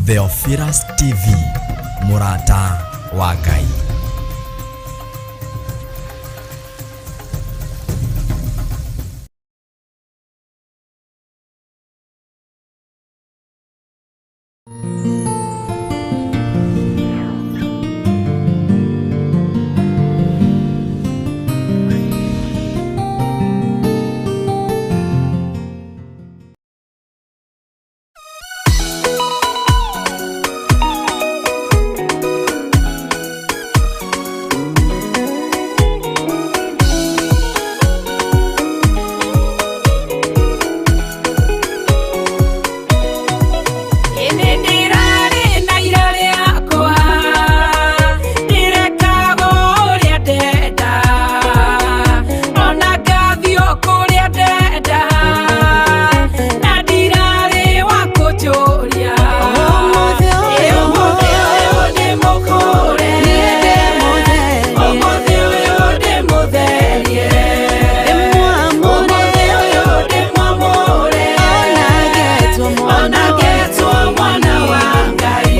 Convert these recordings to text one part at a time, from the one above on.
Theophilus TV, mũrata wa Ngai. Ĩndĩ ndĩrarĩ na ira rĩakwa, ndĩrekaga ũrĩa ndenda, ona ngathiĩ o kũrĩa ndenda, na ndirarĩ wa kũnjũria. Ĩ ũmũthĩ ũyũ ndĩmũkũre, ũmũthĩ ũyũ ndĩmũtherie, ũmũthĩ ũyũ ndĩmwamũre, ona ngetwo mwana wa Ngai.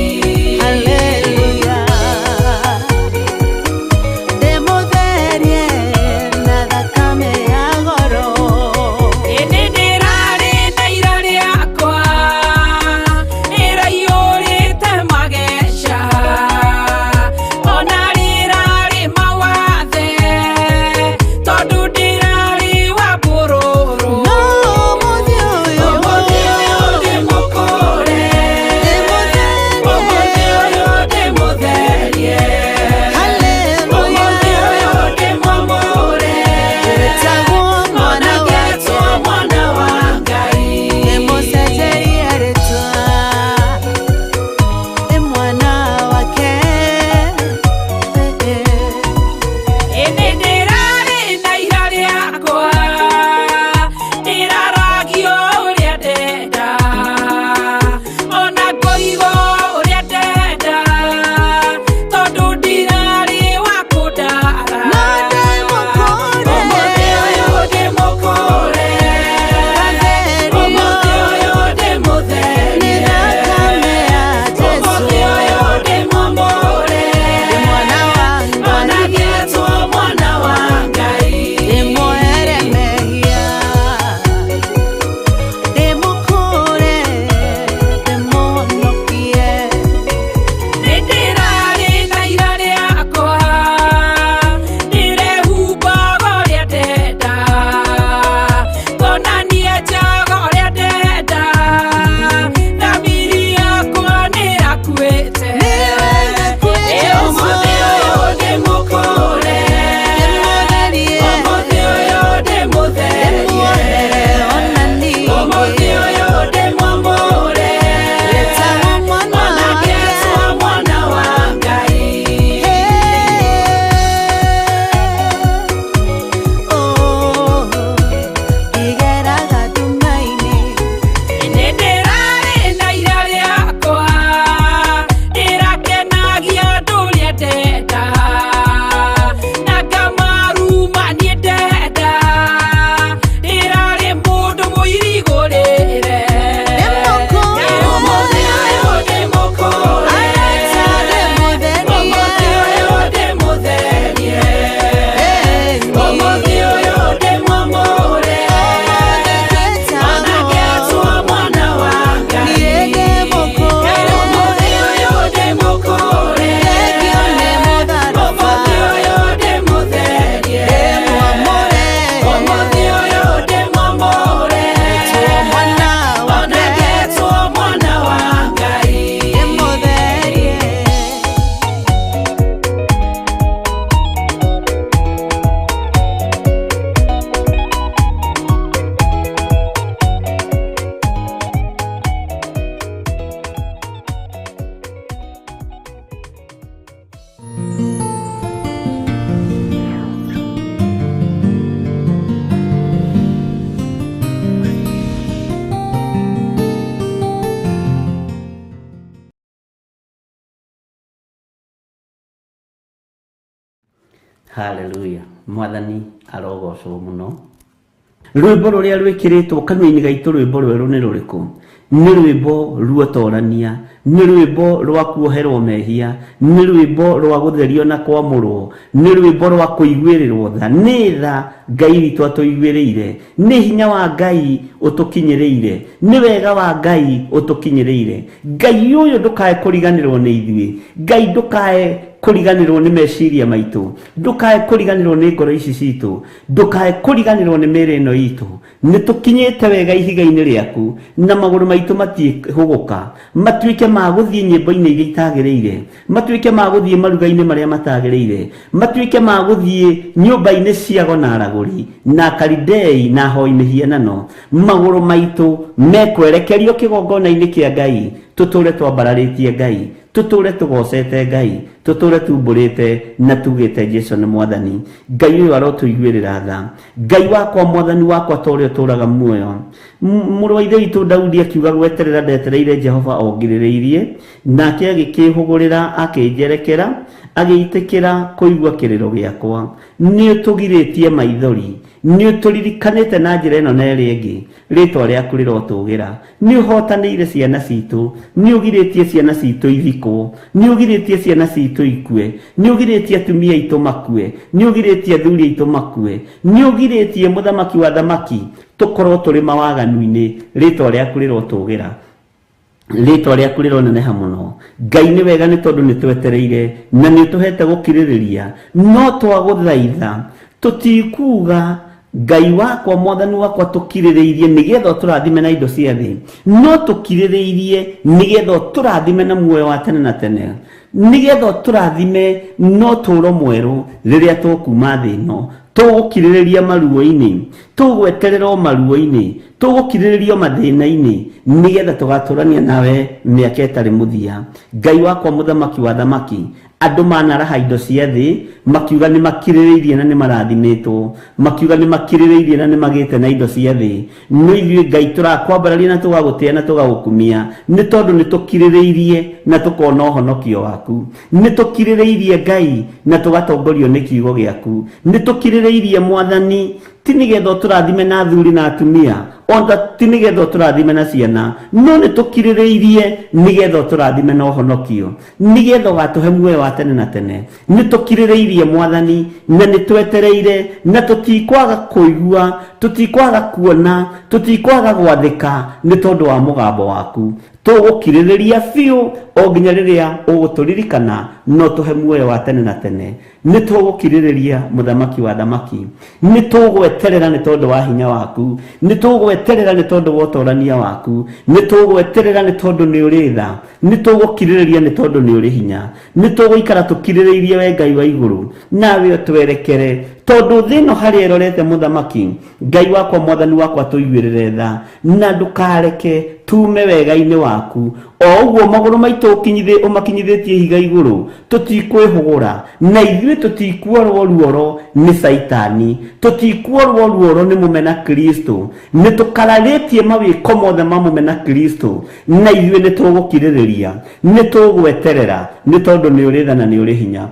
Haleluya. Ndĩmũtherie na thakame ya goro. Ĩndĩ ndĩrarĩ na ira rĩakwa, rĩraiyũrĩte mageca, ona rĩrarĩ mawathe, tondũ ndĩrarĩ wa mbũrũrũ. No ũmũthĩ ũyũ Ũmũthĩ ũyũ ndĩmũkũre, ũmũthĩ ũyũ ndĩmũtherie, ũmũthĩ ũyũ ndĩmwamũre, Wĩtagwo ona mwana ngetwo wake. mwana wa Ngai. Ndĩmũcenjerie rĩtwa. Ndĩ mwana wake. Ĩndĩ ndĩrarĩ na ira rĩakwa, ndĩraragio ũrĩa ndenda, ona ngoigo ũrĩa ndenda, tondũ ndirarĩ wa kũndara. No ndĩmũkũre. Ũmũthĩ ũyũ ndĩmũkũre, ũmũthĩ ũyũ ndĩmũtherie, Nĩ thakame ya Jesũ. ũmũthĩ ũyũ ndĩmwamũre, Ndĩ mwana wa ona Ngai. ngetwo mwana wa Ngai. Ndĩmuohere mehia. Ndĩmũkũre, ndĩmũhonokie. Nĩ ndĩrarĩ na ira rĩakwa, ndĩrehumbaga ũrĩa ndenda, ngonania njaga ũrĩa ndenda, thamiri yakwa nĩyakuĩte. Nĩwe kwĩ Ĩ Jesũ. ũmũthĩ ũyũ ndĩmũkũre, Ndĩmũtherie. ũmũthĩ ũyũ ndĩmũtherie, Ndĩmuohere ona niĩ. ũmũthĩ ũyũ ndĩmwamũre, Wĩtagwo mwana ona wake. ngetwo mwana wa Ngai. Igeraga nduma-inĩ. Nĩ ndĩrarĩ na ira rĩakwa, ndĩrakenagia andũ ũrĩa ndenda, na ngamaruma niĩ ndenda, ndĩrarĩ mũndũ mũirigũrĩre. Ndĩmũkũre. Ũmũthĩ ũyũ ndĩmũkũre, Arata ndĩmũtherie. ũmũthĩ ũyũ ndĩmũtherie, ũmũthĩ ũyũ ndĩmwamũre, ona ngetwo mwana wa Ngai. Niĩ ndĩmũkũre. Ũmũthĩ ũyũ ndĩmũkũre, Thengio nĩ mũtharaba. ũmũthĩ ũyũ ndĩmũtherie, Ndĩmwamũre. ũmũthĩ ũyũ ndĩmwamũre, Mwana ona wake. ngetwo mwana wa Ngai. Ndĩmũtherie. Haleluya, Mwathani arogocwo mũno. Rwĩmbo rũrĩa rwĩkĩrĩtwo kanua-inĩ gaitũ, rwĩmbo rwerũ nĩ rũrĩkũ? Nĩ rwĩmbo ruotorania, nĩ rwĩmbo rwa kuoherwo mehia, nĩ rwĩmbo rwa gũtherio na kwamũrwo, nĩ rwĩmbo rwa kũiguĩrĩrwo tha. Nĩ tha Ngai witũ atũiguĩrĩire, nĩ hinya wa Ngai ũtũkinyĩrĩire, nĩ wega wa Ngai ũtũkinyĩrĩire. Ngai ũyũ ndũkae kũriganĩrwo nĩ ithuĩ, Ngai ndũkae kũriganĩrwo nĩ meciria maitũ, ndũkae kũriganĩrwo nĩ ngoro ici citũ, ndũkae kũriganĩrwo nĩ mĩĩrĩ ĩno itũ. Nĩ tũkinyĩte wega ihiga-inĩ rĩaku, na magũrũ maitũ matiĩhũgũka, matuĩke ma gũthiĩ nyĩmbo-inĩ iria itagĩrĩire, matuĩke ma gũthiĩ maruga-inĩ marĩa matagĩrĩire, matuĩke ma gũthiĩ nyũmba-inĩ cia ago na aragũri, na Akalidei na ahoi mĩhianano. Magũrũ maitũ mekwerekerio kĩgongona-inĩ kĩa Ngai, tũtũũre twambararĩtie Ngai, tũtũũre tũgocete Ngai, tũtũũre tumbũrĩte na tugĩte Jesu nĩ Mwathani. Ngai ũyũ arotũiguĩrĩra tha. Ngai wakwa, Mwathani wakwa, ta ũrĩa ũtũũraga muoyo. Mũrũ wa Ithe witũ Daudi akiuga, gweterera ndetereire Jehova o ngirĩrĩirie, nake agĩkĩĩhũgũrĩra akĩnjerekera, agĩitĩkĩra kũigua kĩrĩro gĩakwa. Nĩ ũtũgirĩtie maithori, nĩ ũtũririkanĩte na njĩra ĩno na ĩrĩa ĩngĩ, rĩĩtwa rĩaku rĩrotũgĩra. Nĩ ũhotanĩire ciana citũ, nĩ ũgirĩtie ciana citũ ithikwo, nĩ ũgirĩtie ciana citũ ikue, nĩ ũgirĩtie atumia aitũ makue, nĩ ũgirĩtie athuri aitũ makue, nĩ ũgirĩtie mũthamaki wa thamaki tũkorwo tũrĩ mawaganu-inĩ, rĩĩtwa rĩaku rĩrotũgĩra. Rĩĩtwa rĩaku rĩroneneha mũno. Ngai nĩ wega nĩ tondũ nĩ twetereire na nĩ ũtũhete gũkirĩrĩria, no twagũthaitha tũtikuga Ngai wakwa, Mwathani wakwa, tũkirĩrĩirie nĩgetha ũtũrathime na indo cia thĩ, no tũkirĩrĩirie nĩgetha ũtũrathime na muoyo wa tene na tene, nĩgetha ũtũrathime na ũtũũro mwerũ rĩrĩa tũkuma thĩ ĩno. Tũgũkirĩrĩria maruo-inĩ, tũgweterera o maruo-inĩ, tũgũkirĩrĩria o mathĩna-inĩ, nĩgetha tũgatũrania nawe mĩaka ĩtarĩ mũthia. Ngai wakwa, Mũthamaki wa thamaki, andũ manaraha indo cia thĩ makiuga nĩ makirĩrĩirie na nĩ marathimĩtwo, makiuga nĩ makirĩrĩirie na nĩ magĩte na indo cia thĩ. No ithuĩ Ngai tũrakwambararia na tũgagũtĩa na tũgagũkumia, nĩ tondũ nĩ tũkirĩrĩirie na tũkona ũhonokio waku. Nĩ tũkirĩrĩirie Ngai na tũgatongorio nĩ kiugo gĩaku. Nĩ tũkirĩrĩirie Mwathani, ti nĩgetha ũtũrathime na athuri na atumia, ona ti nĩgetha ũtũrathime na ciana, no nĩ tũkirĩrĩirie nĩgetha ũtũrathime na ũhonokio, nĩgetha ũgatũhe muoyo wa tene na tene. Nĩ tũkirĩrĩirie Mwathani, na nĩ twetereire, na tũtikwaga kũigua, tũtikwaga kuona, tũtikwaga gwathĩka nĩ tondũ wa mũgambo waku. Tũgũkirĩrĩria biũ o nginya rĩrĩa ũgũtũririkana na ũtũhe muoyo wa tene na tene. Nĩ tũgũkirĩrĩria Mũthamaki wa thamaki. Nĩ tũgweterera nĩ tondũ wa hinya waku. Nĩ tũgweterera nĩ tondũ wa ũtorania waku. Nĩ tũgweterera nĩ tondũ nĩ ũrĩ tha. Nĩ tũgũkirĩrĩria nĩ tondũ nĩ ũrĩ hinya. Nĩ tũgũikara tũkirĩrĩirie we Ngai wa igũrũ, nawe ũtwerekere. Tondũ thĩ ĩno harĩa ĩrorete Mũthamaki, Ngai wakwa, Mwathani wakwa, tũiguĩrĩre tha, na ndũkareke tuume wega-inĩ waku. O ũguo magũrũ maitũ ũmakinyithĩtie ihiga igũrũ, tũtikwĩhũgũra, na ithuĩ tũtikuorwo ruoro nĩ Caitani, tũtikuorwo ruoro nĩ mũmena Kristo. Nĩ tũkararĩtie mawĩko mothe ma mũmena Kristo, na ithuĩ nĩ tũgũkirĩrĩria, nĩ tũgweterera, nĩ tondũ nĩ ũrĩ tha na nĩ ũrĩ hinya.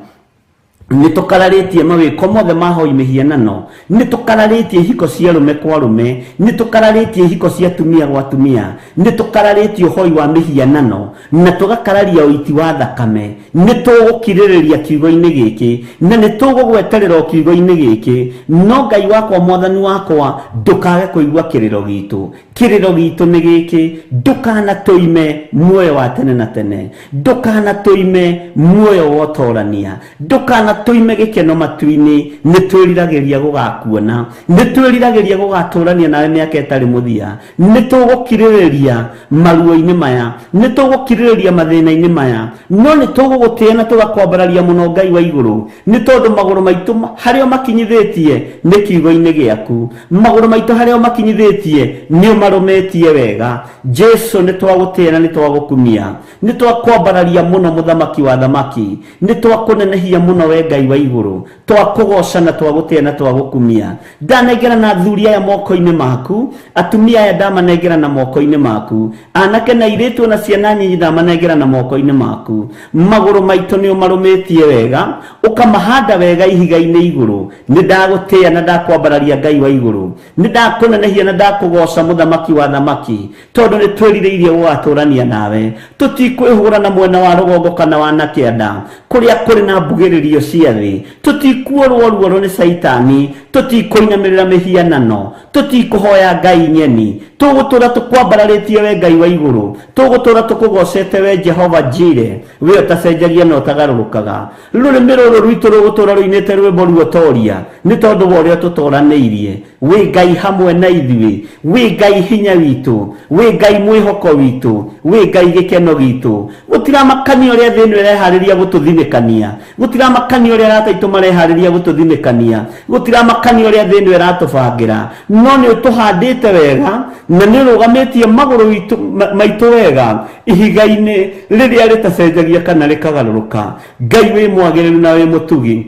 Nĩ tũkararĩtie mawĩko mothe ma hoi mĩhianano, nĩ tũkararĩtie ihiko cia arũme kwa arũme, nĩ tũkararĩtie ihiko cia atumia gwa atumia, nĩ tũkararĩtie ũhoi wa mĩhianano, na tũgakararia ũiti wa thakame. Nĩ tũgũkirĩrĩria kiugo-inĩ gĩkĩ, na nĩ tũgũgweterera o kiugo-inĩ gĩkĩ. No Ngai wakwa, Mwathani wakwa, ndũkage kũigua kĩrĩro gitũ. Kĩrĩro gitũ nĩ gĩkĩ, ndũkanatũime muoyo wa tene na tene, ndũkanatũime muoyo wa ũtorania, ndũkanatũime gĩkeno matu-inĩ. Nĩ twĩriragĩria gũgakuona, nĩ twĩriragĩria gũgatũrania nawe mĩaka ĩtarĩ mũthia. Nĩ tũgũkirĩrĩria maruo-inĩ maya, nĩ tũgũkirĩrĩria mathĩna-inĩ maya, no nĩ tũgũgũtĩa na tũgakwambararia mũno Ngai wa igũrũ, nĩ tondũ magũrũ maitũ harĩa ũmakinyithĩtie nĩ kiugo-inĩ gĩaku. Magũrũ maitũ harĩa ũmakinyithĩtie nĩ ũmarũmĩtie wega. Jesu, nĩ twagũtĩa na nĩ twagũkumia, nĩ twakwambararia mũno Mũthamaki wa thamaki, nĩ twakũnenehia mũno we Ngai. Ngai wa igũrũ. Twakũgoca na twagũtĩa na twagũkumia. Ndanengera na athuri aya moko-inĩ maku, atumia aya ndamanengera na moko-inĩ maku, anake na airĩtu na ciana nyinyi ndamanengera na moko-inĩ maku. Magũrũ maitũ nĩ ũmarũmĩtie wega, ũkamahanda wega ihiga-inĩ igũrũ. Nĩ ndagũtĩa na ndakwambararia Ngai wa igũrũ. Nĩ ndakũnenehia na ndakũgoca mũthamaki wa thamaki, tondũ nĩ twĩrirĩirie gũgatũrania nawe. Tũtikwĩhũra na mwena wa rũgongo kana wa na kĩanda, kũrĩa kũrĩ na mbugĩrĩrio cia thĩ. Tũtikuorwo ruoro nĩ Caitani, tũtikũinamĩrĩra mĩhianano, tũtikũhoya ngai nyeni. Tũgũtũra tũkwambararĩtie we Ngai wa igũrũ, tũgũtũra tũkũgocete we Jehova Jire, we ũtacenjagia na ũtagarũrũkaga. Rũrĩmĩ rũrũ rwitũ rũgũtũra rũinĩte rwĩmbo ruotoria nĩ tondũ wa ũrĩa tũtoranĩirie. Wĩ Ngai hamwe na ithuĩ, wĩ Ngai hinya witũ, wĩ Ngai mwĩhoko witũ, wĩ Ngai gĩkeno gitũ. Gũtiramakania ũrĩa thĩ ĩno ĩreharĩria gũtũthinĩkania, gũtiramakania ũrĩa arata aitũ mareharĩria gũtũthinĩkania, gũtiramakania ũrĩa thĩ ĩno ĩratũbangĩra, no nĩ ũtũhandĩte wega na nĩ ũrũgamĩtie magũrũ maitũ wega ihiga-inĩ rĩrĩa rĩtacenjagia kana rĩkagarũrũka. Ngai wĩ mwagĩrĩru na wĩ mũtugi,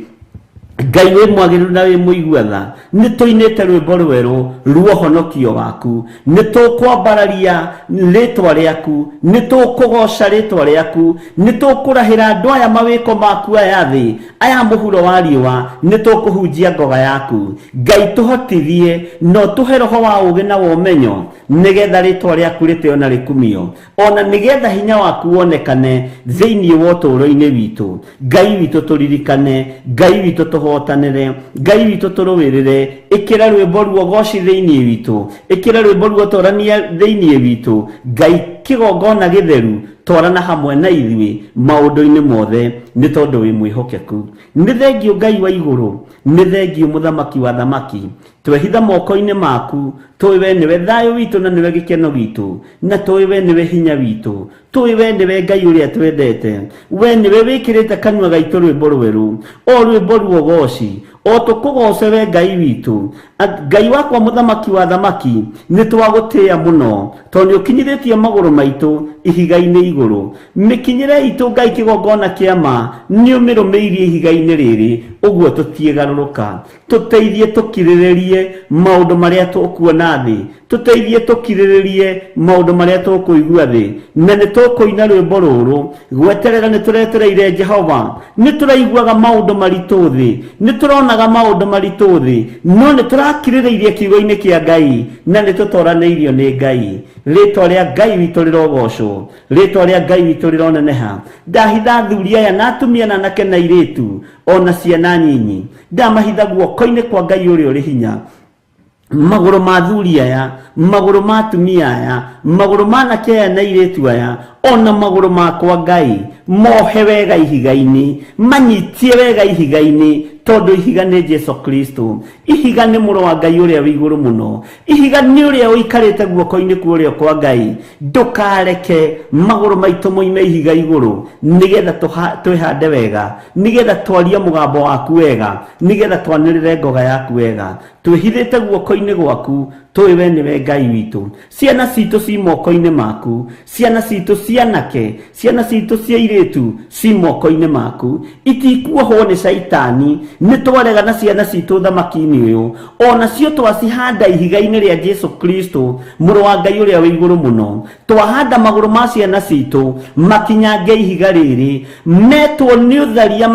Ngai wĩ mwagĩrĩru na wĩ mũigua tha, nĩ tũinĩte rwĩmbo rwerũ ruohonokio waku, nĩ tũkwambararia rĩtwa rĩaku, nĩ tũkũgoca rĩtwa rĩaku, nĩ tũkũrahĩra andũ aya mawĩko maku aya thĩ, aya mũhuro wa riũa, nĩ tũkũhunjia ngoga yaku. Ngai tũhotithie na ũtũhe roho wa ũũgĩ na wa ũmenyo, nĩgetha rĩtwa rĩaku rĩtĩo na rĩkumio, ona nĩgetha hinya waku wonekane thĩinĩ wa ũtũũro-inĩ witũ. Ngai witũ tũririkane, Ngai witũ tũhotanĩre, Ngai witũ tũrũĩrĩre. Ĩkĩra rwĩmbo ruogoci thĩinĩ witũ, ĩkĩra rwĩmbo ruotorania thĩinĩ witũ. Ngai kĩgongona gĩtheru, twarana hamwe na ithuĩ maũndũ-inĩ mothe, nĩ tondũ wĩ mwĩhokeku. Nĩ thengiũ Ngai wa igũrũ, nĩ thengiũ mũthamaki wa thamaki. Twehitha moko-inĩ maku, tũĩ we nĩwe thayũ witũ na nĩwe gĩkeno gitũ, na tũĩ we nĩwe hinya witũ, tũĩ we nĩwe Ngai ũrĩa twendete. We nĩwe wĩkĩrĩte kanua gaitũ rwĩmbo rwerũ, o rwĩmbo ruogoci, o tũkũgoce we Ngai witũ. Ngai wakwa mũthamaki wa thamaki, nĩ twagũtĩa mũno, tondũ nĩ ũkinyithĩtie magũrũ maitũ ihiga-inĩ igũrũ. Mĩkinyĩre itũ Ngai kĩgongona kĩa ma, nĩ ũmĩrũmĩirie ihiga-inĩ rĩrĩ, ũguo tũtiĩgarũrũka. Tũteithie tũkirĩrĩrie maũndũ marĩa tũkuona thĩ, tũteithie tũkirĩrĩrie maũndũ marĩa tũkũigua thĩ, na nĩ tũkũina rwĩmbo rũrũ gweterera. Nĩ tũretereire Jehova, nĩ tũraiguaga maũndũ maritũ thĩ, nĩ tũronaga maũndũ maritũ thĩ, no nĩ tũrakirĩrĩirie kiugo-inĩ kĩa Ngai na nĩ tũtoranĩirio nĩ Ngai. Rĩtwa rĩa Ngai witũ rĩrogocwo, rĩtwa rĩa Ngai witũ rĩroneneha. Ndahitha athuri aya na atumia na anake na airĩtu ona ciana nyinyi, ndamahitha guoko-inĩ kwa Ngai ũrĩa ũrĩ hinya. Magũrũ ma athuri aya, magũrũ ma atumia aya, magũrũ ma anake aya na airĩtu aya, ona magũrũ makwa Ngai, mohe wega ihiga-inĩ, manyitie wega ihiga-inĩ, tondũ ihiga nĩ Jesu Kristo. Ihiga nĩ mũrũ wa Ngai ũrĩa wĩ igũrũ mũno. Ihiga nĩ ũrĩa ũikarĩte guoko-inĩ kwa ũrĩo kwa Ngai. Ndũkareke magũrũ maitũ moime ihiga igũrũ, nĩgetha twĩhande wega, nĩgetha twarie mũgambo waku wega, nĩgetha twanĩrĩre ngoga yaku wega. Twĩhithĩte guoko-inĩ gwaku, tũĩ we nĩwe Ngai witũ. Ciana citũ ci moko-inĩ maku, ciana citũ cianake, ciana citũ cia airĩtu ci moko-inĩ maku, itikuohwo nĩ Caitani. Nĩ twarega na ciana citũ thamaki-inĩ ũyũ, ona cio twacihanda ihiga-inĩ rĩa Jesu Kristo, mũrũ wa Ngai ũrĩa wĩ igũrũ mũno. Twahanda magũrũ ma ciana citũ makinyange ihiga rĩrĩ, metwo nĩ ũtharia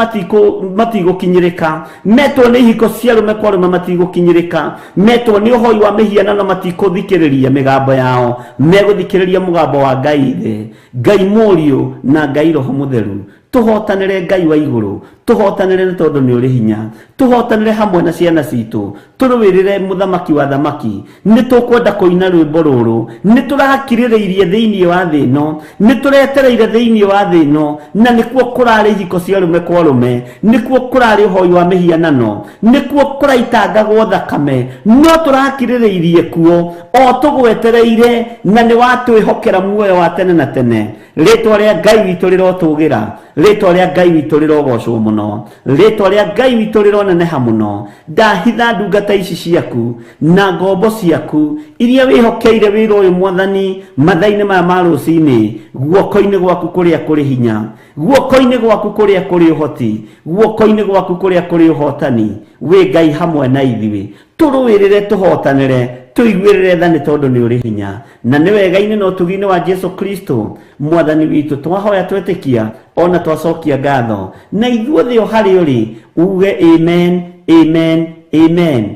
matigũkinyĩrĩka, metwo nĩ ihiko cia arũme kwa arũme matigũkinyĩrĩka, metwo nĩ ũhoi wa mĩhianano matikũthikĩrĩria mĩgambo yao, megũthikĩrĩria mũgambo wa Ngai Ithe, Ngai Mũriũ na Ngai Roho Mũtheru. Tũhotanĩre Ngai wa igũrũ, tũhotanĩre nĩ tondũ nĩ ũrĩ hinya, tũhotanĩre hamwe na ciana citũ, tũrũĩrĩre mũthamaki wa thamaki. Nĩ tũkwenda kũina rwĩmbo rũrũ, nĩ tũrakirĩrĩirie thĩinĩ wa thĩ ĩno, nĩ tũretereire thĩinĩ wa thĩ ĩno, na nĩkuo kũrarĩ ihiko cia arũme kwa arũme, nĩkuo kũrarĩ ũhoi wa mĩhianano, nĩkuo kũraitangagwo thakame, no tũrakirĩrĩirie kuo o tũgwetereire, na nĩ watwĩhokera muoyo wa tene na tene. Rĩtwa rĩa Ngai witũ rĩrotũgĩra, rĩtwa rĩa Ngai witũ rĩrogocwo mũno. mũno, rĩtwa rĩa Ngai witũ rĩroneneha mũno. Ndahitha ndungata ici ciaku na ngombo ciaku iria wĩhokeire wĩra ũyũ Mwathani mathaa-inĩ maya ma rũcinĩ, guoko-inĩ gwaku kũrĩa kũrĩ hinya, guoko-inĩ gwaku kũrĩa kũrĩ ũhoti, guoko-inĩ gwaku kũrĩa kũrĩ ũhotani. Wĩ Ngai hamwe na ithuĩ, tũrũĩrĩre, tũhotanĩre, tũiguĩrĩre tha nĩ tondũ nĩ ũrĩ hinya, na nĩ wega-inĩ na ũtugi-inĩ wa Jesu Kristo Mwathani witũ twahoya twetĩkia ona twacokia ngatho, na ithuothe o harĩ ũrĩ uge amen, amen, amen.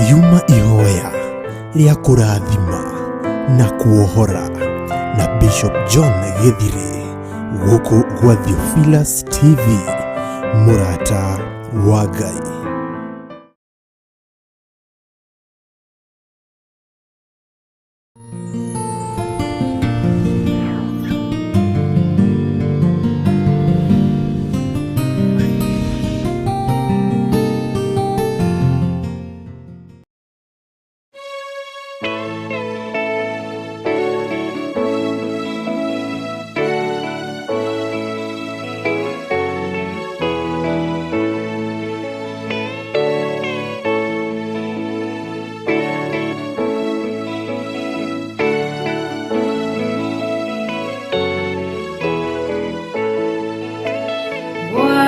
Riuma ihoya rĩa kũrathima na kuohora na Bishop John Gĩthirĩ gũkũ gwa Theophilus TV, mũrata wa Ngai.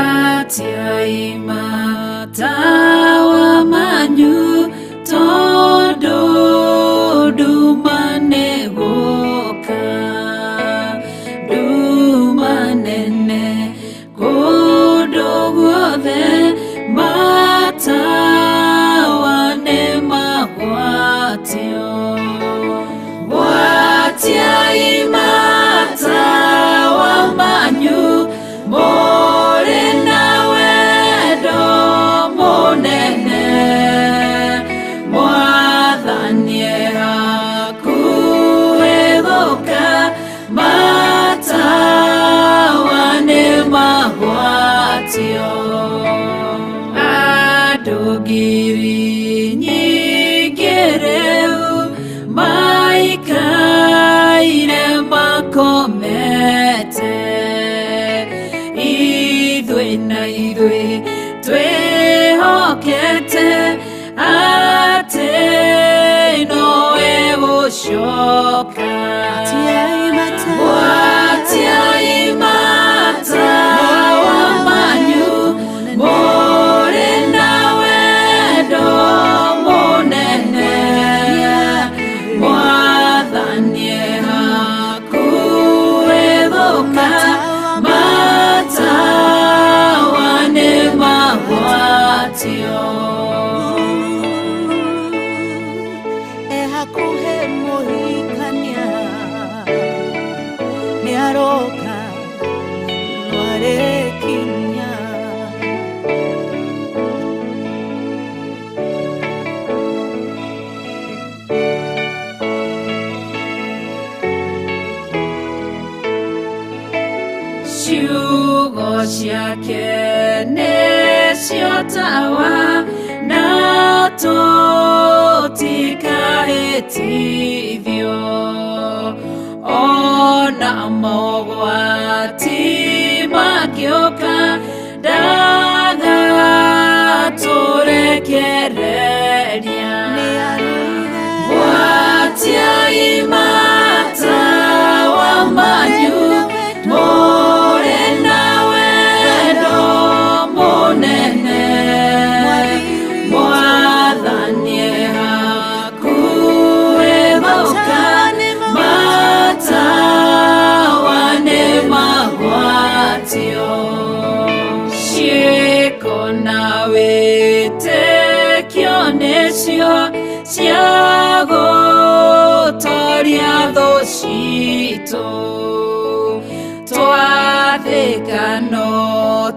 Gwatiai matawa manyu tondũ nduma nĩ gũka, nduma nene kũndũ guothe, matawa nĩ magwatio. Gwatiai matawa manyu mũrĩ na wendo mũnene, Mwathani e hakuhĩ gũka, matawa nĩ magwatio. Andũ ngiri nyingĩ rĩu maikaire makomete, ithuĩ na ithuĩ twĩhokete atĩ nowe gũcoka. Gwatiai matawa manyu mũrĩ na wendo mũnene, Mwathani e hakuhĩ gũka, matawa nĩ magwatio. Ehakuhe mũhikania nĩaroka nĩarĩkinya. Ciugo ciake nĩcio tawa na tũtikahĩtithio, ona mogwati mangĩũka ndagatũrekereria. Gwatiai matawa manyu mũrĩ na wendo mũnene, Mwathani e hakuhĩ gũka, matawa nĩ magwatio. Ciĩko na wĩtĩkio nĩcio cia gũtoria thũ citũ, twathĩka no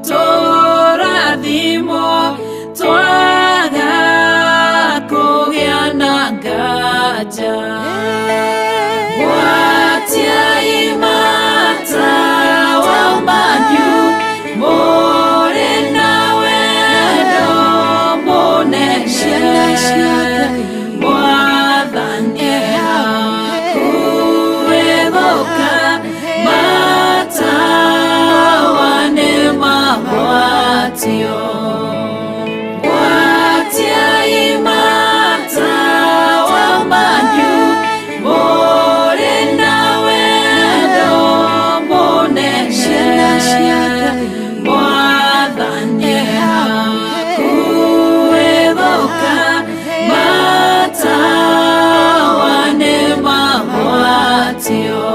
tũrathimwo, twaga kũgĩa na nganja. Gwatiai matawa manyu mũrĩ na wendo mũnene, Mwathani e hakuhĩ gũka, matawa nĩ magwatio. Magwatio Gwatiai matawa manyu Mũrĩ na wendo mũnene Mwathani hakuhĩ gũka Matawa nĩ magwatio.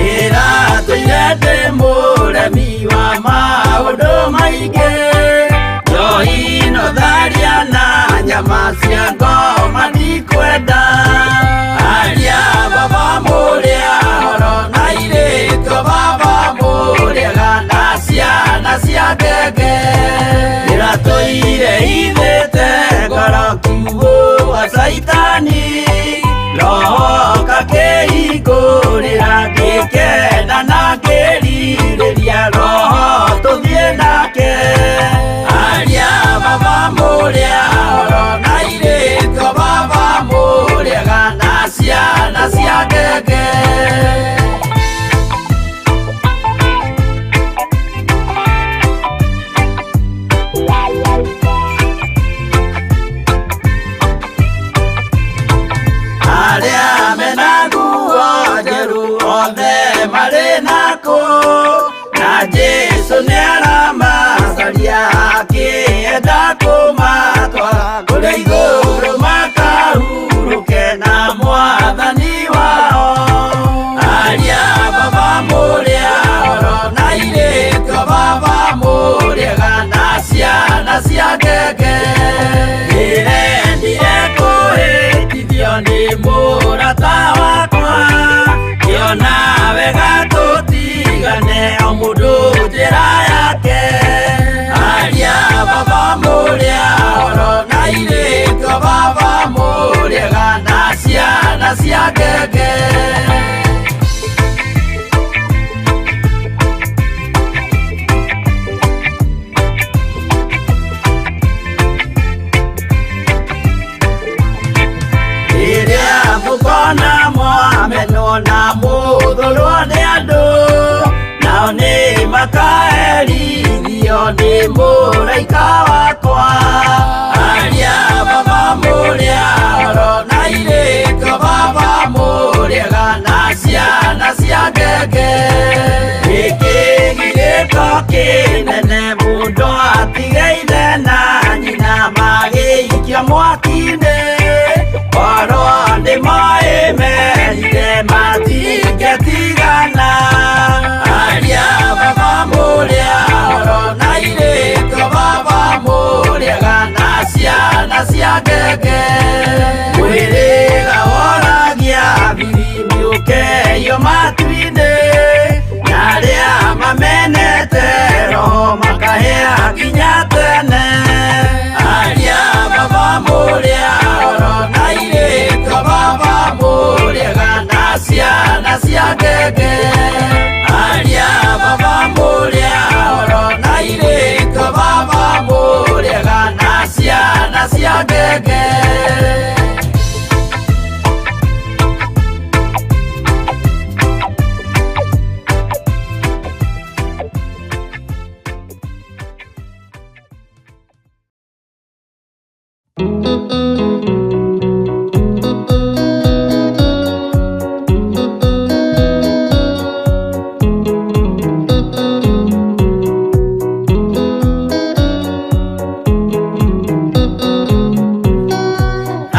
Ndĩratũire ndĩ mũremi wa maũndũ maingĩ njohi no tharia na nyama cia ngoma ndikwenda aria baba mũrĩa horo na irĩtwo baba mũrĩaga na ciana cia ngenge ndĩratũire ithĩte ngoro kiugũ wa caitani roho kakĩhingũrĩra ngĩkena na ngĩrirĩria roho tũthiĩ nake aria baba mũrĩa horo na irĩtwo baba mũrĩaga na ciana cia ngenge. Arĩa mena nguo njerũ othe marĩ nakũ na Jesũ nĩaramacaria akĩenda kũmatwara kũrĩa igũrũ makahurũke na mwathani wao aria baba mũrĩa horo na irĩtwo baba mũrĩaga na ciana cia ngenge ndĩrendire kũhĩtithio nĩ mũrata wakwa ngĩona wega tũtigane o mũndũ njĩra yake aria baba mũrĩa horo na irĩtwo baba mũrĩaga na ciana cia ngenge. Rĩrĩa mũkona mwamenwo na mũthũrwo nĩ andũ nao nĩ makaherithio nĩ mũraika wakwa aria baba mũrĩa horo na irĩtwo baba mũrĩaga na ciana cia ngenge gĩkĩ gĩgĩko kĩnene mũndũ atige ithe na nyina magĩikio mwaki-inĩ korwo nĩ moĩ merire matingĩtigana aria baba mũrĩa horo na irĩtwo baba mũrĩaga na ciana cia ngenge mwĩrĩga woragia biri mĩũkeio matu-inĩ na arĩa mamenete roho makahĩa nginya tene aria baba mũrĩa horo na irĩtwo baba mũrĩaga na ciana cia ngenge aria baba mũrĩa horo na irĩtwo baba mũrĩaga na ciana cia ngenge.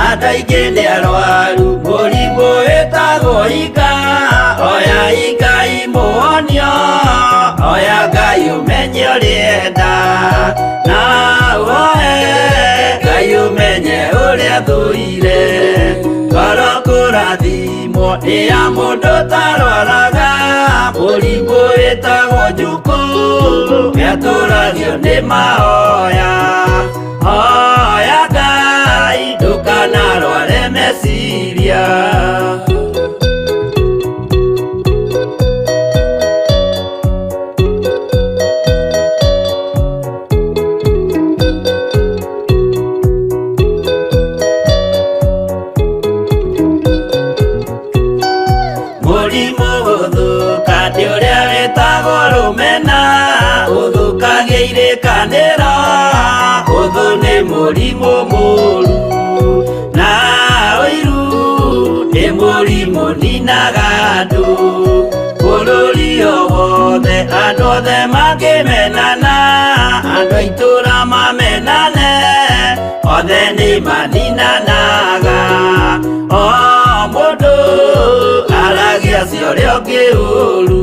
Andũ aingĩ nĩ arwaru mũrimũ wĩtagwo ika oya Ngai mũhonio oya Ngai ũmenye ũrĩenda na woe Ngai ũmenye ũrĩa thũire ngoro kũrathimwo Nĩ ya mũndũ ũtarwaraga mũrimũ wĩtagwo njukũ nĩatũragio nĩ mahoya hoya Ngai ndũkanarware meciria. Mũrimũ gũthũka nĩ ũrĩa wĩtagwo rũmena ũthũkagia irĩkanĩro ũthũ nĩ mũrimũ mũru na ũiru nĩ mũrimũ ninaga andũ bũrũri o wothe andũ othe mangĩmenana andũ a itũũra mamenane othe nĩ maninanaga o mũndũ aragia cia ũrĩa ũngĩ ũru.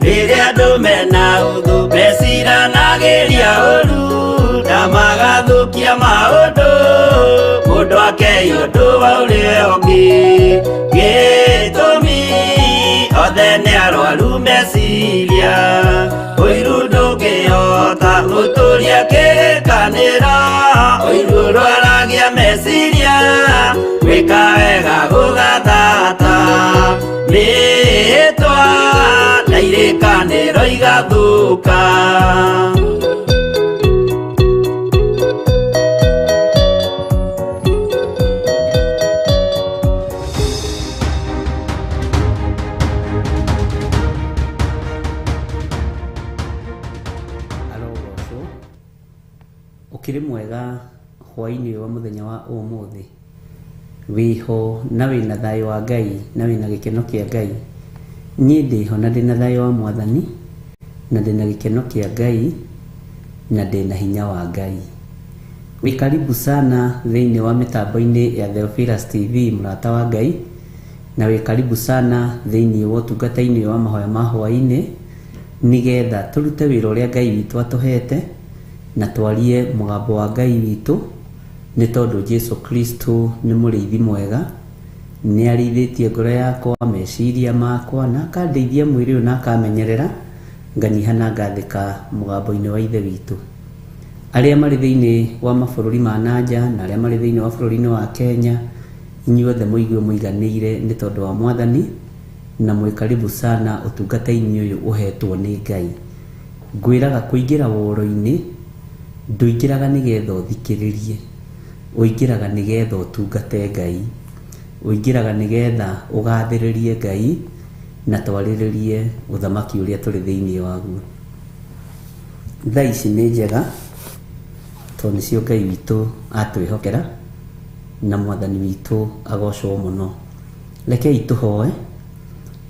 Rĩrĩa andũ mena ũthũ meciranagĩria ũru na magathũkia maũndũ mũndũ akei ũndũ wa ũrĩa ũngĩ gĩtũmi othe nĩ arwaru meciria ũiru ndũngĩhota gũtũria kĩrĩkanĩro ũiru ũrwaragia meciria gwĩka wega gũgathata mĩhĩtwa na irĩkanĩro igathũka. Arogocwo ũkĩrĩ mwega hwaĩ-inĩ wa mũthenya wa ũmũthĩ wĩho na wĩna thayũ wa Ngai na wĩna gĩkeno kĩa Ngai. Niĩ ndĩho na ndĩna thayũ wa Mwathani na ndĩna gĩkeno kĩa Ngai na ndĩna hinya wa Ngai. Wĩ karibu sana thĩinĩ wa mĩtambo-inĩ ya Theophilus TV mũrata wa Ngai, na wĩ karibu sana thĩinĩ wa ũtungata-inĩ wa mahoya ma hwaĩ-inĩ nĩgetha tũrute wĩra ũrĩa Ngai witũ atũhete na twarie mũgambo wa Ngai witũ, nĩ tondũ Jesu Kristo nĩ mũrĩithi mwega, nĩ arĩithĩtie ngoro yakwa, meciria makwa, na akandeithia mwĩrĩ ũyũ na akamenyerera nganyiha na ngathĩka mũgambo-inĩ wa Ithe witũ. Arĩa marĩ thĩinĩ wa mabũrũri ma nanja na arĩa marĩ thĩinĩ wa bũrũri-inĩ wa Kenya, inyuothe mũigue mũiganĩire nĩ tondũ wa Mwathani, na mwĩ karibu sana ũtungata-inĩ ũyũ ũhetwo nĩ Ngai. Ngwĩraga kũingĩra woro-inĩ ndũingĩraga nĩgetha ũthikĩrĩrie, ũingĩraga nĩgetha ũtungate Ngai, ũingĩraga nĩgetha ũgathĩrĩrie Ngai na twarĩrĩrie ũthamaki ũrĩa tũrĩ thĩinĩ waguo. Thaa ici nĩ njega tondũ nĩcio Ngai witũ atwĩhokera na Mwathani witũ agocwo mũno. Rekei tũhoe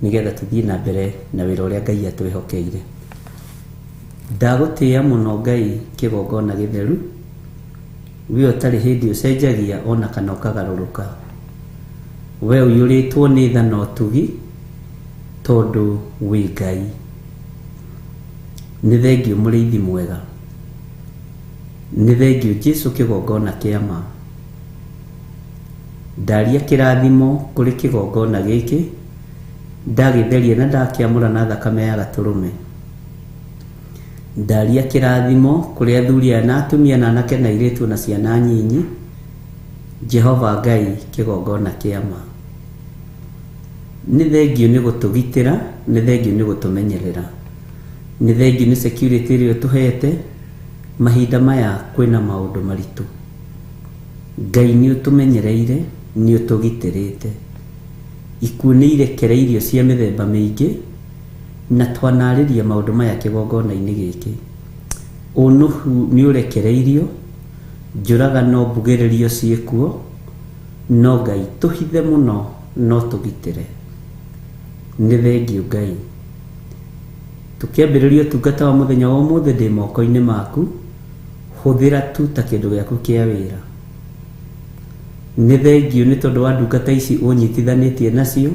nĩgetha tũthiĩ na mbere na wĩra ũrĩa Ngai atwĩhokeire. Ndagũtĩĩa mũno Ngai kĩgongona gĩtheru, we ũtarĩ hĩndĩ ũcenjagia ona kana ũkagarũrũka. We ũiyũrĩtwo nĩ tha na ũtugi tondũ wĩ Ngai. Nĩ thengio mũrĩithi mwega, nĩ thengio Jesu kĩgongona kĩa ma. Ndaria kĩrathimo kũrĩ kĩgongona gĩkĩ, ndagĩtheria na ndakĩamũra na thakame ya gatũrũme. Ndaria kĩrathimo kũrĩ athuri aya na atumia na anake na airĩtu na ciana nyinyi, Jehova Ngai kĩgongona kĩa ma. Nĩ thengio nĩ gũtũgitĩra, nĩ thengio nĩ gũtũmenyerera, nĩ thengio nĩ security ĩrĩa ũtũhete mahinda maya kwĩna maũndũ maritũ. Ngai nĩ ũtũmenyereire, nĩ ũtũgitĩrĩte. Ikuũ nĩ irekereirio cia mĩthemba mĩingĩ na twanarĩria maũndũ maya kĩgongona-inĩ gĩkĩ. Ũnũhu nĩ ũrekereirio, njũragano mbugĩrĩrio ciĩkuo, no Ngai tũhithe mũno no tũgitĩre. Nĩ thengio Ngai. Tũkĩambĩrĩria ũtungata wa mũthenya wa ũmũthĩ ndĩ moko-inĩ maku, hũthĩra tu ta kĩndũ gĩaku kĩa wĩra. Nĩ thengiũ nĩ tondũ wa ndungata ici ũnyitithanĩtie nacio,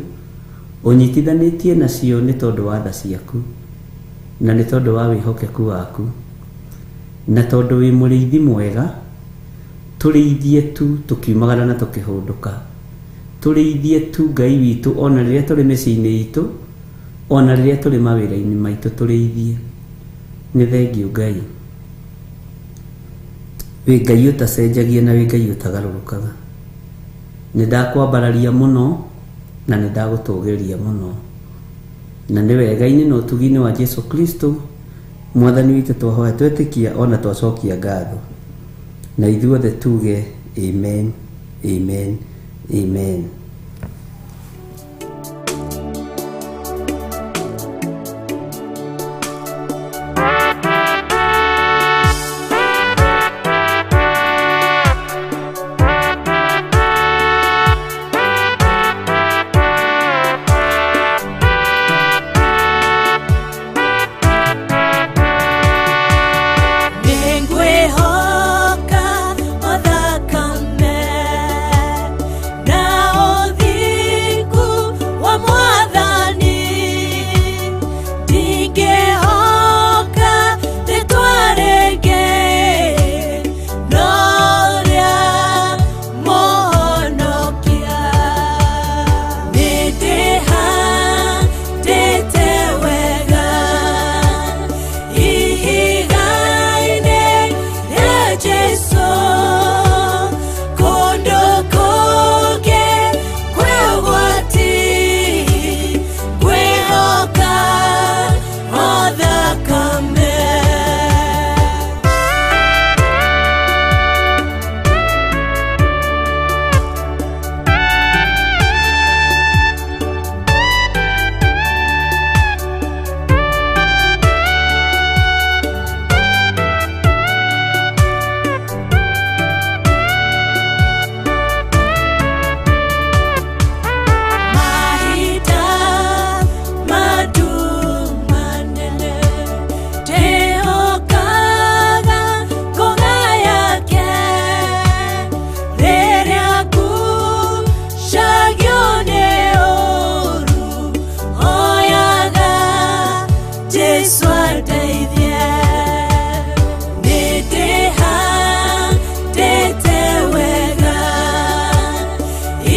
ũnyitithanĩtie nacio nĩ tondũ wa tha ciaku na nĩ tondũ wa wĩhokeku waku, na tondũ wĩ mũrĩithi mwega. Tũrĩithie tu tũkiumagara na tũkĩhũndũka, tũrĩithie tu Ngai witũ ona rĩrĩa tũrĩ mĩciĩ-inĩ itũ, ona rĩrĩa tũrĩ mawĩra-inĩ maitũ, tũrĩithie. Nĩ thengiũ Ngai, wĩ Ngai ũtacenjagia na wĩ Ngai ũtagarũrũkaga. Nĩ ndakwambararia mũno na nĩ ndagũtũgĩria mũno, na nĩ wega-inĩ na ũtugi-inĩ wa Jesu Kristo Mwathani witũ twahoya twetĩkia ona twacokia ngatho, na ithuothe tuge amen, amen, amen. Nĩngwĩhoka o thakame na ũthingu wa Mwathani, ndingĩhoka rĩtwa rĩngĩ no rĩa Mũhonokia. Nĩndĩhandĩte wega ihiga-inĩ rĩa Jesũ, kũndũ kũngĩ kwĩ ũgwati, ngwĩhoka o thakame. Mahinda manene ndĩhokaga ngũga yake, rĩrĩa ngucagio nĩ ũũru, hoyaga Jesũ andeithie. Nĩndĩhandĩte wega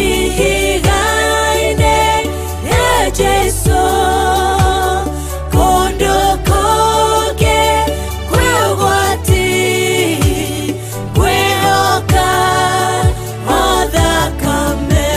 ihiga-inĩ rĩa Jesũ, kũndũ kũngĩ kwĩ ũgwati, ngwĩhoka o thakame.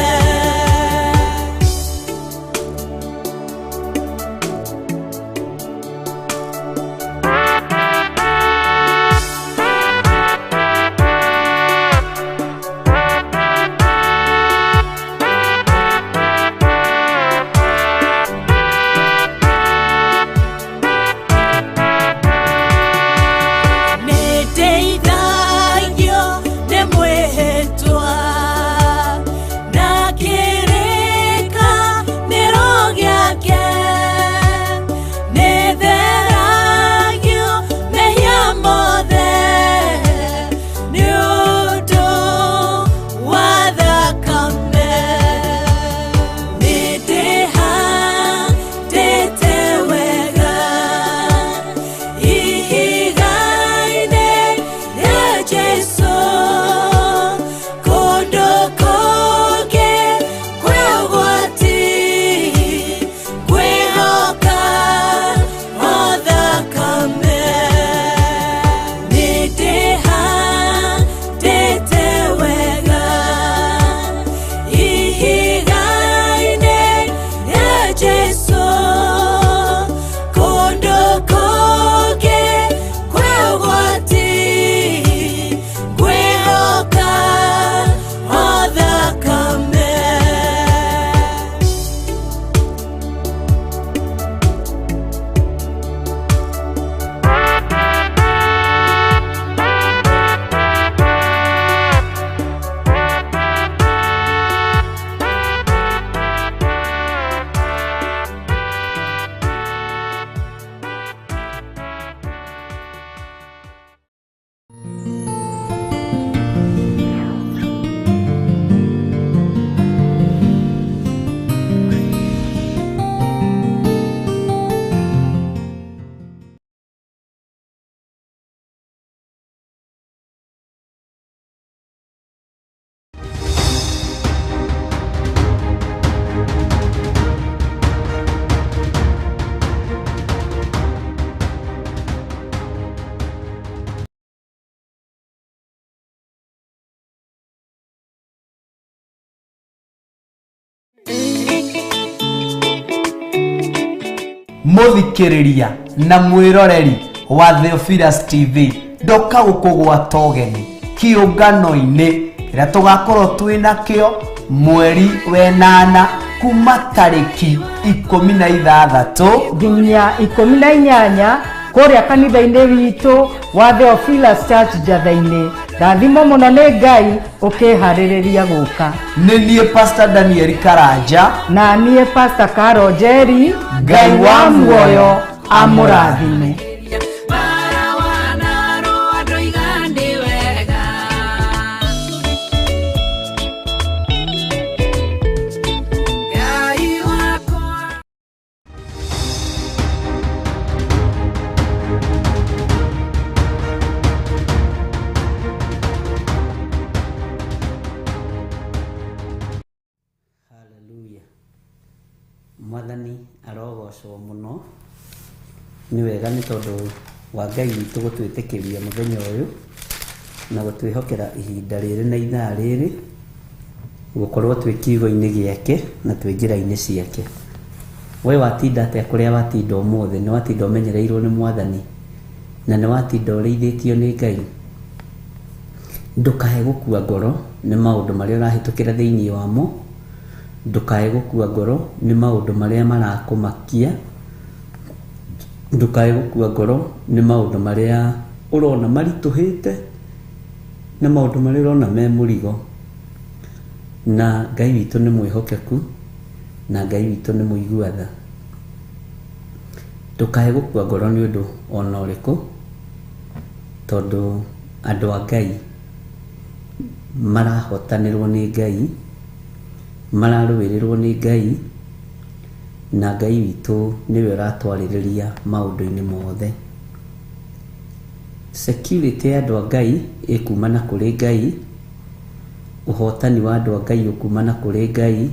Muthikiriria na mwiroreri wa Theophilus TV ndoka gukugwata ũgeni kiũngano-inĩ kĩrĩa tũgakorwo twĩ nakĩo mweri wenana kuma tarĩki 16 nginya 18 kũrĩa kanitha-inĩ witũ wa Theophilus Church Njatha-inĩ. Rathimo mũno nĩ Ngai ũkĩharĩrĩria gũka. Nĩ niĩ Pastor Daniel Karanja na niĩ Pastor Carol Njeri. Ngai wa muoyo amũrathime. Hallelujah. Mwathani arogocwo muno. Nĩ wega nĩ tondũ wa Ngai witũ gũtwĩtĩkĩria mũthenya ũyũ na gũtwĩhokera ihinda rĩrĩ na ithaa rĩrĩ gũkorwo twĩ kiugo-inĩ gĩake na twĩ njĩra-inĩ ciake. We watinda atĩa kũrĩa watinda ũmũthĩ? Nĩ watinda ũmenyereirwo nĩ Mwathani na nĩ watinda ũrĩithĩtio nĩ Ngai. Ndũkae gũkua ngoro nĩ maũndũ marĩa ũrahĩtũkĩra thĩinĩ wamo. Ndũkae gũkua ngoro nĩ maũndũ marĩa marakũmakia. Ndũkae gũkua ngoro nĩ maũndũ marĩa ũrona maritũhĩte na maũndũ marĩa ũrona me mũrigo. Na Ngai witũ nĩ mwĩhokeku na Ngai witũ nĩ mũigua tha. Ndũkae gũkua ngoro nĩ ũndũ ona ũrĩkũ, tondũ andũ a Ngai marahotanĩrwo nĩ Ngai, mararũĩrĩrwo nĩ Ngai, na Ngai witũ nĩwe ũratwarĩrĩria maũndũ-inĩ mothe. Security ya andũ a Ngai ĩkumana kũrĩ Ngai, ũhotani wa andũ a Ngai ũkumana kũrĩ Ngai,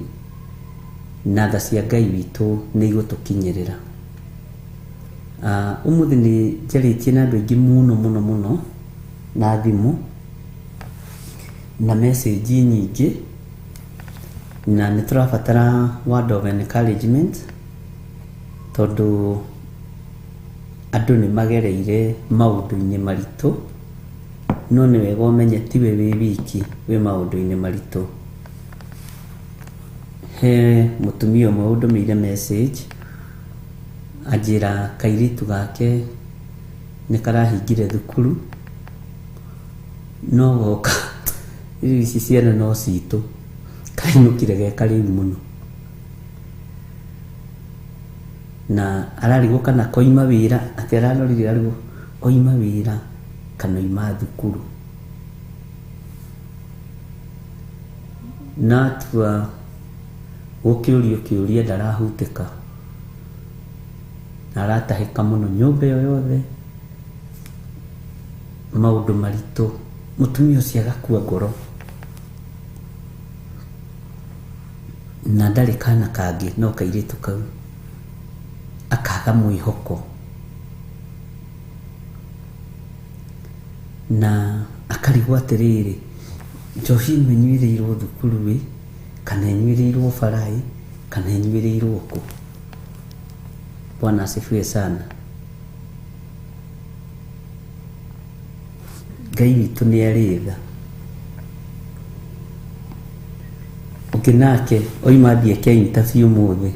na tha cia Ngai witũ nĩ igũtũkinyĩrĩra. Ũmũthĩ nĩ njarĩtie na andũ aingĩ mũno mũno mũno na thimũ na message nyingĩ, na nĩ tũrabatara word of encouragement tondũ andũ nĩ magereire maũndũ-inĩ maritũ, no nĩ wega ũmenye tiwe wĩ wiki wĩ maũndũ-inĩ maritũ. He mũtumia ũmwe ũndũmĩire message anjĩra kairĩtu gake nĩ karahingire thukuru, no goka rĩu ici ciana no citũ, kainũkire ge karĩu mũno na ararigwo kana koima wĩra, atĩ ararorire arigwo oima wĩra kana oima thukuru. Na atua gũkĩũrio kĩũria ndarahutĩka na aratahĩka mũno nyũmba ĩyo yothe, maũndũ maritũ. Mũtumia ũcio agakua ngoro na ndarĩ kana kangĩ no kairĩtu kau, akaga mwĩhoko na akarigwo atĩrĩrĩ, njohi ĩno ĩnyuĩrĩirwo thukuru ĩ, kana ĩnyuĩrĩirwo bara ĩ, kana ĩnyuĩrĩirwo kũ? Bwana asifiwe sana. Ngai witũ nĩ arĩ tha. Ũngĩ nake oima athiĩ eke interview ũmũthĩ,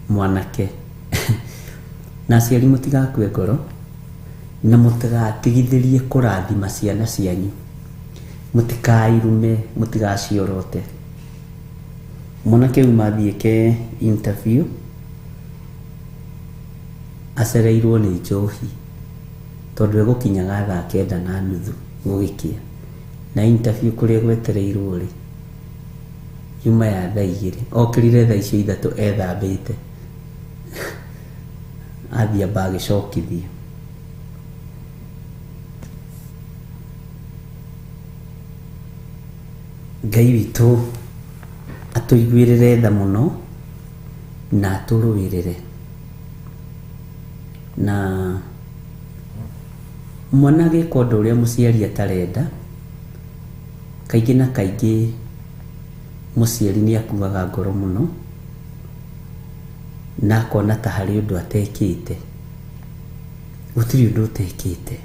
mwanake na aciari mũtigakue ngoro na mũtigatigithĩrie kũrathima ciana cianyu, mũtikairume, mũtigaciorote. Mwanake uma athiĩ eke interview acereirwo nĩ njohi tondũ egũkinyaga thaa 9:30 gũgĩkĩa, na interview kũrĩa gwetereirwo rĩ yuma ya thaa 2, okĩrire thaa icio 3 ethambĩte, athiĩ amba agĩcokithio. Ngai witũ atũiguĩrĩre tha mũno na atũrũĩrĩre. Na mwana agĩka ũndũ ũrĩa mũciari atarenda, kaingĩ na kaingĩ mũciari nĩ akuaga ngoro mũno na akona ta harĩ ũndũ atekĩte. Gũtirĩ ũndũ ũtekĩte.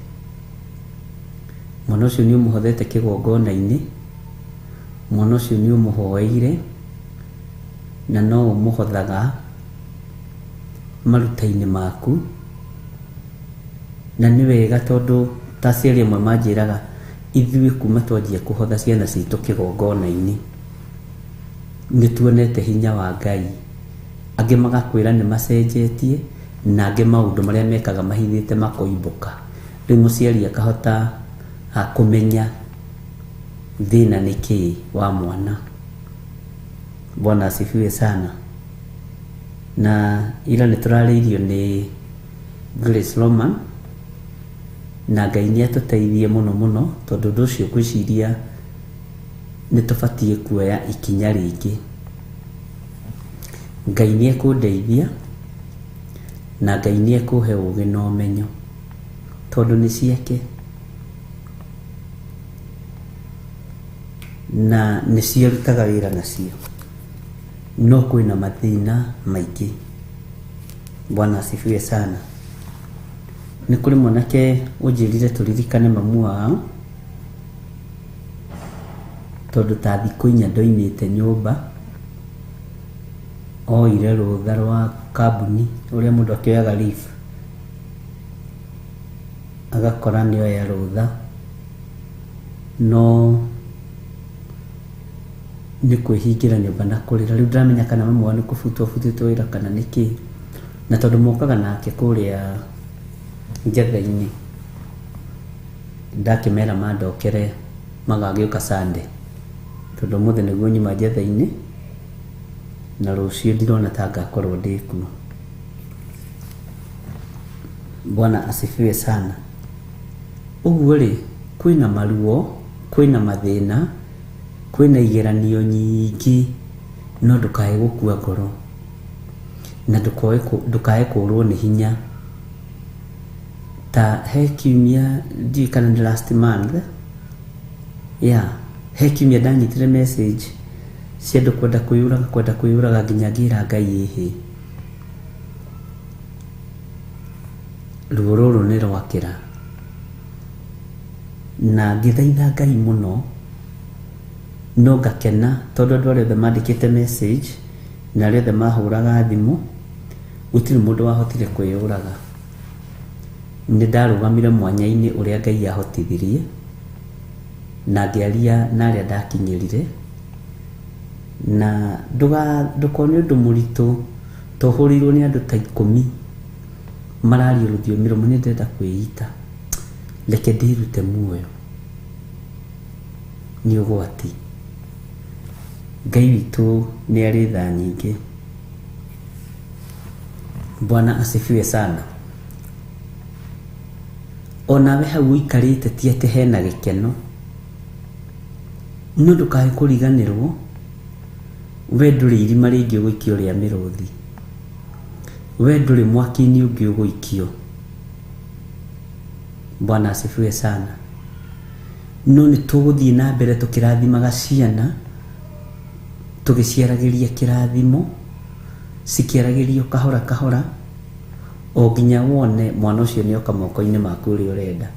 Mwana ũcio nĩ ũmũhothete kĩgongona-inĩ, mwana ũcio nĩ ũmũhoeire, na no ũmũhothaga maruta-inĩ maku. Na nĩ wega tondũ ta aciari amwe manjĩraga ithuĩ kuma twanjia kũhotha ciana citũ kĩgongona-inĩ nĩ tuonete hinya wa Ngai. Angĩ magakwĩra nĩ macenjetie, na angĩ maũndũ marĩa mekaga mahithĩte makoimbũka. Rĩu mũciari akahota kũmenya thĩna nĩ kĩĩ wa mwana. Bwana asifiwe sana. Na ira nĩ tũrarĩirio nĩ Grace Roman, na Ngai nĩ atũteithie mũno mũno, tondũ ũndũ ũcio ngwĩciria nĩ tũbatiĩ kuoya ikinya rĩngĩ. Ngai nĩ ekũndeithia na Ngai nĩ ekũhe ũũgĩ na ũmenyo, tondũ nĩ ciake na nĩcio arutaga wĩra nacio. No kwĩna mathĩna maingĩ. Bwana asifiwe sana. Nĩ kũrĩ mwanake ũnjĩrire tũririkane mamu wao, tondũ ta thikũ 4 ndoimĩte nyũmba, oire rũtha rwa kambuni ũrĩa mũndũ akĩoyaga leave, agakora nĩ oya rũtha, no nĩ kwĩhingĩra nyũmba na kũrĩra. Rĩu ndiramenya kana mamu wao nĩ kũbutwo abutĩtwo wĩra kana nĩ kĩĩ, na tondũ mokaga nake kũrĩa ngetha-inĩ, ndakĩmera mandokere magagĩũka Sunday, tondũ ũmũthĩ nĩguo nyuma njetha-inĩ na rũciũ ndirona ta ngakorwo ndĩ kuo. Bwana asifiwe sana. Ũguo rĩ, kwĩna maruo, kwĩna mathĩna, kwĩna igeranio nyingĩ, no ndũkae gũkua ngoro na ndũkae kũrwo nĩ hinya. Ta he kiumia, ndiũĩ kana nĩ last month, yeah, he kiumia ndanyitire message cia andũ kwenda kwĩyũraga, kwenda kwĩyũraga, nginya ngĩra Ngai ĩhĩ, ruo rũrũ nĩ rwakĩra. Na ngĩthaitha Ngai mũno, no ngakena tondũ andũ arĩa othe mandĩkĩte message na arĩa othe mahũraga thimũ, gũtirĩ mũndũ wahotire kwĩyũraga. Nĩ ndarũgamire mwanya-inĩ ũrĩa Ngai ahotithirie, na ngĩaria na arĩa ndakinyĩrire, na ndũkone ũndũ mũritũ tohũrĩirwo nĩ andũ ta 10 mararia rũthiomi rũmwe, nĩ ndĩrenda kwĩita, reke ndĩrute muoyo. Nĩ ũgwati. Ngai witũ nĩ arĩ tha nyingĩ. Bwana asifiwe sana. Onawe hau ũikarĩte ti atĩ hena gĩkeno, no ndũkae kũriganĩrwo we ndũrĩ irima rĩngĩ ũgũikio rĩa mĩrũthi, we ndũrĩ mwaki-inĩ ũngĩ ũgũikio. Bwana asifiwe sana. No nĩ tũgũthiĩ na mbere tũkĩrathimaga ciana, tũgĩciaragĩria kĩrathimo, cikĩaragĩrio kahora kahora, o nginya wone mwana ũcio nĩ oka moko-inĩ maku ũrĩa ũrenda.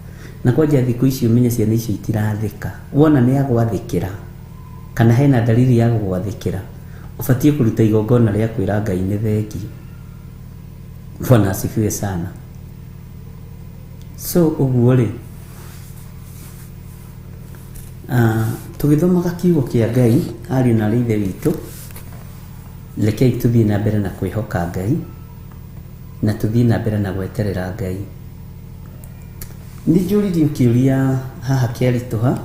Na kwanja thikũ ici ũmenye ciana icio itirathĩka. Wona nĩ agwathĩkĩra kana hena dalili ya gũgwathĩkĩra, ũbatiĩ kũruta igongona rĩa kwĩra Ngai nĩ thengio. Bwana asifiwe sana. So ũguo rĩ, tũgĩthomaga kiugo kĩa Ngai, ariũ na aarĩ Ithe witũ, rekei tũthiĩ na mbere na kwĩhoka Ngai, na tũthiĩ na mbere na gweterera Ngai. Nĩ njũririo kĩũria haha kĩaritũha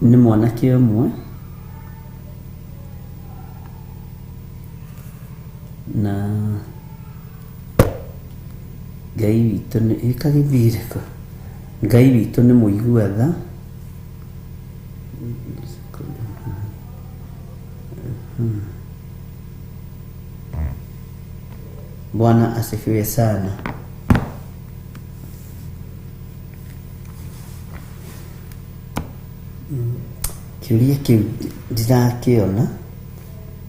nĩ mwanake ũmwe, na Ngai witũ nĩ ĩkagĩthire kũ? Ngai witũ nĩ mũigua tha. Bwana asifiwe sana. Kĩũria kĩu ndirakĩona,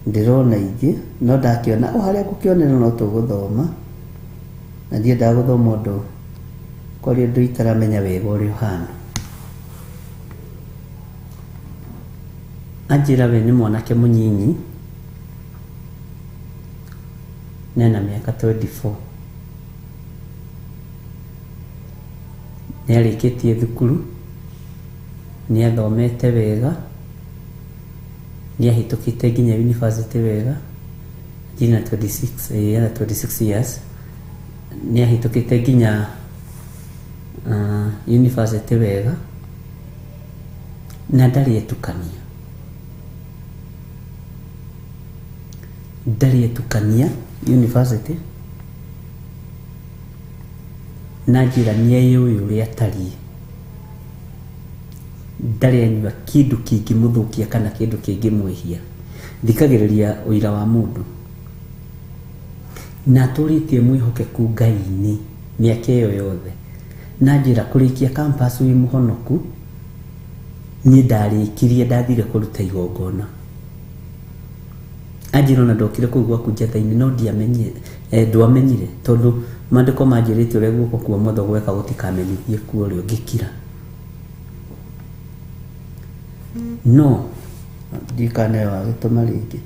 Ndĩrona ingĩ no ndakĩona o harĩa ngũkĩonera no tũgũthoma, na ndiendaga gũthoma ũndũ kwaria ũndũ itaramenya wega ũrĩa ũhana. Anjĩra we nĩ mwanake mũnyinyi nena mĩaka 24, nĩarĩkĩtie thukuru, nĩathomete wega, nĩahĩtũkĩte nginya university wega, nginya 26, ena 26 years, nĩahĩtũkĩte nginya university wega, na ndarĩ etukania, ndarĩ etukania university, na njĩra nĩeyũĩ ũrĩa atariĩ, ndarĩ anyua kĩndũ kĩngĩmũthũkia kana kĩndũ kĩngĩmwĩhia. Thikagĩrĩria ũira wa mũndũ, na atũrĩtie mwĩhokeku Ngai-inĩ mĩaka ĩyo yothe, na njĩra kũrĩkia campus wĩ mũhonoku, niĩ ndarĩkirie ndathire kũruta igongona. Anjĩra ona ndokire kũu gwaku Njatha-inĩ no ndiamenyire, ndwamenyire tondũ maandĩko manjĩrĩte ũrĩa guoko kwa ũmotho gweka gũtikamenyithie kuo ũrĩa ũngĩkira. No ndikane wagĩtũma rĩngĩ,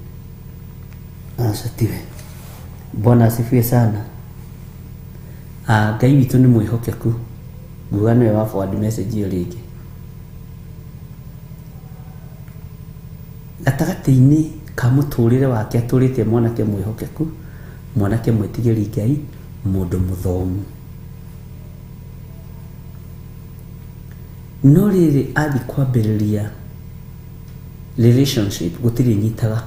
aca tiwe. Bwana asifiwe sana. Ngai witũ nĩ mwĩhokeku, nguga nĩwe wa forward message ĩyo rĩngĩ. Gatagatĩ-inĩ ka mũtũrĩre wake atũrĩte mwanake mwĩhokeku, mwanake mwĩtigĩri Ngai, mũndũ mũthomu. No rĩrĩ athi kwambĩrĩria relationship gũtirĩ nyitaga,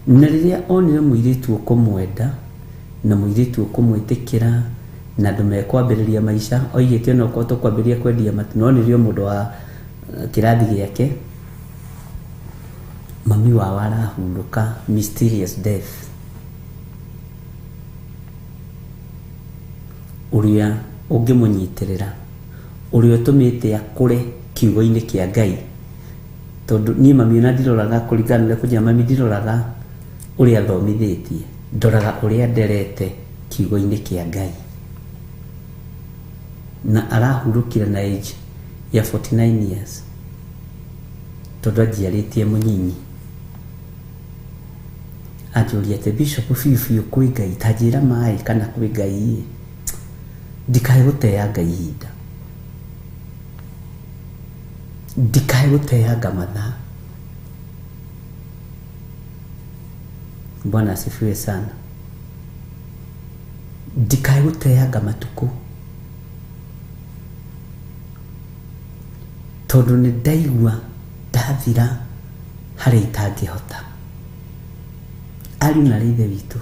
na rĩrĩa onire mũirĩtu ũkũmwenda na mũirĩtu ũkũmwĩtĩkĩra na andũ mekwambĩrĩria maica, oigĩte ona okorwo tũkwambĩrĩria kwendia matu, no nĩrĩo mũndũ wa kĩrathi gĩake, mami wao arahurũka mysterious death, ũrĩa ũngĩmũnyitĩrĩra, ũrĩa ũtũmĩte akũre kiugo-inĩ kĩa Ngai. Tondũ niĩ mami ona ndiroraga kũringana na ũrĩa kũnjĩra, mami ndiroraga ũrĩa athomithĩtie, ndoraga ũrĩa nderete kiugo-inĩ kĩa Ngai. Na arahurũkire na age ya 49 years tondũ anjiarĩtie mũnyinyi. Anjũria atĩ Bishop, biũ biũ kwĩ Ngai, ta njĩra maĩ kana kwĩ Ngai, ndikae gũteanga ihinda, ndikae gũteanga mathaa. Bwana asifiwe sana. Ndikae gũteanga matukũ, tondũ nĩ ndaigua ndathira harĩa itangĩhota. Ariũ na ithe witũ,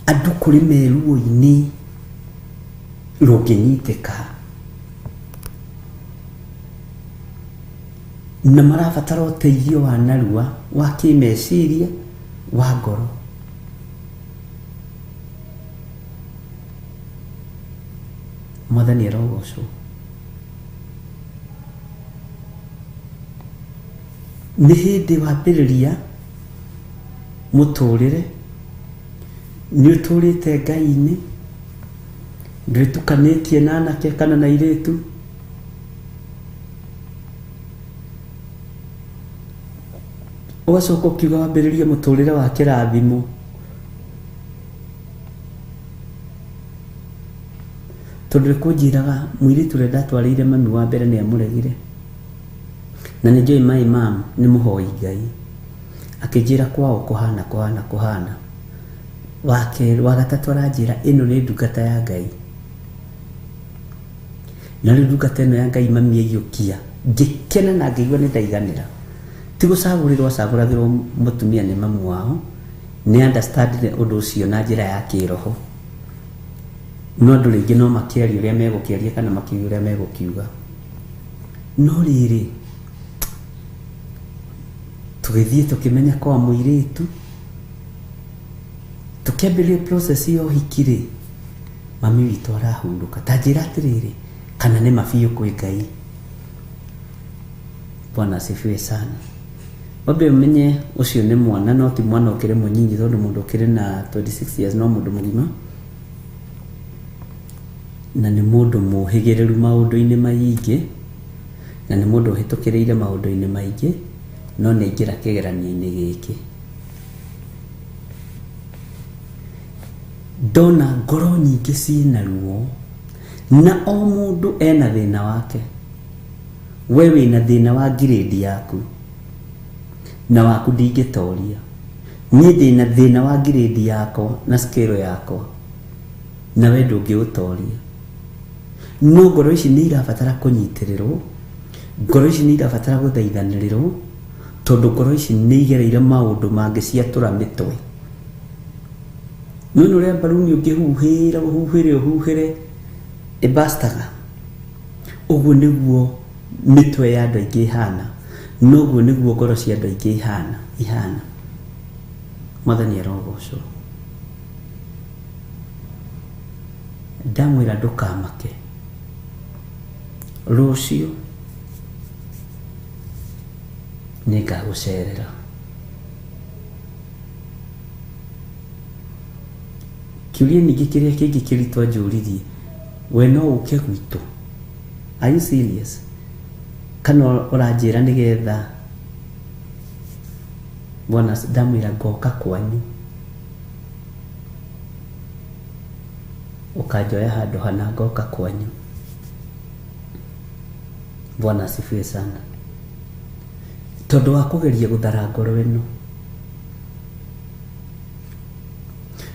andũ kũrĩ meruo-inĩ rũngĩnyitĩka na marabatara ũteithio wa narua wa kĩmeciria, wa ngoro. Mwathani arogocwo. Nĩ hĩndĩ wambĩrĩria mũtũrĩre, nĩ ũtũrĩte Ngai-inĩ, ndwĩtukanĩtie na anake kana na airĩtu, ũgacoka ũkiuga wambĩrĩrie mũtũrĩre wa kĩrathimo, tondũ nĩkũnjĩraga mũirĩtu ũrĩa ndatwarĩire mami wa mbere nĩ amũregire, na nĩ njũĩ my mom nĩ mũhoi Ngai, akĩnjĩra kwao kũhana kũhana kũhana. Wa kerĩ, wa gatatũ aranjĩra ĩno nĩ ndungata ya Ngai, na rĩu ndungata ĩno ya Ngai mami aiyũkia, ngĩkena na ngĩigua nĩ ndaiganĩra. Ti gũcagũrĩrwo acagũragĩrwo mũtumia nĩ mamu wao, nĩ understandire ũndũ ũcio na njĩra ya kĩroho, no andũ rĩngĩ no makĩaria ũrĩa megũkĩaria kana makiuga ũrĩa megũkiuga. No rĩrĩ tũgĩthiĩ tũkĩmenya kwa mũirĩtu, tũkĩambĩrĩria process ya ũhiki rĩ, mami witũ arahurũka. Ta njĩra atĩrĩrĩ, Kana nĩ ma biũ kwĩ Ngai. Bwana asifiwe sana. Wambe ũmenye ũcio nĩ mwana, no ti mwana ũkĩrĩ mũnyinyi, tondũ mũndũ ũkĩrĩ na 26 years no mũndũ mũgima, na nĩ mũndũ mũhĩgĩrĩru maũndũ-inĩ maingĩ, na nĩ mũndũ ũhĩtũkĩrĩire maũndũ-inĩ maingĩ, no nĩ aingĩra kĩgeranio-inĩ gĩkĩ. Ndona ngoro nyingĩ ciĩna ruo, na o mũndũ ena thĩna wake. We wĩna thĩna wa ngirĩndi yaku, na waku ndingĩtoria. Niĩ ndĩna thĩna wa ngirĩndi yakwa na scale yakwa, na we ndũngĩũtoria. No ngoro ici nĩ irabatara kũnyitĩrĩrwo, ngoro ici nĩ irabatara gũthaithanĩrĩrwo, tondũ ngoro ici nĩ igereire maũndũ mangĩ ciatũra mĩtwe. Nĩ ũrĩa mbaruni ũngĩhuhĩra ũhuhĩre ũhuhĩre ĩbastaga. Ũguo nĩguo mĩtwe ya andũ aingĩ ĩhana, noguo nĩguo ngoro cia andũ aingĩ ihana. Mwathani arogocwo. Ndamwĩra ndũkamake, rũciũ nĩngagũcerera. Kĩũria ningĩ kĩrĩa kĩngĩ kĩritũ anjũririe, we no ũke gwitũ? Are you serious? Kana ũranjĩra nĩgetha bwana? Ndamwĩra ngoka kwanyu, ũkanjoya handũ hana, ngoka kwanyu. Bwana asifiwe sana. Tondũ wa kũgeria gũthara ngoro ĩno,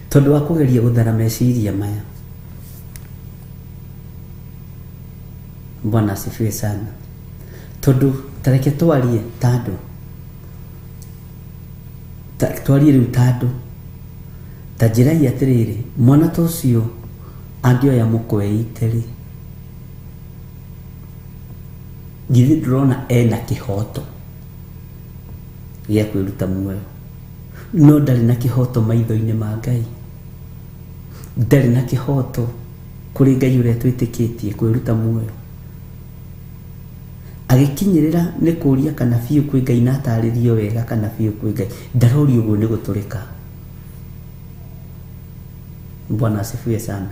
tondũ wa kũgeria gũthara meciria maya. Bwana asifiwe sana. Tondũ tareke twarie ta andũ, twarie rĩu ta andũ, ta njĩrai atĩrĩrĩ, mwana ta ũcio angĩoya mũkwa eite rĩ, githĩ ndũrona ena kĩhoto gĩa kwĩruta muoyo? No ndarĩ na kĩhoto maitho-inĩ ma Ngai, ndarĩ na kĩhoto kũrĩ Ngai ũrĩa twĩtĩkĩtie kwĩruta muoyo. Agĩkinyĩrĩra nĩ kũũria kana biũ kwĩ Ngai na atarĩrio wega kana biũ kwĩ Ngai, ndarorio ũguo nĩ gũtũrĩka. Bwana asifiwe sana.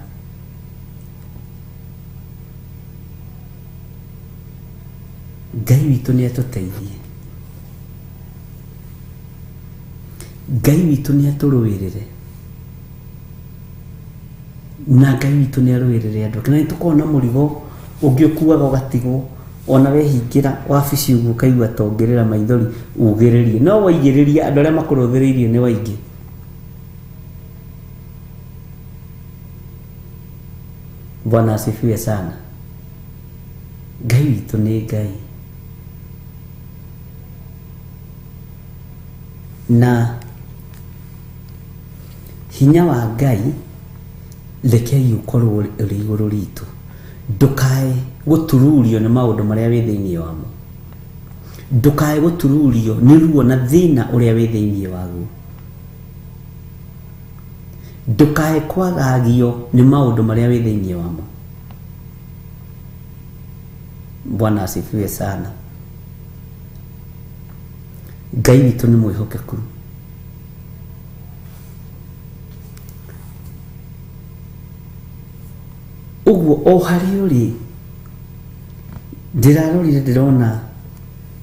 Ngai witũ nĩ atũteithie, Ngai witũ nĩ atũrũĩrĩre, na Ngai witũ nĩ arũĩrĩre andũ. Na nĩ tũkoragwo na mũrigo ũngĩ ũkuaga ũgatigwo, ona wehingĩra wabici ũguo ũkaigua ta ũngĩrĩra maithori ugĩrĩrie, no waigĩrĩria andũ arĩa makũrũthĩrĩirie nĩ waingĩ. Bwana asifiwe sana. Ngai witũ nĩ Ngai, na hinya wa Ngai rekei ũkorwo ũrĩ igũrũ ritũ. Ndũkae gũtururio nĩ maũndũ marĩa wĩ thĩinĩ wamo, ndũkae gũtururio nĩ ruo na thĩna ũrĩa wĩ thĩinĩ waguo, ndũkae kwagagio nĩ maũndũ marĩa wĩ thĩinĩ wamo. Bwana asifiwe sana. Ngai witũ nĩ mwĩhokeku. Ũguo o harĩa ũrĩ, ndĩrarorire ndĩrona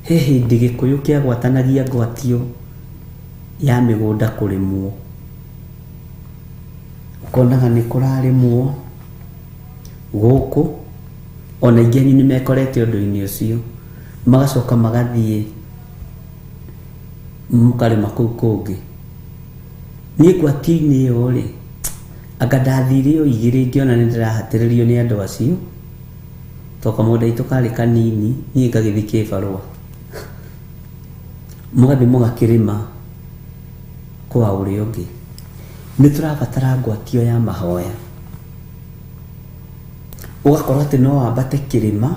he hĩndĩ Gĩkũyũ kĩagwatanagia ngwatio ya mĩgũnda kũrĩmwo, ũkonaga nĩ kũrarĩmwo gũkũ, ona aingĩ anyu nĩ mekorete ũndũ-inĩ ũcio, magacoka magathiĩ mũkarĩma kũu kũngĩ. Niĩ ngwatio-inĩ ĩyo rĩ, anga ndathire o igĩrĩ ngĩona nĩ ndĩrahatĩrĩrio nĩ andũ acio, to kamũgũnda gaitũ karĩ kanini, niĩ ngagĩthiĩ kĩbarũa. Mũgathiĩ mũgakĩrĩma kwa ũrĩa ũngĩ. Nĩ tũrabatara ngwatio ya mahoya, ũgakorwo atĩ no wambate kĩrĩma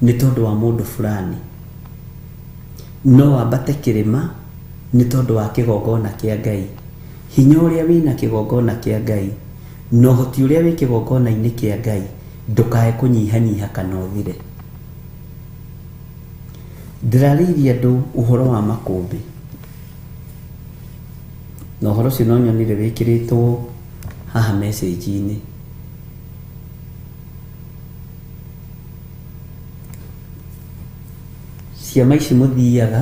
nĩ tondũ wa mũndũ fulani, no wambate kĩrĩma nĩ tondũ wa kĩgongona kĩa Ngai. Hinya ũrĩa wĩna kĩgongona kĩa Ngai na ũhoti ũrĩa wĩ kĩgongona-inĩ kĩa Ngai Ndũkae kũnyihanyiha kana ũthire. Ndĩrarĩirie andũ ũhoro wa makũmbĩ, na ũhoro ũcio no nyonire wĩkĩrĩtwo haha message-inĩ. Ciama ici mũthiaga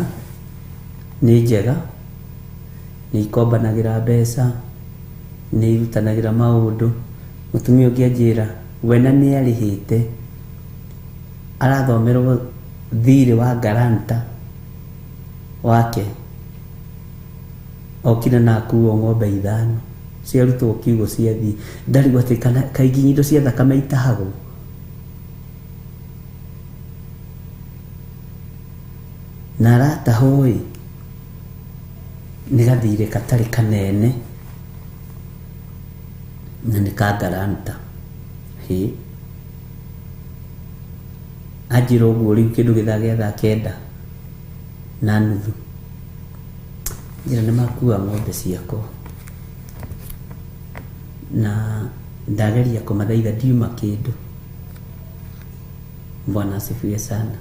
nĩ njega, nĩ ikombanagĩra mbeca, nĩ irutanagĩra maũndũ. Mũtumia ũngĩ anjĩra we na nĩ arĩhĩte, arathomerwo thirĩ wa garanta wake, okire na akuo ng'ombe 5 ciarutwo kiugo ciathiĩ. Ndarigwo atĩ kana kaingĩ indo cia thakame itahagwo. Na aratahwo ĩ, nĩ gathirĩ gatarĩ kanene na nĩ ka garanta. Hĩ, anjĩra ũguo rĩu kĩndũ gĩthaa gĩa thaa 9:30, njĩra nĩ makua ng'ombe ciakwa, na ndageria kũmathaitha ndiuma kĩndũ. Bwana asifiwe sana.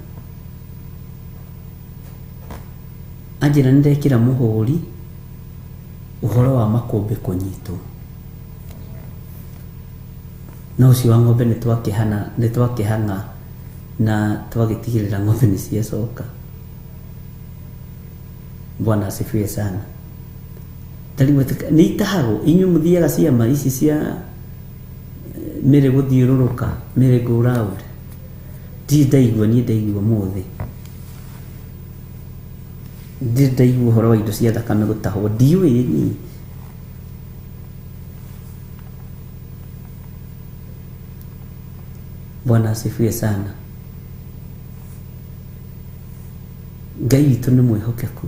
Anjĩra nĩ ndekĩra mũhũri ũhoro wa makũmbĩ kũnyitwo, no ũcio wa ng'ombe nĩ twakĩhang'a na twagĩtigĩrĩra ng'ombe nĩ ciacoka. Bwana asifiwe sana. Ndarigwo atĩ nĩ itahagwo. Inyuĩ mũthiaga ciama ici cia mĩrĩ gũthiũrũrũka, mĩrĩ go round. Ndirĩ ndaigua, niĩ ndaigua ũmũthĩ. Ndirĩ ndaigua ũhoro wa indo cia thakame gũtahwo, ndiũĩ niĩ. Bwana asifiwe sana. Ngai witũ nĩ mwĩhokeku.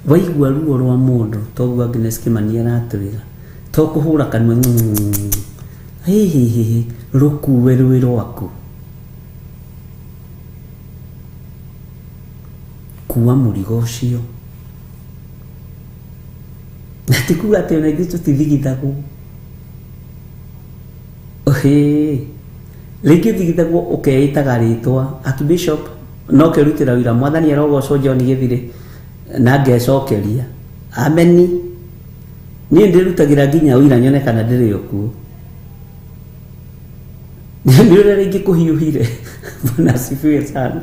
Waigua ruo rwa mũndũ, toguo Agnes Kimani aratwĩra, to kũhũra kanua hi hi hi, rũkuwe rwĩ rwaku. Kua mũrigo ũcio. Na ti kuga atĩ ona ithuĩ tũtithigithagwo. Hĩ, rĩngĩ ũthigithagwo ũkeĩtaga rĩtwa Archbishop, no ũkerutĩra wĩra Mwathani arogocwo John Gĩthirĩ, na ngecokeria ameni. Niĩ ndĩrutagĩra nginya ũira nyone kana ndĩrĩ o kuo. Nĩ ũrĩa rĩngĩ kũhiũhire. Bwana asifiwe sana.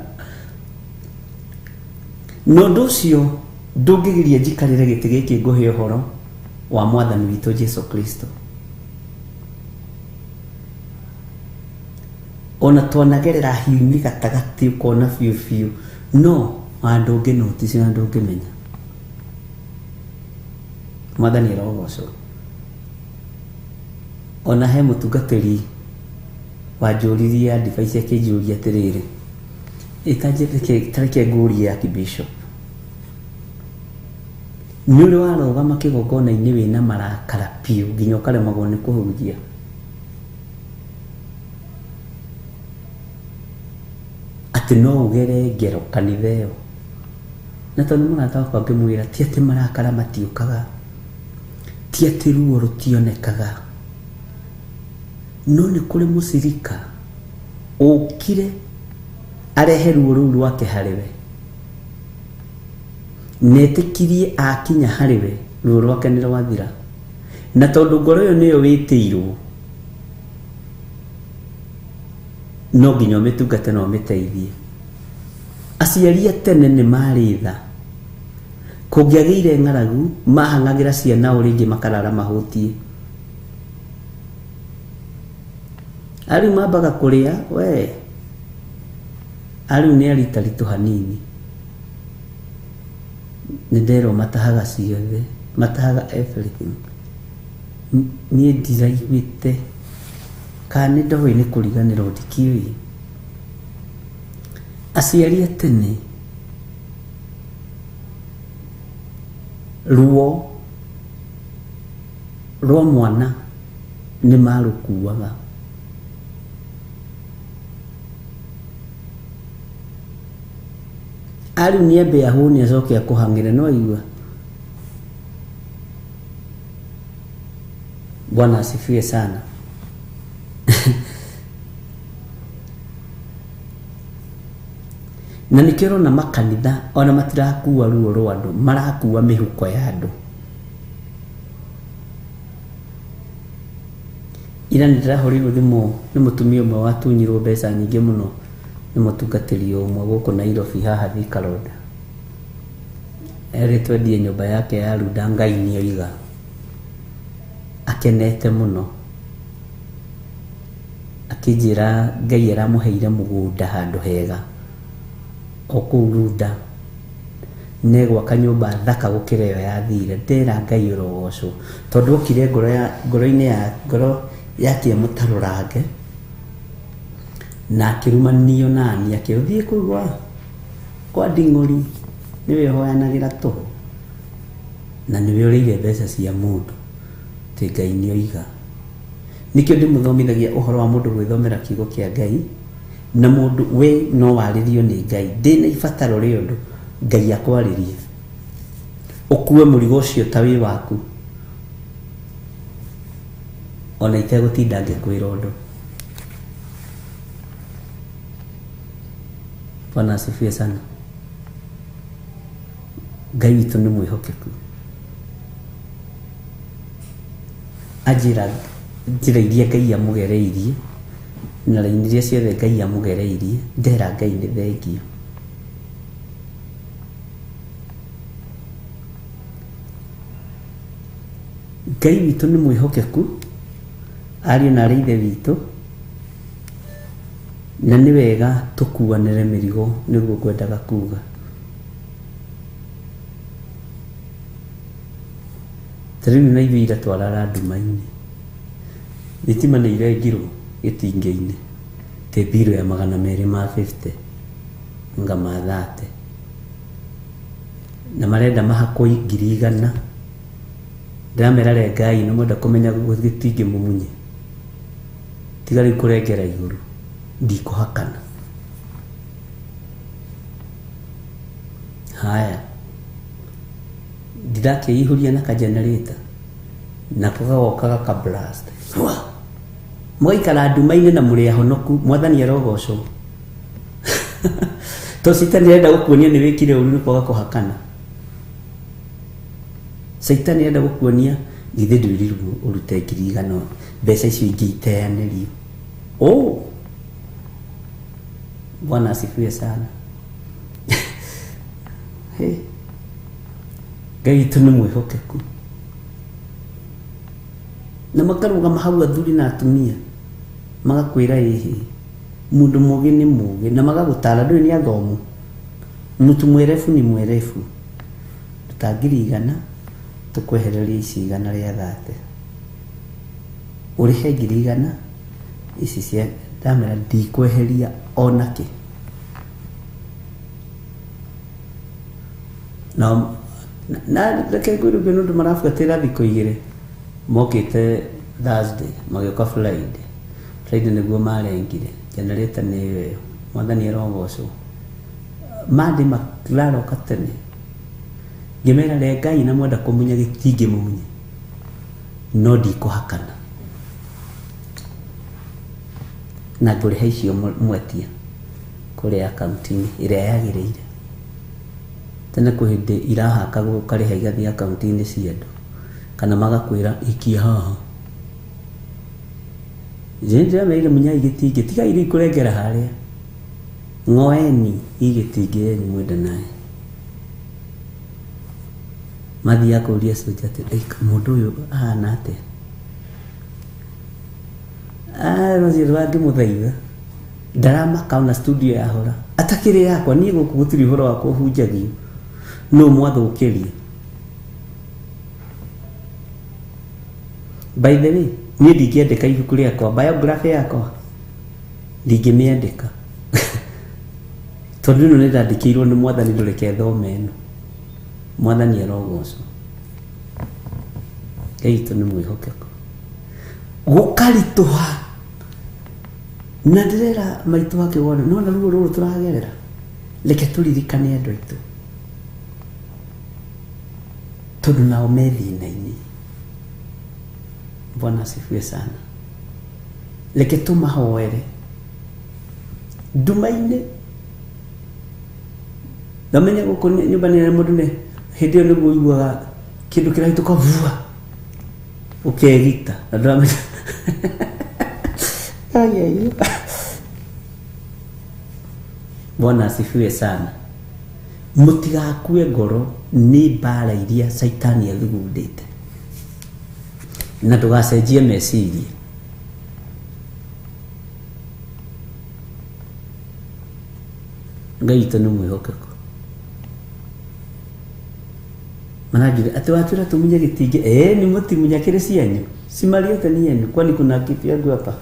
Na ũndũ ũcio ndũngĩgiria njikarĩre gĩtĩ gĩkĩ ngũhe ũhoro wa Mwathani witũ Jesu Kristo. Ona twanagerera hiũ-inĩ gatagatĩ ũkona biũ biũ, no handũ ũngĩ notice na ndũngĩmenya. Mwathani arogocwo. Ona he mũtungatĩri wanjũririe advice akĩnjũria atĩrĩrĩ, tareke ngũrie Archbishop, nĩ ũrĩ warũgama kĩgongona-inĩ wĩna marakara biũ nginya ũkaremagwo nĩ kũhunjia? Atĩ no ũgere ngero kanitha ĩyo? Na tondũ mũrata wakwa ngĩmwĩra ti atĩ marakara matiũkaga, ti atĩ ruo rũtionekaga, no nĩ kũrĩ mũcirika ũkire arehe ruo rũu rwake harĩ we, netĩkirie akinya harĩ we ruo rwake nĩ rwathira. Na tondũ ngoro ĩyo nĩyo wĩtĩirwo, no nginya ũmĩtungate na ũmĩteithie. Aciari a tene nĩ marĩ tha. Kũngĩagĩire ng'aragu, mahang'agĩra ciana o rĩngĩ makarara mahũtiĩ. Arĩu mambaga kũrĩa, we arĩu nĩ aritaritũ hanini. Nĩ nderwo matahaga ciothe, matahaga everything. Niĩ ndiraiguĩte kana nĩ ndoĩ nĩ kũriganĩrwo ndikĩũĩ. Aciari a tene ruo rwa mwana nĩ marũkuaga. Arĩu nĩ ambe ahũne acoke akũhang'ĩre, no aigua. Bwana asifiwe sana. Na nĩkĩo ũrona makanitha ona matirakua ruo rwa andũ, marakua mĩhuko ya andũ. Ira nĩ ndĩrahũrĩirwo thimũ nĩ mũtumia ũmwe watunyirwo mbeca nyingĩ mũno nĩ mũtungatĩri ũmwe gũkũ Nairobi haha Thika Road. Erĩtwo endie nyũmba yake ya Runda, Ngai nĩ oiga. Akenete mũno akĩnjĩra Ngai aramũheire mũgũnda handũ hega o kũu Runda, negwaka nyũmba thaka gũkĩra ĩyo yathire. Ndera Ngai ũrogocwo tondũ okire ngoro-inĩ ya ngoro yake mũtarũrange na akĩrumanio nani, akĩũthiĩ kũu kwa nding'ũri nĩwe ũhoyanagĩra tũhũ na nĩwe ũrĩire mbeca cia mũndũ, atĩ Ngai nĩ oiga. Nĩkĩo ndĩmũthomithagia ũhoro wa mũndũ gwĩthomera kiugo kĩa Ngai, na mũndũ we no warĩrio nĩ Ngai. Ndĩna ibataro rĩa ũndũ Ngai akwarĩrie, ũkue mũrigo ũcio ta wĩ waku ona itegũtinda ngĩkwĩra ũndũ. Bwana asifiwe sana. Ngai witũ nĩ mwĩhokeku. Anjĩra njĩra iria Ngai amũgereirie na raini iria ciothe Ngai amũgereirie, ndera Ngai nĩ thengio. Ngai witũ nĩ mwĩhokeku, ariũ na arĩ ithe witũ, na nĩ wega tũkuanĩre mĩrigo, nĩguo ngwendaga kuga. Ta rĩu na ithuĩ ira twarara nduma-inĩ, thitima nĩ irengirwo gĩtingĩ-inĩ tĩ mbirũ ya 250 anga ma 30, na marenda mahakwo 100,000. Ndĩramera rengai na mwenda kũmenya gĩtingĩ mũmunye, tiga rĩu kũrengera igũrũ, ndikũhakana. Haya, ndirakĩihũria na kagenerator nako gagoka gaka blast, mũgaikara nduma-inĩ na mũrĩ ahonoku. Mwathani arogocwo. To Caitani arenda gũkuonia nĩ wĩkire ũru nĩ kwaga kũhakana. Caitani arenda gũkuonia githĩ ndwĩrirwo ũrute 100,000, mbeca icio ingĩ iteanĩrio. Oh, Bwana asifiwe sana. Hey, Ngai witũ nĩ mwĩhokeku. Na makarũgama hau athuri na atumia magakwĩra ĩhĩ mũndũ mũgĩ nĩ mũgĩ, na magagũtara ndũĩ nĩ athomu, mtu mwerefu ni mwerefu. Ruta 100,000 tũkwehereria ici 130, ũrĩhe 100,000 ici cia ndamera ndikweheria onakĩ. Na reke ngwĩre ũguo nĩ ũndũ marabuatĩra thikũ igĩrĩ, mokĩte Thursday magĩũka Friday. Friday nĩguo marengire generator nĩ ĩyo ĩyo. Mwathani arogocwo. Monday makĩraroka tene, ngĩmera rengai na mwenda kũmunya gĩtingĩ mũmunye, no ndikũhakana na ngũrĩha icio mwetia kũrĩa akaunti-inĩ ĩrĩa yagĩrĩire. Tene kwĩ hĩndĩ irahakagwo ũkarĩha igathiĩ akaunti-inĩ cia andũ, kana magakwĩra ikia haha. Njĩra ndĩramerire munyai gĩtingĩ, tigai rĩu kũrengera harĩa, ng'oeni igĩtingĩ yanyu mwenda naye. Mathiaga kũria soja atĩ mũndũ ũyũ ahana atĩa? Rũciũ rwangĩmũthaitha ndaramaka ona studio yahora atakĩrĩ yakwa niĩ gũkũ gũtirĩ ũhoro wa kũhunjagio, no mwathũkĩrie. By the way, niĩ ndingĩandĩka ibuku rĩakwa, biography yakwa ndingĩmĩandĩka tondũ ĩno nĩ ndandĩkĩirwo nĩ mwathani, ndũreke thome ĩno. Mwathani arogocwo. Ngai witũ nĩ mwĩhokeku. Gũkaritũha na ndĩrera maitũ akĩwona no na ruo rũrũ tũragerera, reke tũririkane andũ aitũ tondũ nao me thĩna-inĩ. Bwana asifiwe sana. Reke tũmahoere nduma-inĩ. Ndamenya gũkũ nyũmba nĩ mũndũ nĩ hĩndĩ ĩyo nĩguo ũiguaga kĩndũ kĩrahĩtũka vua ũkegita na ndũramenya. Ai, ai. Bwana asifiwe sana. Mũtigakue ngoro nĩ mbara iria Caitani athugundĩte, na ndũgacenjie meciria. Ngai witũ nĩ mwĩhokeku. Mananjuria atĩ watwĩra tũmunye gĩtingĩ, nĩ mũtimunya kĩrĩ cianyu, si mali yote ni yenu, kwani kuna kitu yangu hapa?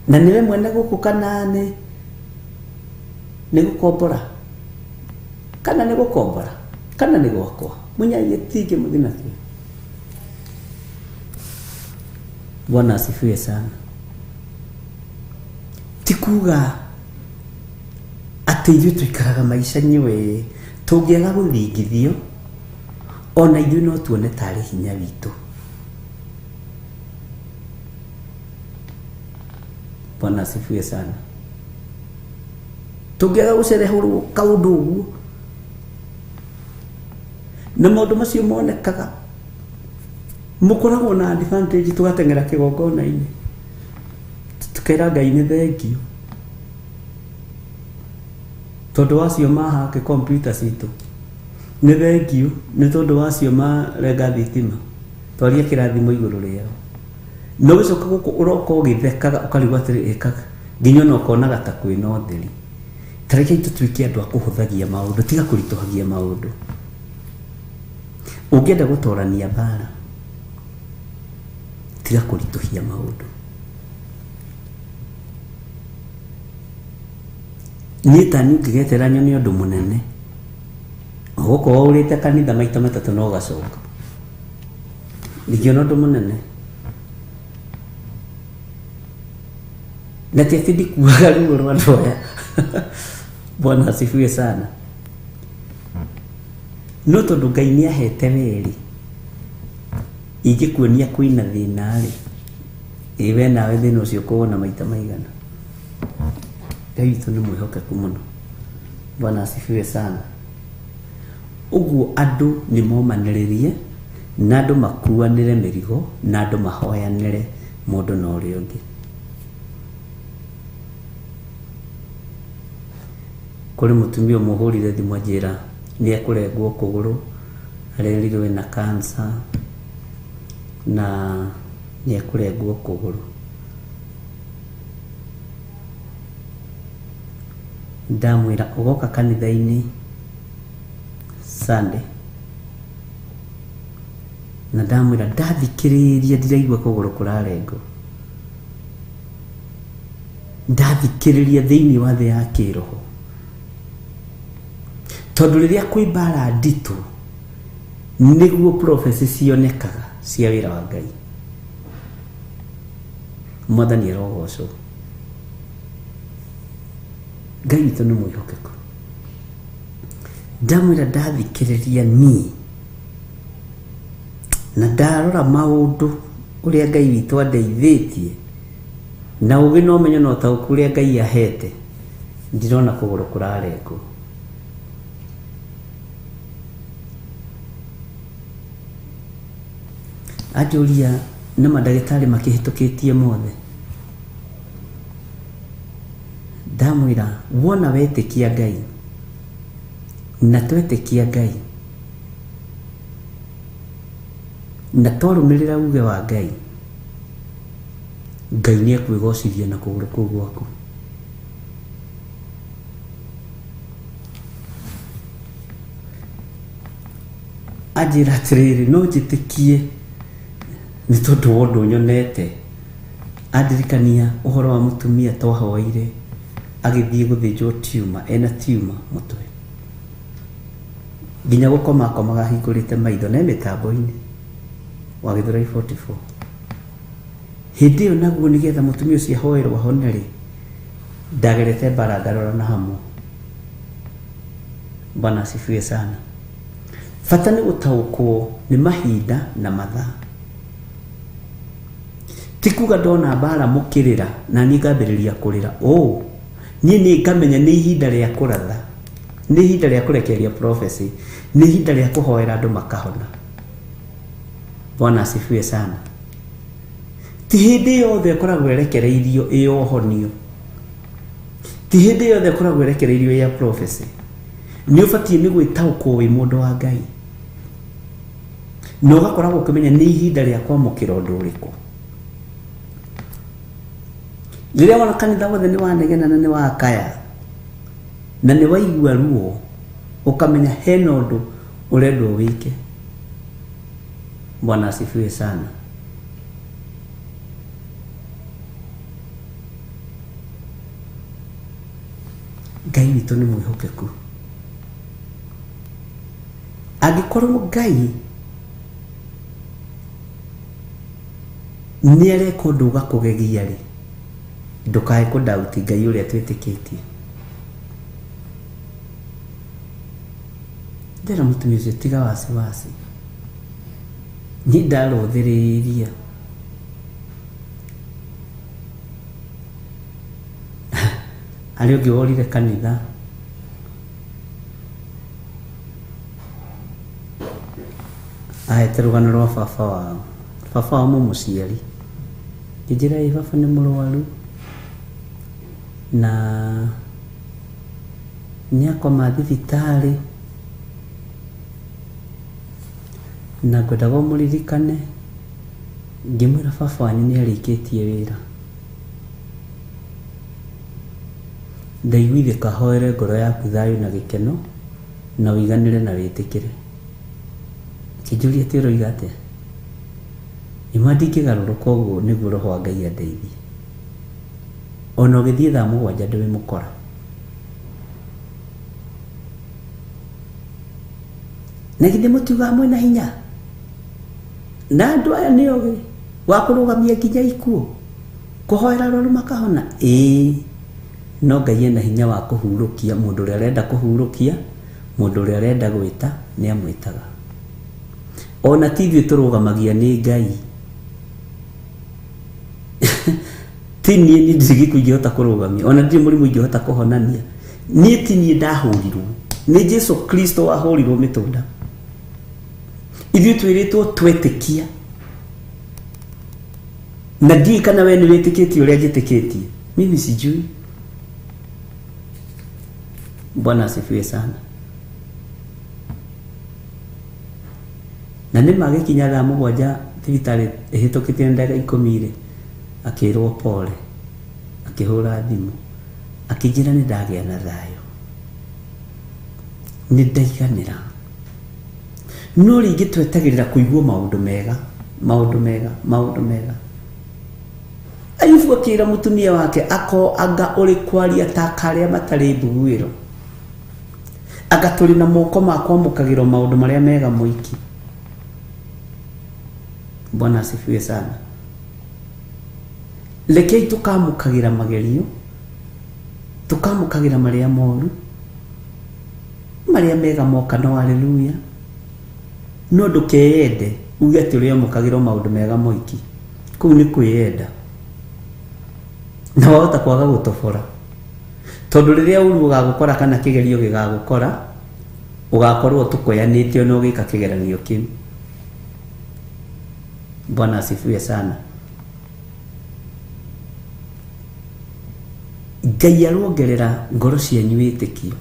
Na nĩwe mwene gũkũ kana nĩ gũkombora, kana nĩ gũkombora, kana nĩ gwakwa, munya gĩtingĩ mũthiĩ nakĩo. Bwana asifiwe sana. Ti kuga atĩ ithuĩ tũikaraga maica nyũĩ tũngĩaga gũthingithio ona ithuĩ no tuone tarĩ hinya witũ. Bwana asifiwe sana. Tũngĩaga gũcerehũrwo kaũndũ ũguo na maũndũ macio monekaga mũkoragwo na advantage, tũgateng'era kĩgongona-inĩ tukera Ngai nĩ thengio tondũ wacio mahake kompyuta citũ, nĩ thengio nĩ tondũ wacio marenga thitima, twaria kĩrathimo igũrũ rĩao. No gĩcoka gũkũ ũroka ũgĩthekaga ũkarigwo atĩrĩ ĩkaga nginya ona ũkonaga ta kwĩna ũtheri. Ta rekei tũtuĩke andũ a kũhũthagia maũndũ, tiga kũritũhagia maũndũ. Ũngĩenda gũtorania mbara, tiga kũritũhia maũndũ. Niĩ ta niĩ ũngĩgetera nyone ũndũ mũnene, ũgũkorwo ũrĩte kanitha maita matatũ na ũgacoka, ndingĩona ũndũ mũnene. Na ti atĩ ndikuaga ruo rwa andũ aya. Bwana asifiwe sana. No tondũ Ngai nĩ ahete weri, ingĩkuonia kwĩna thĩna rĩ, ĩ we nawe thĩna ũcio ũkũwona maita maigana. Ngai witũ nĩ mwĩhokeku mũno. Bwana asifiwe sana. Ũguo andũ nĩ momanĩrĩrie na andũ makuanĩre mĩrigo na andũ mahoyanĩre mũndũ na ũrĩa ũngĩ. Kũrĩ mũtumia ũmwe ũhũrire thimũ anjĩra nĩ ekũrengwo kũgũrũ, arerirwo ena cancer na nĩ ekũrengwo kũgũrũ. Ndamwĩra ũgoka kanitha-inĩ Sunday, na ndamwĩra ndathikĩrĩria ndiraigua kũgũrũ kũrarengwo, ndathikĩrĩria thĩinĩ wa thĩ ya kĩroho, tondũ rĩrĩa kwĩ mbara nditũ nĩguo prophecy cionekaga cia wĩra wa Ngai. Mwathani arogocwo. Ngai witũ nĩ mwĩhokeku. Ndamwĩra ndathikĩrĩria niĩ na ndarora maũndũ ũrĩa Ngai witũ andeithĩtie na ũgĩ na ũmenyo na ũtaũku ũrĩa Ngai ahete, ndirona kũgũrũ kũrarengwo. Anjũria nĩ mandagĩtarĩ makĩhĩtũkĩtie mothe. Ndamwĩra wona wetĩkia Ngai na twetĩkia Ngai na twarũmĩrĩra uge wa Ngai, Ngai nĩ ekwĩgocithia na kũgũrũ kũu gwaku. Anjĩra atĩrĩrĩ, no njĩtĩkie nĩ tondũ wa ũndũ nyonete. Andirikania ũhoro wa mũtumia twahoire agĩthiĩ gũthĩnjwo tumor, ena tumor mũtwe, nginya gũkoma akomaga ahingũrĩte maitho na mĩtambo-inĩ wa Gĩthũrai 44. Hĩndĩ ĩyo naguo nĩgetha mũtumia ũcio ahoerwo ahone rĩ, ndagerete mbara ngarora na hamwe. Bwana asifiwe sana. Bata nĩ gũtaũkwo nĩ mahinda na mathaa. Ti kuga ndona mbara mũkĩrĩra na niĩ ngambĩrĩria kũrĩra. Oh, niĩ nĩ ngamenya nĩ ihinda rĩa kũratha, nĩ ihinda rĩa kũrekereria prophecy, nĩ ihinda rĩa kũhoera andũ makahona. Bwana asifiwe sana. Ti hĩndĩ yothe ĩkoragwo ĩrekereirio ĩ ũhonio, ti hĩndĩ yothe ĩkoragwo ĩrekereirio ya prophecy. Nĩ ũbatiĩ nĩ gwĩtaũkwo wĩ mũndũ wa Ngai na ũgakoragwo ũkĩmenya nĩ ihinda rĩa kwamũkĩra ũndũ ũrĩkũ. Rĩrĩa wona kanitha wothe nĩ wanegena na nĩ wakaya na nĩ waigua ruo, ũkamenya hena ũndũ ũrendwo wĩke. Bwana asifiwe sana. Ngai witũ nĩ mwĩhokeku. Angĩkorwo Ngai nĩ areka ũndũ ũgakũgegia rĩ, ndũkae kũdauti Ngai ũrĩa twĩtĩkĩtie. Ndĩra mũtumia ũcio tiga wasiwasi, niĩ ndarũthĩrĩria harĩ ũngĩ worire kanitha ahete rũgano rwa baba wao, baba wao mũmũciari. Ngĩnjĩra ĩ baba nĩ mũrwaru na nĩakoma thibitarĩ na ngwendaga ũmũririkane. Ngĩmwĩra baba wanyu nĩ arĩkĩtie wĩra, ndaiguithĩka hoere ngoro yaku thayũ na gĩkeno na ũiganĩre na wĩtĩkĩre. Akĩnjũria atĩ ũroiga atĩa? Ima ndingĩgarũrũka ũguo nĩguo roho wa Ngai andeithie. Ona ũgĩthiĩ thaa 7 ndũrĩmũkora. Na githĩ mũtiugaga mwĩna hinya? Na andũ aya nĩ ogĩ wa kũrũgamia nginya ikuũ, kũhoera arwaru makahona. Ĩĩ, no Ngai ena hinya wa kũhurũkia mũndũ ũrĩa arenda kũhurũkia, mũndũ ũrĩa arenda gwĩta nĩ amwĩtaga. Ona ti ithuĩ tũrũgamagia, nĩ Ngai. Ti niĩ, niĩ ndirĩ gĩkuũ ingĩhota kũrũgamia, ona ndirĩ mũrimũ ingĩhota kũhonania. Niĩ ti niĩ ndahũrirwo, nĩ Jesu Kristo wahũrirwo mĩtũnda. Ithuĩ twĩrĩtwo twetĩkia, na ndiũĩ kana we nĩ wĩtĩkĩtie ũrĩa njĩtĩkĩtie. Mimi sijui. Bwana asifiwe sana. Na nĩ magĩkinya thaa 7 thibitarĩ ĩhĩtũkĩtie na ndagĩka 10 rĩ, akĩrwo pole, akĩhũra thimũ akĩnjĩra nĩ ndagĩa na thayũ, nĩ ndaiganĩra. No rĩngĩ twetagĩrĩra kũigua maũndũ mega, maũndũ mega, maũndũ mega. Ayubu akĩra mũtumia wake ako anga ũrĩ kwaria ta karĩa matarĩ mbuguĩro, anga tũrĩ na moko ma kwamũkagĩrwo maũndũ marĩa mega mũiki. Bwana asifiwe sana. Rekei tũkamũkagĩra magerio, tũkamũkagĩra marĩa moru, marĩa mega moka no haleluya. No ndũkeyende uge atĩ ũrĩamũkagĩra maũndũ mega moiki, kũu nĩ kwĩyenda na wahota kwaga gũtobora, tondũ rĩrĩa ũru ũgagũkora kana kĩgerio gĩgagũkora, ũgakorwo ũtũkoyanĩte ona ũgĩka kĩgeranio kĩu. Bwana asifiwe sana. Ngai arongerera ngoro cianyu wĩtĩkio.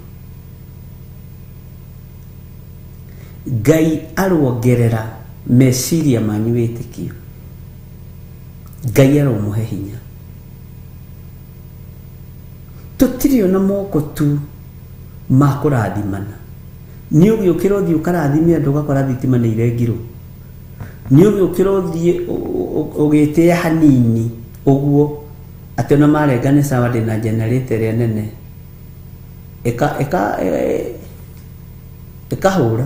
Ngai arongerera meciria manyu wĩtĩkio. Ngai aromũhe hinya. Tũtirĩ ona moko tu ma kũrathimana. Nĩ ũgĩũkĩra ũthiĩ ũkarathime andũ ũgakora thitima nĩ irengirwo. Nĩ ũgĩũkĩra ũthiĩ ũgĩtĩĩa hanini ũguo atĩ ona marenga nĩ sawa, ndĩna generator ĩrĩa nene ĩkahũra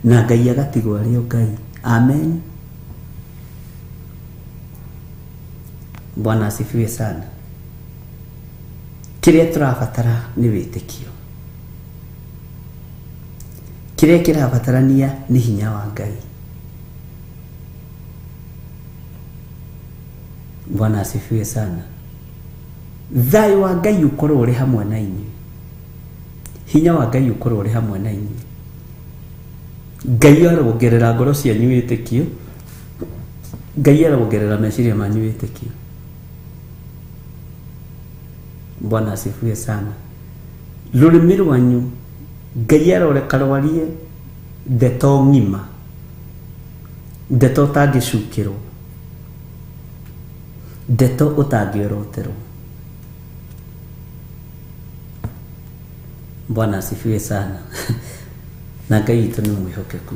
na Ngai agatigwo arĩ o Ngai. Amen. Bwana asifiwe sana. Kĩrĩa tũrabatara nĩ wĩtĩkio. Kĩrĩa kĩrabatarania nĩ hinya wa Ngai. Bwana asifiwe sana. Thayũ wa Ngai ũkorwo ũrĩ hamwe na inyuĩ. Hinya wa Ngai ũkorwo ũrĩ hamwe na inyuĩ. Ngai arongerera ngoro cianyu wĩtĩkio. Ngai arongerera meciria manyu wĩtĩkio. Bwana asifiwe sana. Rũrĩmĩ rwanyu Ngai aroreka rwarie ndeto ng'ima, ndeto ũtangĩcukĩrwo, ndeto ũtangĩoroterwo. Bwana asifiwe sana. Na Ngai witũ nĩ mwĩhokeku.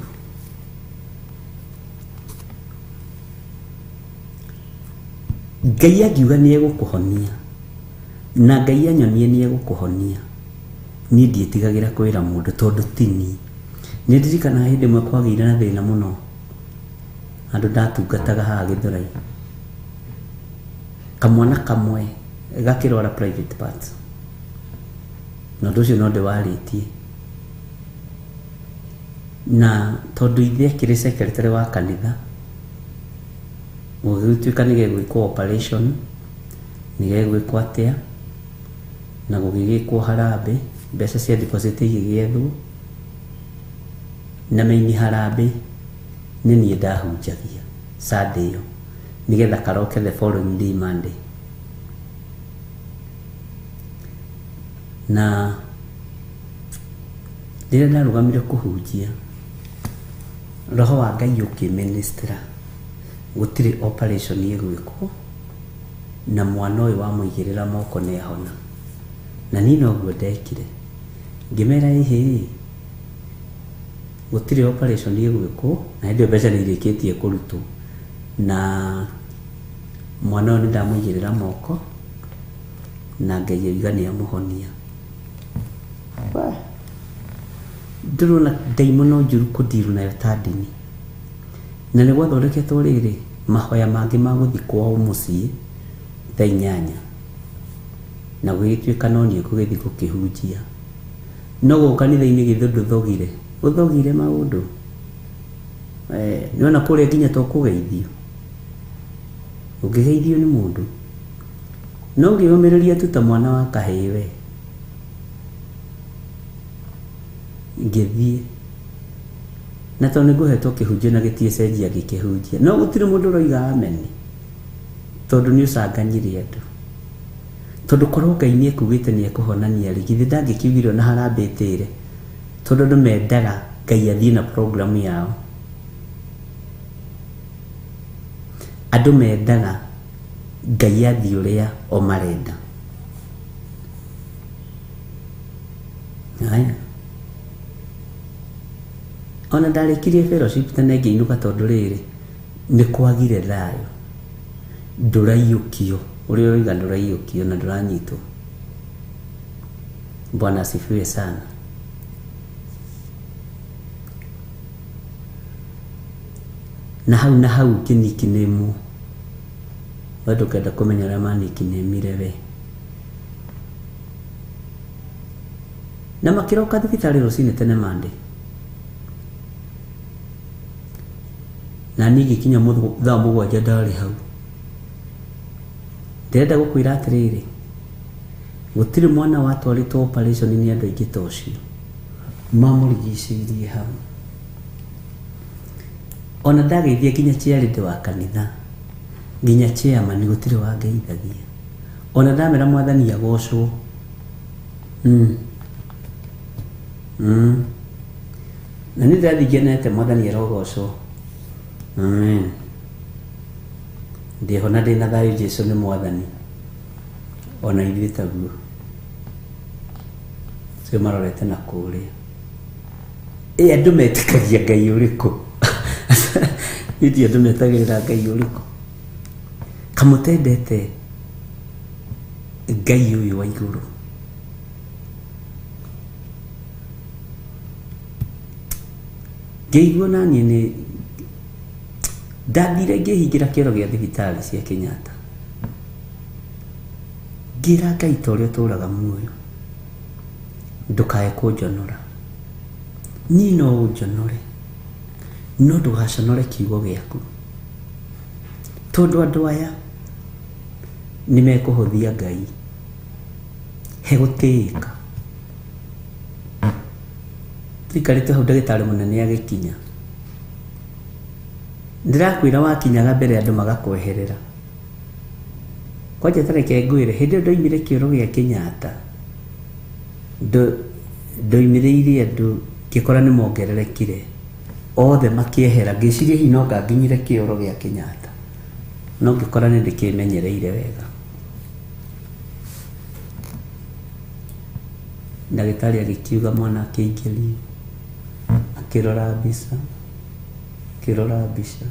Ngai angiuga nĩ egũkũhonia na Ngai anyonie nĩ egũkũhonia, niĩ ndiĩtigagĩra kwĩra mũndũ tondũ ti niĩ. Nĩ ndirikanaga hĩndĩ ĩmwe kwagĩire na thĩna mũno, andũ ndatungataga haha Gĩthũrai, kamwana kamwe gakĩrwara private parts, na ũndũ ũcio no ndĩwarĩtie, na tondũ ithe akĩrĩ secretary wa kanitha, gũgĩtuĩka nĩ gegwĩkwo operation, nĩ gegwĩkwo atĩa, na gũgĩgĩkwo harambĩ, mbeca cia deposit igĩgĩethwo, na maini harambĩ nĩ niĩ ndahunjagia Sunday ĩyo nĩgetha karoke the following day Monday. Na rĩrĩa ndarũgamire kũhunjia, roho wa Ngai ũkĩministera gũtirĩ operation ĩgwĩkwo, na mwana ũyũ wamũigĩrĩra moko nĩ ahona. Na niĩ noguo ndekire, ngĩmera ĩhĩ, gũtirĩ operation ĩgwĩkwo, na hĩndĩ ĩyo mbeca nĩ irĩkĩtie kũrutwo, na mwana ũyũ nĩ ndamũigĩrĩra moko na Ngai oiga nĩ amũhonia. Ndĩrona ndaimono njũru kũndiru nayo ta ndini, na nĩ gwathondeketwo rĩrĩ mahoya mangĩ ma gũthiĩ kwao mũciĩ thaa 8, na gũgĩtuĩka no niĩ ngũgĩthiĩ gũkĩhunjia. No gũkũ kanitha-inĩ githĩ ndũthogire, ũthogire maũndũ. Nĩwona kũrĩa nginya to kũgeithio, ũngĩgeithio nĩ mũndũ no ngĩũmĩrĩria tu ta mwana wa kahĩĩ we. Ngĩthiĩ na tondũ nĩngũhetwo kĩhunjio na gĩtiĩcenjia ngĩkĩhunjia, no gũtirĩ mũndũ ũroiga amen, tondũ nĩ ũcanganyire andũ. Tondũ korwo Ngai nĩ ekugĩte nĩ ekũhonania rĩ, githĩ ndangĩkiugire ona harambĩ ĩtĩre, tondũ andũ mendaga Ngai athiĩ na program yao. Andũ mendaga Ngai athiĩ ũrĩa o marenda. Haya, ona ndarĩkirie fellowship tene ngĩinũka tondũ rĩrĩ nĩ kwagire thayũ, ndũraiyũkio ũrĩa ũroiga ndũraiyũkio na ndũranyitwo. Bwana asifiwe sana. Na hau ngĩnikinĩmwo, we ndũkenda kũmenya ũrĩa manikinĩmire we. Na makĩroka thibitarĩ rũcinĩ tene Monday, na niĩ ngĩkinya thaa 7 ndarĩ hau. Ndĩrenda gũkwĩra atĩrĩrĩ, gũtirĩ mwana watwarĩtwo operation nĩ andũ aingĩ ta ũcio, mamũrigicĩirie hau. Ona ndageithia nginya chairlady wa kanitha, nginya chairman gũtirĩ wangeithagia. Ona ndamera mwathani agocwo. Na nĩ ndĩrathiĩ ngenete mwathani arogocwo. Amen. Ndĩho na ndĩna thayũ, Jesũ nĩ mwathani, ona ithuĩ taguo. Cio marorete na kũrĩa. Ĩ andũ metĩkagia Ngai ũrĩkũ? Nĩ andũ metagĩrĩra Ngai ũrĩkũ? Kamũtendete Ngai ũyũ wa igũrũ. Ngĩigua na niĩ nĩ ndathire ngĩhingĩra kĩoro gĩa thibitarĩ cia Kenyatta, ngĩra Ngai ta ũrĩa ũtũraga muoyo, ndũkae kũnjonora. Niĩ no ũnjonore no ndũgaconore kiugo gĩaku tondũ andũ aya nĩ mekũhũthia Ngai hegũtĩĩka. Tũikarĩte hau ndagĩtarĩ mũnene agĩkinya, ndĩrakwĩra wakinyaga mbere andũ magakweherera. Kwanja ta reke ngwĩre, hĩndĩ ĩyo ndoimire kĩoro gĩa Kenyatta, ndoimĩrĩire andũ ngĩkora nĩ mongererekire othe makĩehera, ngĩciria hihi no nganginyire kĩoro gĩa Kenyatta, no ngĩkora nĩ ndĩkĩmenyereire wega. Ndagĩtarĩ agĩkiuga mwana akĩingĩrio, akĩrora mbica, akĩrora mbica,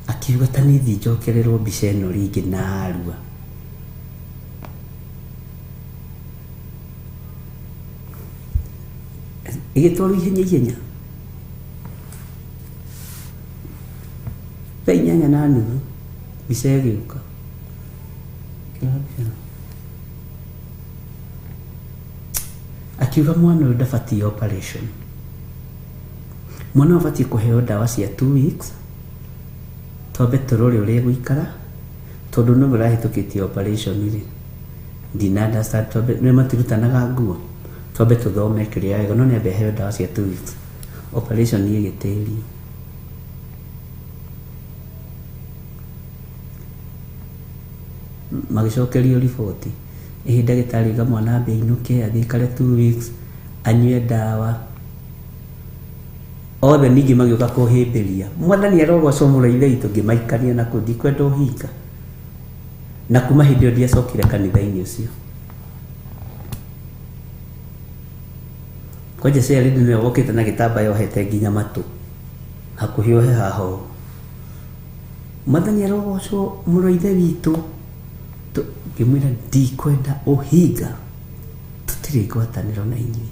akiuga ta niĩ thiĩ njokererwo mbica ĩno rĩngĩ narua. Ĩgĩtwarwo ihenya ihenya thaa 8:30 mbica ĩgĩũka. Akĩrora mbica, akiuga mwana ũyũ ndabatiĩ operation, mwana ũyũ abatiĩ kũheo ndawa cia 2 weeks twambe tũrore ũrĩa egũikara, tondũ nowe ũrahĩtũkĩtie operation rĩ, ndina understand, twambe nĩ matirutanaga nguo, twambe tũthome kĩrĩa wega, no nĩ ambe aheo ndawa cia 2 weeks. Operation ĩgĩtĩrio. Magĩcokerio riboti, ĩhĩ ndagĩtarĩ oiga mwana ambe ainũke athiĩ aikare 2 weeks anyue ndawa. Othe ningĩ magĩũka kũhĩmbĩria mwathani arogocwo mũno ithe witũ, ngĩmaikania na kũu, ndikwenda ũhinga. Na kuma hĩndĩ ĩyo ndiacokire kanitha-inĩ ũcio. Kwanja Sherry nĩwe wokĩte na gĩtambaya ohete nginya matũ, hakuhĩ ohe haha ũũ. Mwathani arogocwo mũno ithe witũ. Ngĩmwĩra ndikwenda ũhinga, tũtirĩ ngwatanĩro na inyuĩ.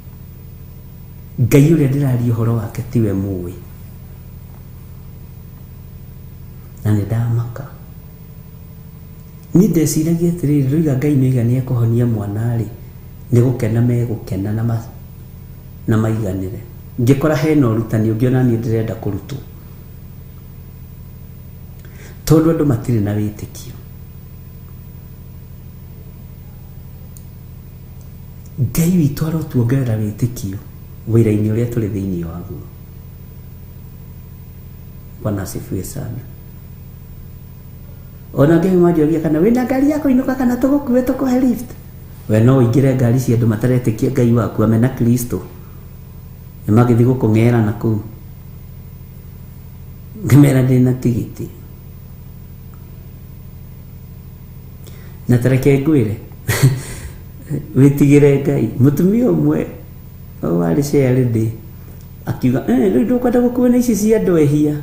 Ngai ũrĩa ndĩraria ũhoro wake tiwe mũĩ. Na nĩ ndamaka. Niĩ ndeciragia atĩrĩrĩ, ndoiga Ngai nĩoiga nĩ ekũhonia mwana rĩ, nĩ gũkena megũkena na maiganĩre. Ngĩkora hena ũrutani ũngĩ ona niĩ ndĩrenda kũrutwo, tondũ andũ matirĩ na wĩtĩkio. Ngai witũ arotuongerera wĩtĩkio wĩra-inĩ ũrĩa tũrĩ thĩinĩ waguo. Bwana asifiwe sana. Ona ngĩ manjoria kana wĩna ngari ya kũinũka kana tũgũkue tũkũhe lift. We no ũingĩre ngari cia andũ mataretĩkia Ngai waku amena Kristo, nĩ magĩthiĩ gũkũng'era na kũu. Ngĩmera ndĩna tigiti. Na tareke ngwĩre, wĩtigĩre Ngai. Mũtumia ũmwe warĩ chairlady akiuga, rĩu ndũkwenda gũkuo nĩ ici cia andũ ehia.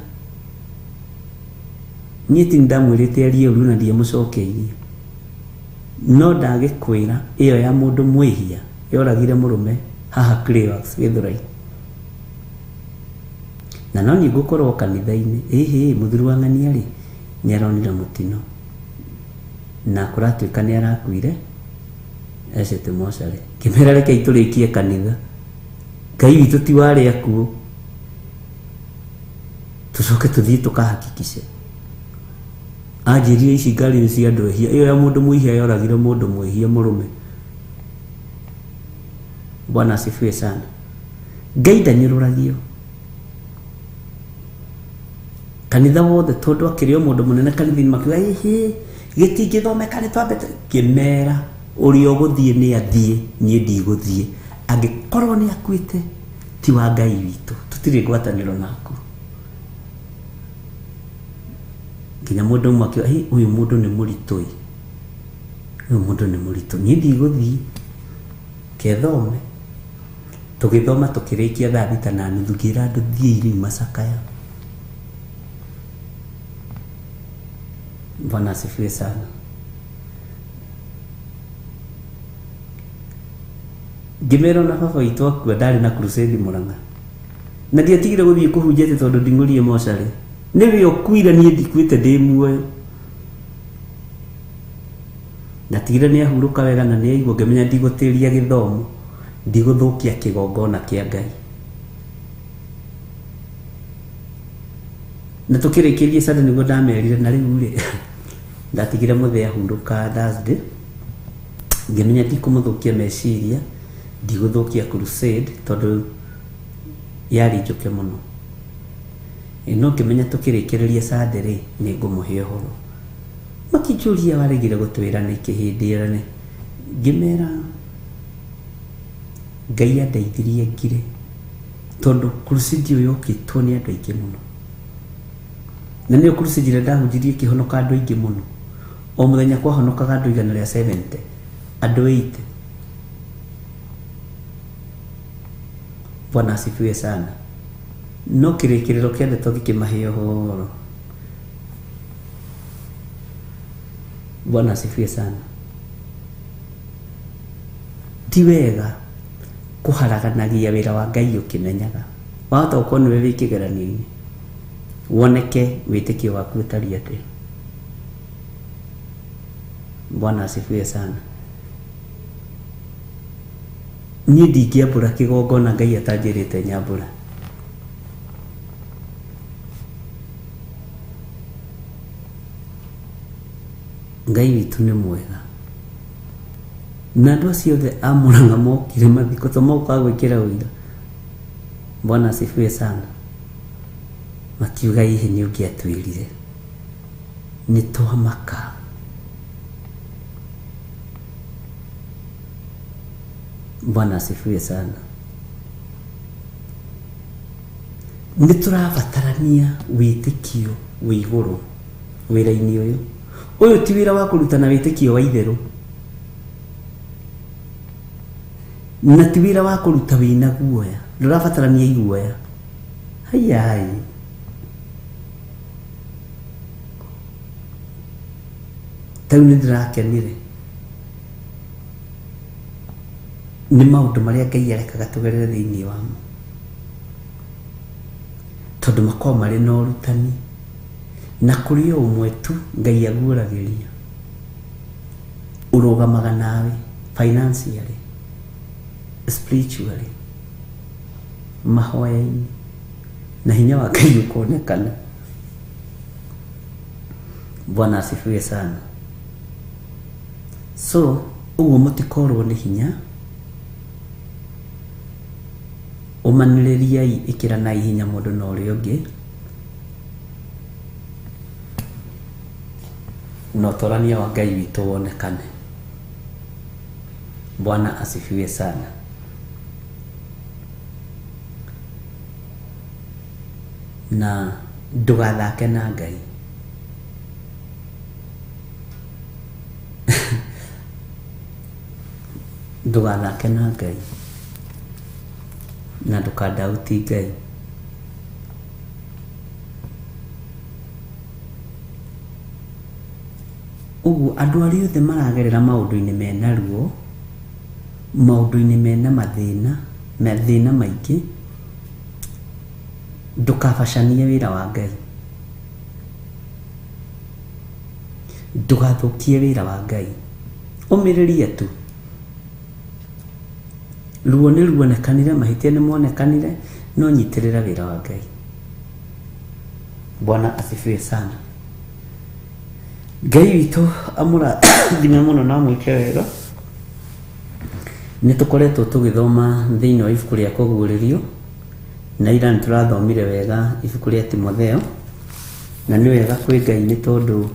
Niĩ ti ndamwĩrĩte arie ũru na ndiamũcokeirie, no ndagĩkwĩra ĩyo ya mũndũ mwĩhia yoragire mũrũme haha Clayworks Gĩthũrai. Na no niĩ ngũkorwo kanitha-inĩ, ĩhĩ mũthuri wa ng'ania rĩ nĩ aronire mũtino na kũratuĩka nĩ arakuire ecete mocarĩ. Ngĩmera rekei tũrĩkie kanitha, Ngai witũ ti warĩ akuũ, tũcoke tũthiĩ tũkahakikice. Anjĩrire ici ngari nĩ cia andũ ehia, ĩyo ya mũndũ mwĩhia yoragire mũndũ mwĩhia mũrũme. Bwana asifiwe sana. Ngai ndanyũrũragio kanitha wothe, tondũ akĩrĩ o mũndũ mũnene kanitha-inĩ, makiuga ĩhĩ gĩtingĩthomeka nĩ twambete. Ngĩmera ũrĩa ũgũthiĩ nĩ athiĩ, niĩ ndigũthiĩ. Angĩkorwo nĩ akuĩte ti wa Ngai witũ, tũtirĩ ngwatanĩro naku. Nginya mũndũ ũmwe akiuga, "Hĩ, ũyũ mũndũ nĩ mũritũ ĩ, ũyũ mũndũ nĩ mũritũ, niĩ ndigũthiĩ, kethome." Tũgĩthoma tũkĩrĩkia thaa 6:30, ngĩra andũ thiĩi rĩu macakaya. Bwana asifiwe sana. Ngĩmera ona baba witũ akua ndarĩ na crusade Mũrang'a, na ndiatigire gũthiĩ kũhunjia atĩ tondũ nding'ũrie mocarĩ. Nĩwe ũkuire, niĩ ndikuĩte, ndĩ muoyo. Ndatigire nĩ ahurũka wega na nĩ aigua, ngĩmenya ndigũtĩria gĩthomo. Ndigũthũkia kĩgongona kĩa Ngai. Na tũkĩrĩkĩrie Sunday nĩguo ndamerire, na rĩu rĩ ndatigire mũthee ahurũka Thursday, ngĩmenya ndikũmũthũkia meciria, ndigũthũkia crusade tondũ yarĩ njũke mũno. No ngĩmenya tũkĩrĩkĩrĩria Sunday rĩ nĩ ngũmũhe ũhoro. Makĩnjũria waregire gũtwĩra nĩkĩ hĩndĩ ĩyo nĩ ngĩmera Ngai andeithirie ngire, tondũ crusade ĩyo yokĩtwo nĩ andũ aingĩ mũno. Na nĩyo crusade ĩrĩa ndahunjirie ĩkĩhonoka andũ aingĩ mũno. O mũthenya kwahonokaga andũ 170, andũ 80. Bwana asifiwe sana. No kĩrĩkĩrĩro kĩa ndeto gĩkĩmahe ũhoro. Bwana asifiwe sana. Ti wega kũharaganagia wĩra wa Ngai ũkĩmenyaga. Wahota gũkorwo nĩwe wĩ kĩgeranio-inĩ, woneke wĩtĩkio waku ũtariĩ atĩa. Bwana asifiwe sana. Niĩ ndingĩambũra kĩgongona Ngai atanjĩrĩte nyambũra. Ngai witũ nĩ mwega. Na andũ acio othe a Murang'a mokire mathiko to mokaga gwĩkĩra ũira. Bwana asifiwe sana. Makiuga hihi nĩ ũngĩatwĩrire. Nĩ twamaka. Bwana asifiwe sana. Nĩ tũrabatarania wĩtĩkio wĩ igũrũ wĩra-inĩ ũyũ. Ũyũ ti wĩra wa kũrutana wĩtĩkio wa itherũ, na ti wĩra wa kũruta wĩna guoya. Ndũrabatarania iguoya. Hayai. Tarĩu nĩ ndĩrakenire nĩ maũndũ marĩa Ngai arekaga tũgerere thĩinĩ wamo, tondũ makoragwo marĩ na ũrutani, na kũrĩ o ũmwe tu Ngai aguũragĩria ũrũgamaga nawe financially, spiritually, mahoya-inĩ, na hinya wa Ngai ũkonekana. Bwana asifiwe sana. So ũguo mũtikorwo nĩ hinya, ũmanĩrĩriai, ĩkĩranai hinya mũndũ na ũrĩa ũngĩ, na ũtorania wa Ngai witũ wonekane. Bwana asifiwe sana. Na ndũgathake na Ngai. Ndũgathake na Ngai na ndũkandauti Ngai. Ũguo andũ arĩa othe maragerera maũndũ-inĩ mena ruo, maũndũ-inĩ mena mathĩna, mathĩna maingĩ, ndũkabacanie wĩra wa Ngai, ndũgathũkie wĩra wa Ngai, ũmĩrĩrie tu. Ruo nĩ ruonekanire, mahĩtia nĩ monekanire, no nyitĩrĩra wĩra wa Ngai. Bwana asifiwe sana. Ngai witũ amũrathime mũno na amwĩke wega. Nĩ tũkoretwo tũgĩthoma thĩinĩ wa ibuku rĩa kũguũrĩrio, na ira nĩ tũrathomire wega ibuku rĩa Timotheo, na nĩ wega kwĩ Ngai nĩ tondũ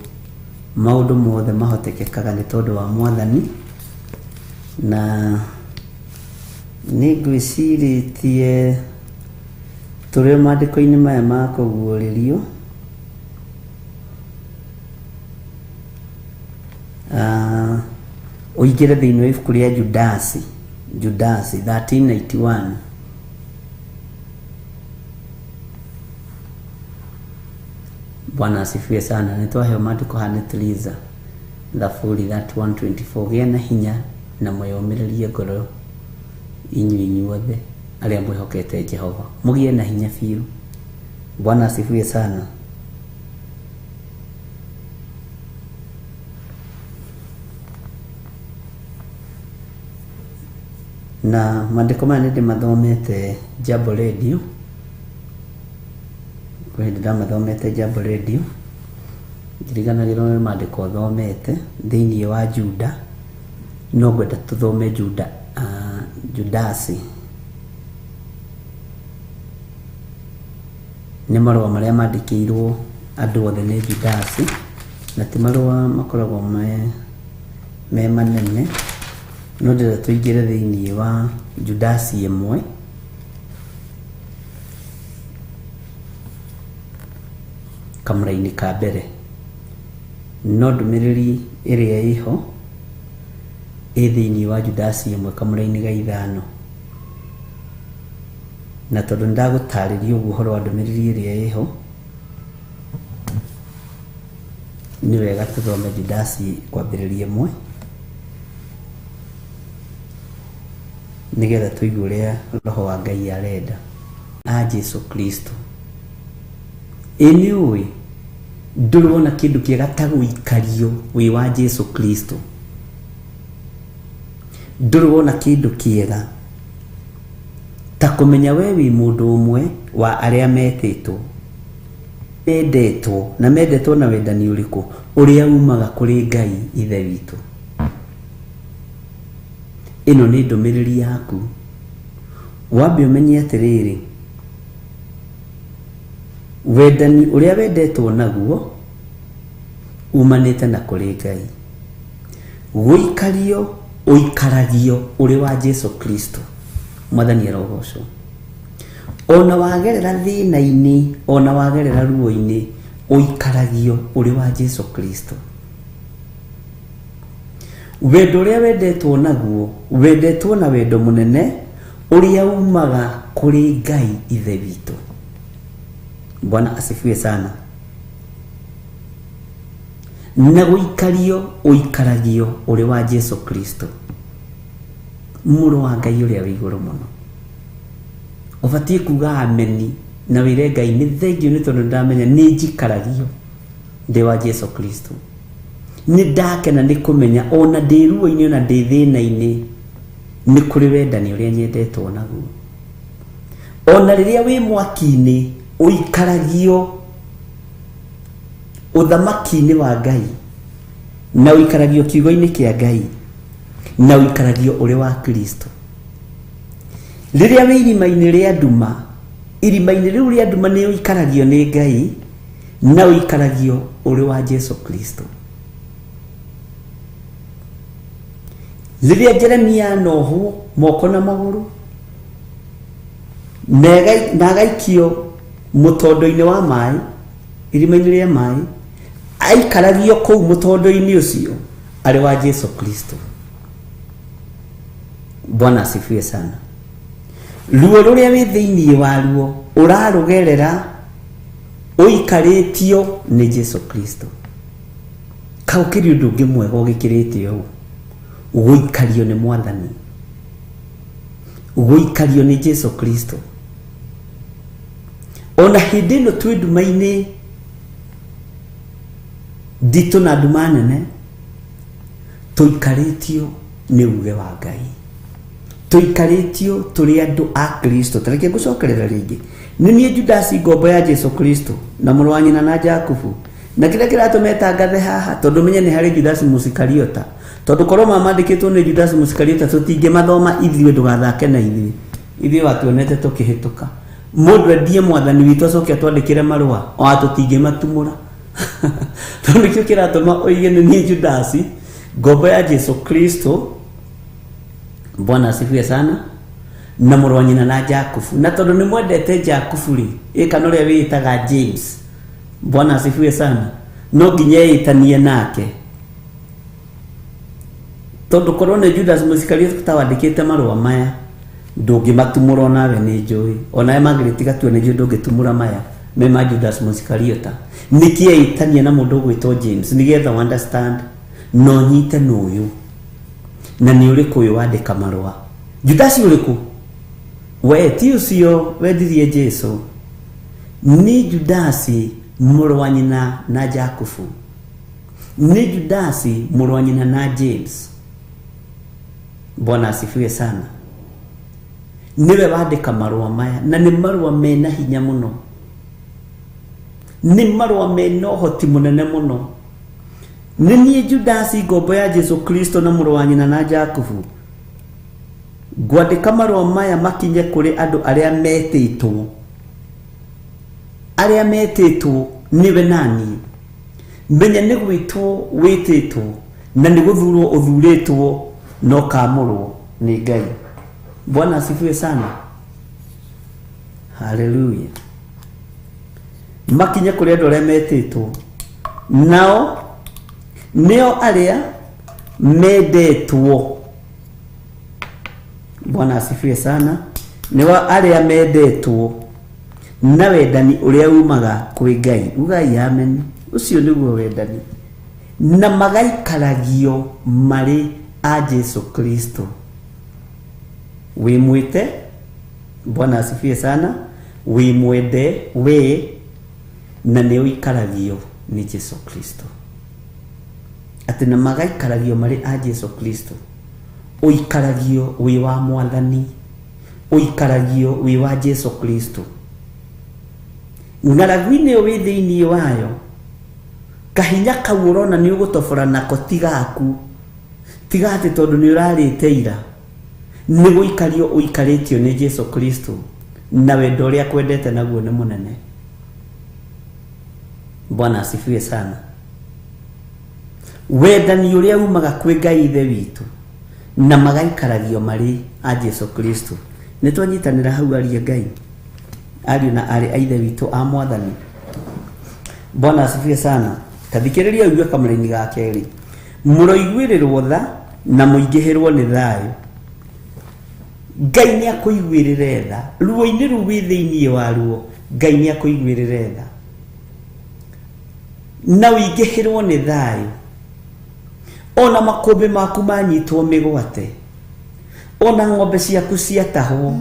maũndũ mothe mahotekekaga nĩ tondũ wa Mwathani. Na nĩ ngwĩcirĩtie tũrĩ maandĩko-inĩ maya ma kũguũrĩrio, ũingĩre thĩinĩ wa ibuku rĩa Judasi, Judasi 1391. Bwana asifiwe sana. Nĩ twaheo maandĩko haha nĩ Teresa, Thaburi 31:24. Gĩa na hinya na mwĩyũmĩrĩrie ngoro inyuĩ inyuothe arĩa mwĩhokete Jehova, mũgĩe na hinya biũ. Bwana asifiwe sana. Na maandĩko maya nĩ ndĩmathomete Jambo Radio, kwĩ hĩndĩ ndamathomete Jambo Radio, ndiriganagĩrwo nĩ maandĩko thomete thĩinĩ wa Juda, no ngwenda tũthome Juda, Judasi. Nĩ marũa marĩa mandĩkĩirwo andũ othe nĩ Judasi, na ti marũa makoragwo me manene, no ndĩrenda tũingĩre thĩinĩ wa Judasi ĩmwe kamũra-inĩ ka mbere. No ndũmĩrĩri ĩrĩa ĩho ĩ thĩinĩ wa Judasi ĩmwe kamũra-inĩ ga 5. Na tondũ nĩndagũtarĩria ũguo ũhoro wa ndũmĩrĩri ĩrĩa ĩho, nĩ wega tũthome Judasi kwambĩrĩria ĩmwe nĩgetha tũigue ũrĩa Roho wa Ngai arenda. A Jesu Kristo. Ĩ nĩ ũĩ ndũrĩ wona kĩndũ kĩega ta gũikario wĩ wa Jesu Kristo. Ndũrĩ wona kĩndũ kĩega ta kũmenya we wĩ mũndũ ũmwe wa arĩa metĩtwo, mendetwo, na mendetwo na wendani ũrĩkũ? Ũrĩa umaga kũrĩ Ngai Ithe witũ. Ĩno nĩ ndũmĩrĩri yaku. Wambe ũmenye atĩrĩrĩ, wendani ũrĩa wendetwo naguo umanĩte na kũrĩ Ngai. Gũikario ũikaragio ũrĩ wa Jesu Kristo. Mwathani arogocwo. Ona wagerera thĩna-inĩ, ona wagerera ruo-inĩ, ũikaragio ũrĩ wa Jesu Kristo. Wendo ũrĩa wendetwo naguo, wendetwo na wendo mũnene ũrĩa umaga kũrĩ Ngai Ithe witũ. Bwana asifiwe sana. Na gũikario ũikaragio ũrĩ wa Jesu Kristo, mũrũ wa Ngai ũrĩa wĩ igũrũ mũno. Ũbatiĩ kuga ameni na wĩre Ngai nĩ thengio nĩ tondũ ndamenya nĩ njikaragio ndĩ wa Jesu Kristo. Nĩ ndakena nĩ kũmenya ona ndĩ ruo-inĩ ona ndĩ thĩna-inĩ nĩ kũrĩ wendani ũrĩa nyendetwo naguo. Ona rĩrĩa wĩ mwaki-inĩ ũikaragio ũthamaki-inĩ wa Ngai, na ũikaragio kiugo-inĩ kĩa Ngai, na ũikaragio ũrĩ wa Kristo. Rĩrĩa wĩ irima-inĩ rĩa nduma, irima-inĩ rĩu rĩa nduma nĩ ũikaragio nĩ Ngai, na ũikaragio ũrĩ wa Jesu Kristo. Rĩrĩa Jeremia anohwo moko na magũrũ na agaikio mũtondo-inĩ wa maĩ, irima-inĩ rĩa maĩ, aikaragio kũu mũtondo-inĩ ũcio arĩ wa Jesu Kristo. Bwana asifiwe sana. Ruo rũrĩa wĩ thĩinĩ waruo ũrarũgerera ũikarĩtio nĩ Jesu Kristo. Kau kĩrĩ ũndũ ũngĩ mwega ũgĩkĩrĩte ũũ, gũikario nĩ Mwathani, gũikario nĩ Jesu Kristo. Ona hĩndĩ ĩno twĩ nduma-inĩ nditũ na nduma nene, tũikarĩtio nĩ uge wa Ngai, tũikarĩtio tũrĩ andũ a Kristo. Tareke ngũcokerera rĩngĩ, nĩ niĩ Judasi ngombo ya Jesu Kristo na mũrũ wa nyina na Jakubu. Na kĩrĩa kĩratũma etangathe haha, tondũ menye nĩ harĩ Judasi Mũsikariota, tondũ korwo mamandĩkĩtwo nĩ Judasi Mũsikariota tũtingĩmathoma ithuĩ, ndũgathake na ithuĩ, ithuĩ watuonete tũkĩhĩtũka. Mũndũ endie Mwathani witũ acoke atwandĩkĩre marũa, ona tũtingĩmatumũra. Tondũ nĩkĩo kĩratũma oige nĩ niĩ Judasi ngombo ya Jesu Kristo. Bwana asifiwe sana. Na mũrũ wa nyina na Jakubu. Na tondũ nĩ mwendete Jakubu rĩ, ĩ kana ũrĩa wĩĩtaga James. Bwana asifiwe sana. No nginya ĩtanie nake, tondũ korwo nĩ Judas Mũsikariota tawandĩkĩte marũa maya, ndũngĩmatumũra onawe nĩ njũĩ. Onawe mangĩrĩtiga tuone njũĩ ndũngĩtumũra maya me ma Judas Mũsikariota. Nĩkĩ ĩtania na mũndũ ũgwĩtwo James? Nĩgetha understand no nyite nũyũ na nĩ ũrĩkũ ũyũ wandĩka marũa. Judasi ũrĩkũ? We ti ũcio wendirie Jesu, nĩ Judasi mũrũ wa nyina na Jakubu, nĩ Judasi mũrũ wa nyina na James. Bwana asifiwe sana. Niwe wandĩka marũa maya na nĩ marũa mena hinya mũno, nĩ marũa mena ũhoti mũnene mũno. Nĩ niĩ Judasi ngombo ya Jesu Kristo na mũrũ wa nyina na Jakubu, ngwandĩka marũa maya makinye kũrĩ andũ arĩa metĩtwo, arĩa metĩtwo nĩwe nani. Menya nĩ gwĩtwo wĩtĩtwo na nĩ gũthurwo ũthurĩtwo na ũkamũrwo nĩ Ngai. Bwana asifiwe sana. Haleluya. Makinye kũrĩ andũ arĩa metĩtwo, nao nĩo arĩa mendetwo. Bwana asifiwe sana. Nĩo arĩa mendetwo na wendani ũrĩa umaga kwĩ Ngai. Ugai amen. Ũcio nĩguo wendani. Na magaikaragio marĩ a Jesu Kristo. Wĩmwĩte, Bwana asifiwe sana, wĩmwende we na nĩ ũikaragio nĩ Jesu Kristo. Atĩ na magaikaragio marĩ a Jesu Kristo. Ũikaragio wĩ wa Mwathani, ũikaragio wĩ wa Jesu Kristo. Ng'aragu-inĩ ĩyo wĩ thĩinĩ wayo, kahinya kau ũrona nĩ ũgũtobora nako ti gaku, tiga atĩ tondũ nĩ ũrarĩte ira, nĩ gũikario ũikarĩtio nĩ Jesu Kristo na wendo ũrĩa akwendete naguo nĩ mũnene. Bwana asifiwe sana. Wendani ũrĩa umaga kwĩ Ngai Ithe witũ na magaikaragio marĩ a Jesu Kristo. Nĩ twanyitanĩra hau aria Ngai, ariũ na aarĩ a Ithe witũ a Mwathani. Bwana asifiwe sana. Tathikĩrĩria ũigue kamũraini ga kerĩ. Mũroiguĩrĩrwo tha na mũingĩhĩrwo nĩ thayũ. Ngai nĩ akũiguĩrĩre tha. Ruo-inĩ rũu wĩ thĩinĩ waruo, Ngai nĩ akũiguĩrĩre tha na ũingĩhĩrwo nĩ thayũ. Ona makũmbĩ maku manyitwo mĩgwate, ona ng'ombe ciaku ciatahwo,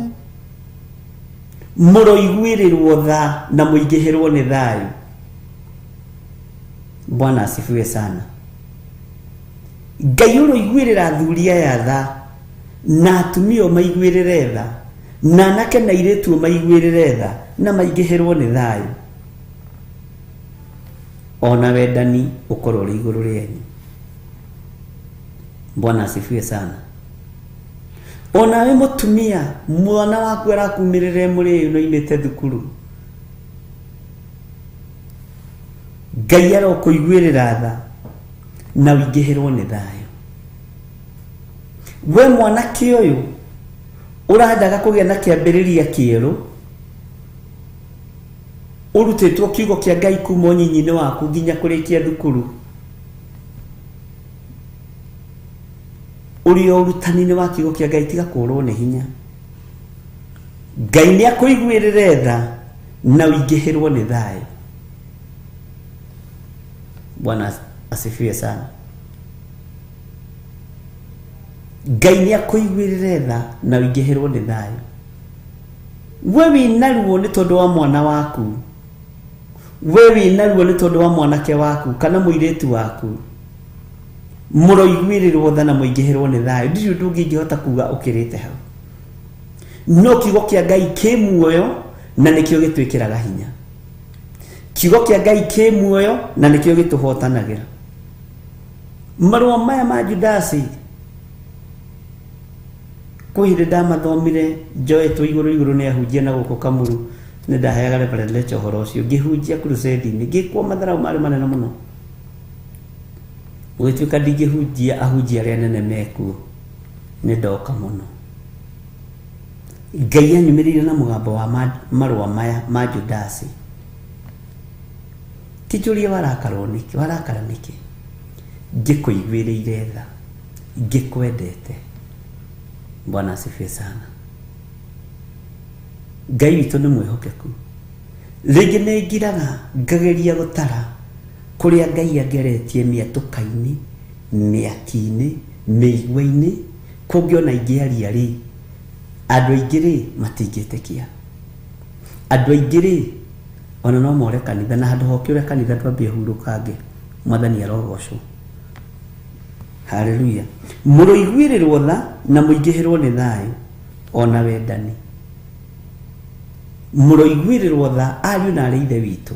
mũroiguĩrĩrwo tha na mũingĩhĩrwo nĩ thayũ. Bwana asifiwe sana. Ngai ũroiguĩrĩra athuri aya tha na atumia maiguĩrĩre tha na anake na airĩtu maiguĩrĩre tha na maingĩhĩrwo nĩ thayũ. Ona wendani ũkorwo ũrĩ igũrũ rĩanyu. Bwana asifiwe sana. Ona we mũtumia, mwana waku arakumĩrĩre mũrĩu na oimĩte thukuru, Ngai arokũiguĩrĩra tha na ũingĩhĩrwo nĩ thayũ. We mwanake ũyũ ũrendaga kũgĩa na kĩambĩrĩria kĩerũ, ũrutĩtwo kiugo kĩa Ngai kuma ũnyinyi-inĩ waku nginya kũrĩkia thukuru, ũrĩ o ũrutani-inĩ wa kiugo kĩa Ngai, tiga kũũrwo nĩ hinya. Ngai nĩ akũiguĩrĩre tha na ũingĩhĩrwo nĩ thayũ. Bwana asifiwe sana. Ngai nĩ akũiguĩrĩre tha na ũingĩhĩrwo nĩ thayũ. We wĩna ruo nĩ tondũ wa mwana waku, we wĩna ruo nĩ tondũ wa mwanake waku kana mũirĩtu waku, mũroiguĩrĩrwo tha na mũingĩhĩrwo nĩ thayũ. Ndirĩ ũndũ ũngĩ ingĩhota kuga ũkĩrĩte hau. No kiugo kĩa Ngai kĩ muoyo na nĩkĩo gĩtwĩkĩraga hinya. Kiugo kĩa Ngai kĩ muoyo na nĩkĩo gĩtũhotanagĩra. Marũa maya ma Judasi kwĩ hĩndĩ ndamathomire njoetwo igũrũ igũrũ nĩ ahunjia na gũkũ Kamuru, nĩ ndaheaga Reverend lecture ũhoro ũcio, ngĩhunjia crusade-inĩ, ngĩkwo matharau marĩ manene mũno. Gũgĩtuĩka ndingĩhunjia ahunjia arĩa anene mekuo, nĩ ndoka mũno. Ngai anyumĩrĩire na mũgambo wa marũa maya ma Judasi. Ti njũrie warakarwo nĩkĩ, warakara nĩkĩ? Ngĩkũiguĩrĩire tha, ngĩkwendete. Bwana asifiwe sana. Ngai witũ nĩ mwĩhokeku. Rĩngĩ nĩ ngiraga ngageria gũtara kũrĩa Ngai angeretie mĩatũka-inĩ, mĩaki-inĩ, mĩigua-inĩ, kũngĩ ona ingĩaria rĩ, andũ aingĩ rĩ matingĩtĩkia. Andũ aingĩ rĩ ona no more kanitha, na handũ hoke ũrĩa kanitha twambie hurũkange. Mwathani arogocwo. Haleluya. Mũroiguĩrĩrwo tha na mũingĩhĩrwo nĩ thayũ ona wendani. Mũroiguĩrĩrwo tha ariũ na arĩ ithe witũ,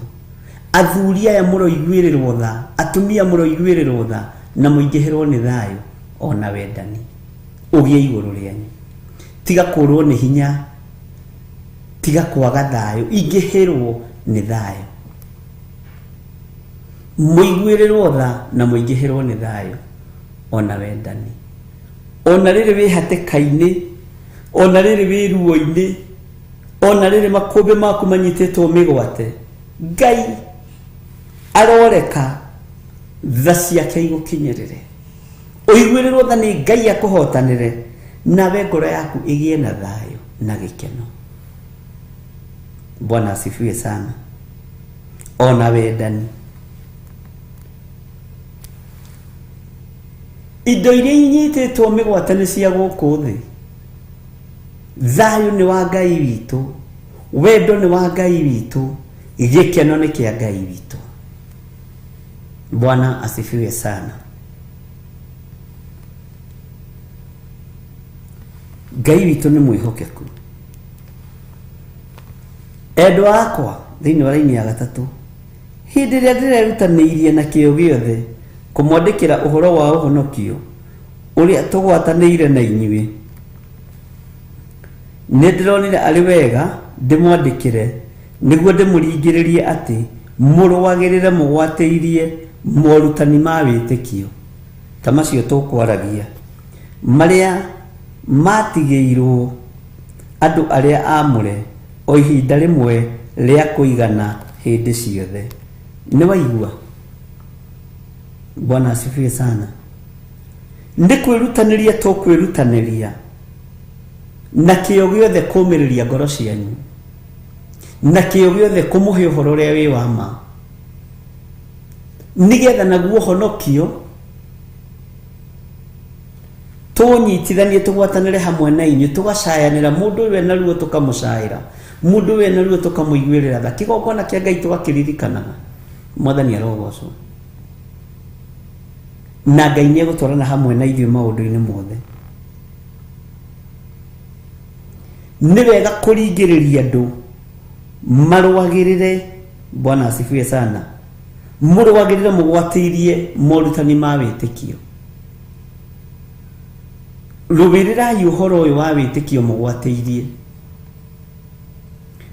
athuri aya mũroiguĩrĩrwo tha, atumia mũroiguĩrĩrwo tha, na mũingĩhĩrwo nĩ thayũ ona wendani ũgĩe igũrũ rĩanyu. Tiga kũrwo nĩ hinya, tiga kwaga thayũ, ingĩhĩrwo nĩ thayũ. Mũiguĩrĩrwo tha na mũingĩhĩrwo nĩ thayũ ona wendani. Ona rĩrĩ wĩ hatĩka-inĩ, ona rĩrĩ wĩ ruo-inĩ, ona rĩrĩ makũmbĩ maku manyitĩtwo mĩgwate, Ngai aroreka tha ciake igũkinyĩrĩre. Ũiguĩrĩrwo tha nĩ Ngai akũhotanĩre, nawe ngoro yaku ĩgĩe na thayũ na gĩkeno. Bwana asifiwe sana. Ona wendani. Indo iria inyitĩtwo mĩgwate nĩ cia gũkũ thĩ. Thayũ nĩ wa Ngai witũ, wendo nĩ wa Ngai witũ, gĩkeno nĩ kĩa Ngai witũ. Bwana asifiwe sana. Ngai witũ nĩ mwĩhokeku. Endwa akwa thĩinĩ wa raini ya gatatũ, hĩndĩ ĩrĩa ndĩrerutanĩirie na kĩyo gĩothe kũmwandĩkĩra ũhoro wa ũhonokio ũrĩa tũgwatanĩire na inyuĩ, nĩ ndĩronire arĩ wega ndĩmwandĩkĩre nĩguo ndĩmũringĩrĩrie atĩ mũrũagĩrĩre mũgwatĩirie morutani ma wĩtĩkio ta macio tũkwaragia, marĩa matigĩirwo andũ arĩa aamũre o ihinda rĩmwe rĩa kũigana hĩndĩ ciothe. Nĩ waigua? Bwana asifiwe sana. Nĩ kwĩrutanĩria tũkwĩrutanĩria na kĩyo gĩothe kũmĩrĩria ngoro cianyu, na kĩyo gĩothe kũmũhe ũhoro ũrĩa wĩ wa ma, nĩgetha naguo ũhonokio tũnyitithanie tũgwatanĩre hamwe na inyuĩ, tũgacayanĩra mũndũ ũyũ ena ruo tũkamũcaĩra, mũndũ ũyũ ena ruo tũkamũiguĩrĩra tha, kĩgongona kĩa Ngai tũgakĩririkanaga. Mwathani arogocwo. Na Ngai nĩ egũtwarana hamwe na ithuĩ maũndũ-inĩ mothe. Nĩ wega kũringĩrĩria andũ marũagĩrĩre. Bwana asifiwe sana. Mũrũagĩrĩre mũgwatĩirie morutani ma wĩtĩkio. Rũĩrĩrai ũhoro ũyũ wa wĩtĩkio mũgwatĩirie.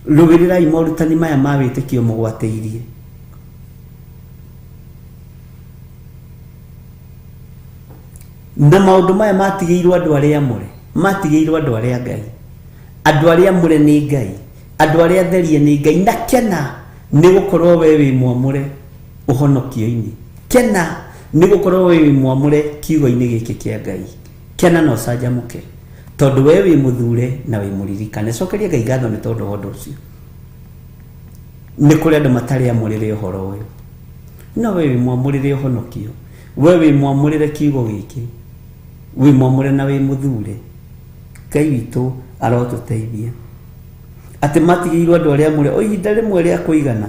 Rũĩrĩrai morutani maya ma wĩtĩkio mũgwatĩirie. Na maũndũ maya matigĩirwo andũ arĩa amũre, matigĩirwo andũ arĩa Ngai. Andũ arĩa amũre nĩ Ngai, andũ arĩa atherie nĩ Ngai. Na kena nĩ gũkorwo we wĩ mwamũre ũhonokio-inĩ. Kena nĩ gũkorwo we wĩ mwamũre kiugo-inĩ gĩkĩ kĩa Ngai. Kena na ũcanjamũke, tondũ we wĩ mũthure na wĩ mũririkane. Cokeria Ngai ngatho nĩ tondũ wa ũndũ ũcio. Nĩ kũrĩ andũ matarĩ amũrĩre ũhoro ũyũ, no we wĩ mwamũrĩre ũhonokio, we wĩ mwamũrĩre kiugo gĩkĩ, wĩ mwamũre na wĩ mũthure. Ngai witũ arotũteithia atĩ matigĩirwo andũ arĩa amũre o ihinda rĩmwe rĩa kũigana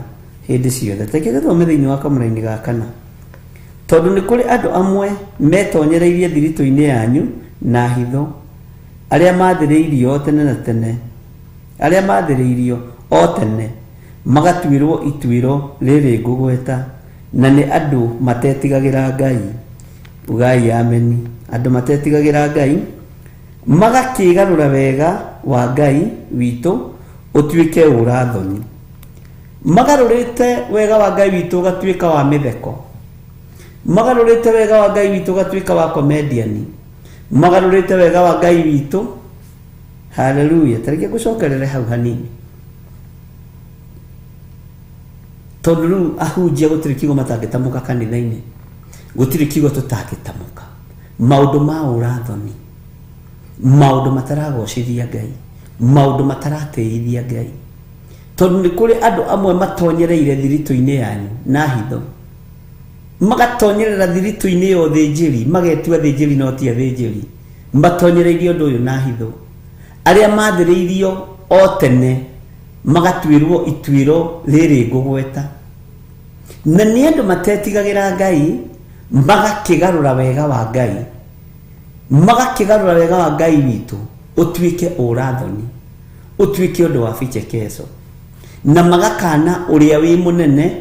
hĩndĩ ciothe. Reke tũthome thĩinĩ wa kamũraini ga kana, tondũ nĩ kũrĩ andũ amwe metonyereirie thiritũ-inĩ yanyu na hitho, arĩa maathĩrĩirio tene na tene, arĩa maathĩrĩirio o tene magatuĩrwo ituĩro rĩrĩ ngũgweta, na nĩ andũ matetigagĩra Ngai. Ugai ameni. Andũ matetigagĩra Ngai magakĩgarũra wega wa Ngai witũ ũtuĩke ũrathoni. Magarũrĩte wega wa Ngai witũ ũgatuĩka wa mĩtheko, magarũrĩte wega wa Ngai witũ ũgatuĩka wa comedian, magarũrĩte wega wa Ngai witũ. Haleluya. Tareke ngũcokerere hau hanini, tondũ rĩu ahunjia gũtirĩ kiugo matangĩtamũka kanitha-inĩ, gũtirĩ kiugo tũtangĩtamũka. Maũndũ ma ũrathoni, maũndũ mataragocithia Ngai, maũndũ mataratĩithia Ngai. Tondũ nĩ kũrĩ andũ amwe matonyereire thiritũ-inĩ yanyu na hitho, magatonyerera thiritũ-inĩ ya ũthĩnjĩri, magetua athĩnjĩri no ti athĩnjĩri, matonyereirie ũndũ ũyũ na hitho. Arĩa maathĩrĩirio o tene magatuĩrwo ituĩro rĩrĩ ngũgweta, na nĩ andũ matetigagĩra Ngai, magakĩgarũra wega wa Ngai, magakĩgarũra wega wa Ngai witũ ũtuĩke ũrathoni, ũtuĩke ũndũ wa vichekesho. Na magakana ũrĩa wĩ mũnene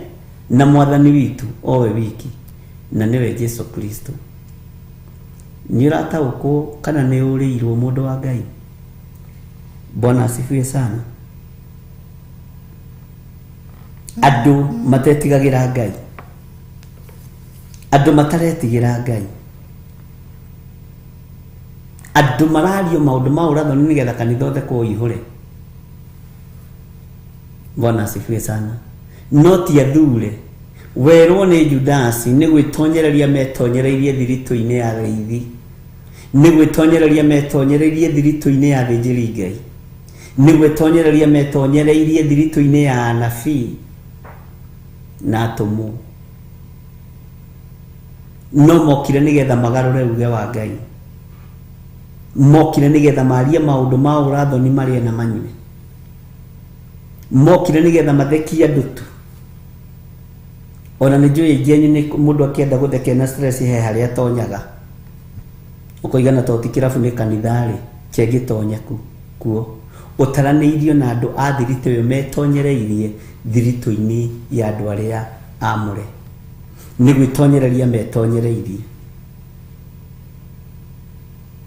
na mwathani witũ owe wiki, na nĩwe Jesu Kristo. Nĩ ũrataũkwo kana nĩ ũrĩirwo mũndũ wa Ngai? Bwana asifiwe sana. Andũ matetigagĩra Ngai, andũ mataretigĩra Ngai, andũ marario maũndũ ma ũrathoni nĩgetha kanitha othe kũihũre. Bwana asifiwe sana. No ti athure werwo nĩ Judasi nĩ gwĩtonyereria metonyereirie thiritũ-inĩ ya arĩithi, nĩ gwĩtonyereria metonyereirie thiritũ-inĩ ya athĩnjĩri Ngai, nĩ gwĩtonyereria metonyereirie thiritũ-inĩ ya anabii na atũmwo. No mokire nĩgetha magarũre uge wa Ngai, mokire nĩgetha marie maũndũ ma ũrathoni marĩe na manyue, mokire nĩgetha mathekie andũ tu. Ona nĩ njũĩ aingĩ anyu nĩ mũndũ akĩenda gũthekia na stress he harĩa atonyaga, ũkoiga na to ti kĩrabu nĩ kanitha rĩ, kĩangĩtonya kuo. Ũtaranĩirio na andũ a thiritũ ĩyo metonyereirie thiritũ-inĩ ya andũ arĩa amũre, nĩ gwĩtonyereria metonyereirie.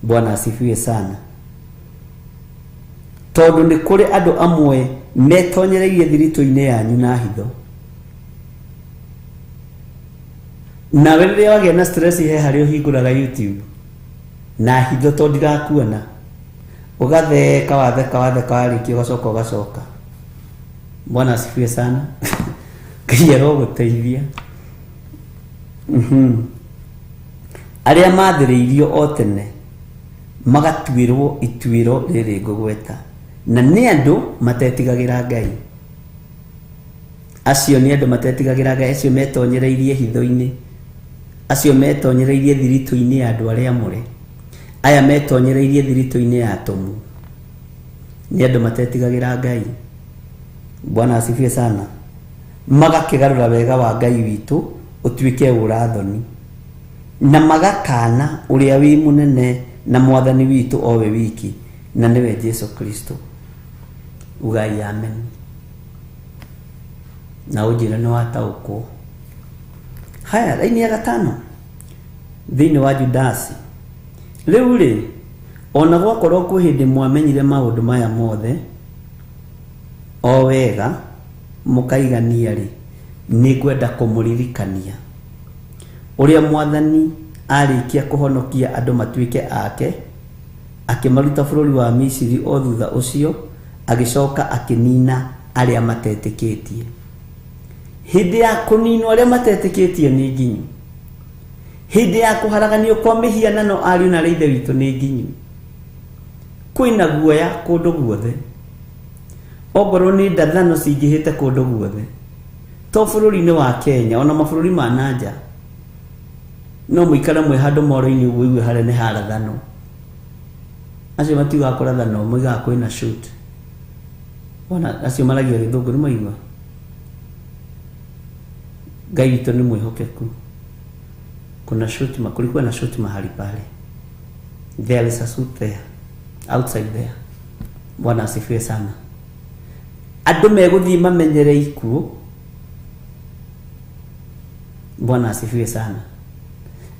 Bwana asifiwe sana. Tondũ nĩ kũrĩ andũ amwe metonyereirie thiritũ-inĩ yanyu na hitho, nawe rĩrĩa wagĩa na stress he harĩa ũhingũraga YouTube na hitho tondũ ndirakuona, ũgatheka watheka watheka warĩkia ũgacoka ũgacoka. Bwana asifiwe sana. Ngai arogũteithia. Arĩa mathĩrĩirio o tene magatuĩrwo ituĩro rĩrĩ ngũgweta, na nĩ andũ matetigagĩra Ngai. Acio nĩ andũ matetigagĩra Ngai, acio metonyereirie hitho-inĩ, acio metonyereirie thiritũ-inĩ ya andũ arĩa amũre, aya metonyereirie thiritũ-inĩ ya atũmwo, nĩ andũ matetigagĩra Ngai. Bwana asifiwe sana. Magakĩgarũra wega wa Ngai witũ ũtuĩke ũrathoni, na magakana ũrĩa wĩ mũnene na mwathani witũ owe wiki, na nĩwe Jesu Kristo. Ugai amen. Na ũnjĩre nĩ wataũkwo. Haya, raini ya gatano thĩinĩ wa Judasi. Rĩu rĩ, ona gwakorwo kwĩ hĩndĩ mwamenyire maũndũ maya mothe o wega mũkaigania rĩ, nĩ ngwenda kũmũririkania ũrĩa mwathani arĩkia kũhonokia andũ matuĩke ake, akĩmaruta bũrũri wa Misiri, o thutha ũcio agĩcoka akĩnina arĩa matetĩkĩtie. Hĩndĩ ya kũninwo arĩa matetĩkĩtie nĩ nginyu, hĩndĩ ya kũharaganio kwa mĩhianano ariũ na ithe witũ nĩ nginyu. Kwĩna guoya kũndũ guothe, ongorwo nĩ ndathano cingĩhĩte kũndũ guothe, to bũrũri-inĩ wa Kenya ona mabũrũri ma nanja, no mũikare mwĩ handũ moro-inĩ ũguo ũigue harĩa nĩ harathano. Acio matiugaga kũrathano, moigaga kwĩna shoot. Ona acio maragia gĩthũngũ nĩ maigua. Ngai witũ nĩ mwĩhokeku. Kuna shoot, kulikuwa na shoot mahali pale. There is a suit there, outside there. Bwana asifiwe sana. Andũ megũthiĩ mamenyere ikuũ. Bwana asifiwe sana.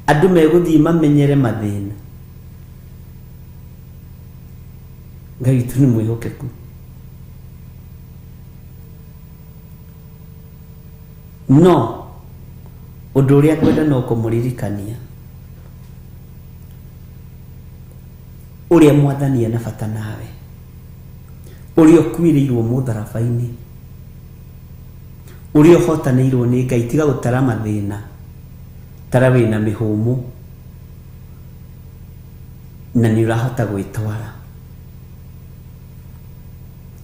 Andũ megũthiĩ mamenyere mathĩna. Ngai witũ nĩ mwĩhokeku. No ũndũ ũrĩa ngwenda no kũmũririkania ũrĩa mwathani ena bata nawe, ũrĩa ũkuĩrĩirwo mũtharaba-inĩ, ũrĩa ũhotanĩirwo nĩ Ngai. Tiga gũtara mathĩna, tara wĩna mĩhũmũ na nĩ ũrahota gwĩtwara,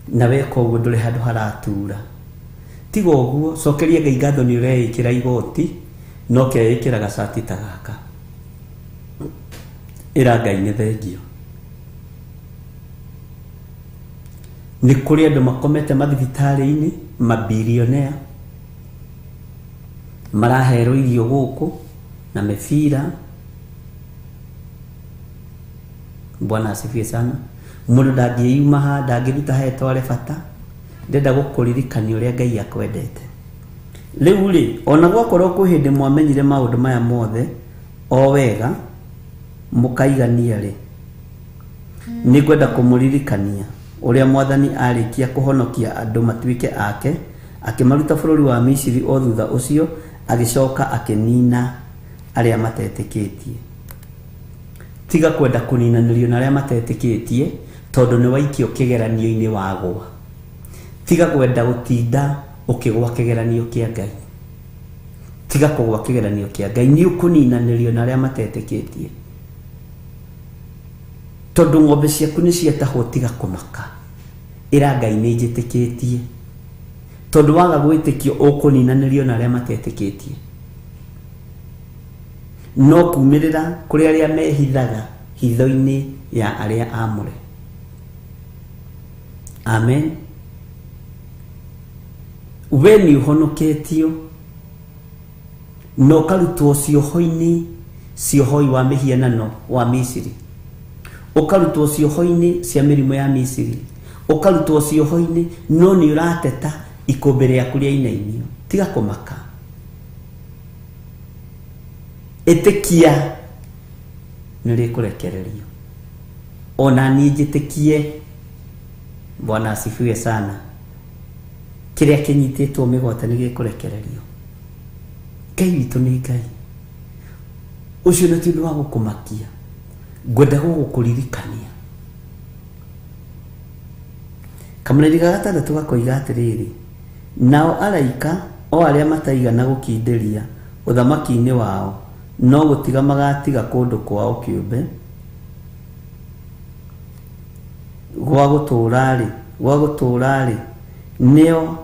na weka ũguo ndũrĩ handũ haratura. Tiga ũguo, cokeria Ngai ngatho nĩ ũreĩkĩra igoti, no keĩkĩra gacati ta gaka. Ĩra Ngai nĩ thengio. Nĩ kũrĩ andũ makomete mathibitarĩ-inĩ, mabilionea, maraherwo irio gũkũ na mĩbira. Bwana asifiwe sana. Mũndũ ndangĩyuma ha, ndangĩruta ha etware bata. Ndĩrenda gũkũririkania ũrĩa Ngai akwendete. Rĩu rĩ, ona gwakorwo kwĩ hĩndĩ mwamenyire maũndũ maya mothe o wega mũkaigania rĩ, nĩngwenda kũmũririkania ũrĩa Mwathani arĩkia kũhonokia andũ matuĩke ake, akĩmaruta bũrũri wa Misiri, o thutha ũcio agĩcoka akĩnina arĩa matetĩkĩtie. Tiga kwenda kũninanĩrio na arĩa matetĩkĩtie, tondũ nĩ waikio kĩgeranio-inĩ wagwa. Tiga kwenda gũtinda ũkĩgwa kĩgeranio kĩa Ngai. Tiga kũgwa kĩgeranio kĩa Ngai, nĩ ũkũninanĩrio na arĩa matetĩkĩtie. Tondũ ng'ombe ciaku nĩ ciatahwo, tiga kũmaka. Ĩra Ngai nĩ njĩtĩkĩtie. Tondũ waga gwĩtĩkio ũkũninanĩrio na arĩa matetĩkĩtie. No kumĩrĩra kũrĩ arĩa mehithaga hitho-inĩ ya arĩa aamũre. Amen. We nĩ ũhonoketio na ũkarutwo cioho-inĩ, ciohoi wa mĩhianano wa Misiri, ũkarutwo cioho-inĩ cia mĩrimũ ya Misiri, ũkarutwo cioho-inĩ, no nĩ ũrateta ikũmbĩ rĩaku rĩainainio. Tiga kũmaka, ĩtĩkia nĩ rĩkũrekererio. Ona niĩ njĩtĩkie. Bwana asifiwe sana. Kĩrĩa kĩnyitĩtwo mĩgwate nĩ gĩkũrekererio. Ngai witũ nĩ Ngai. Ũcio nĩ ti ũndũ wa gũkũmakia, ngwenda gũgũkũririkania. Kamũraini ga gatandatũ gakoiga atĩrĩrĩ, nao araika o arĩa mataigana gũkindĩria ũthamaki-inĩ wao, no gũtiga magatiga kũndũ kwao kĩũmbe gwa gũtũũra-rĩ, nĩo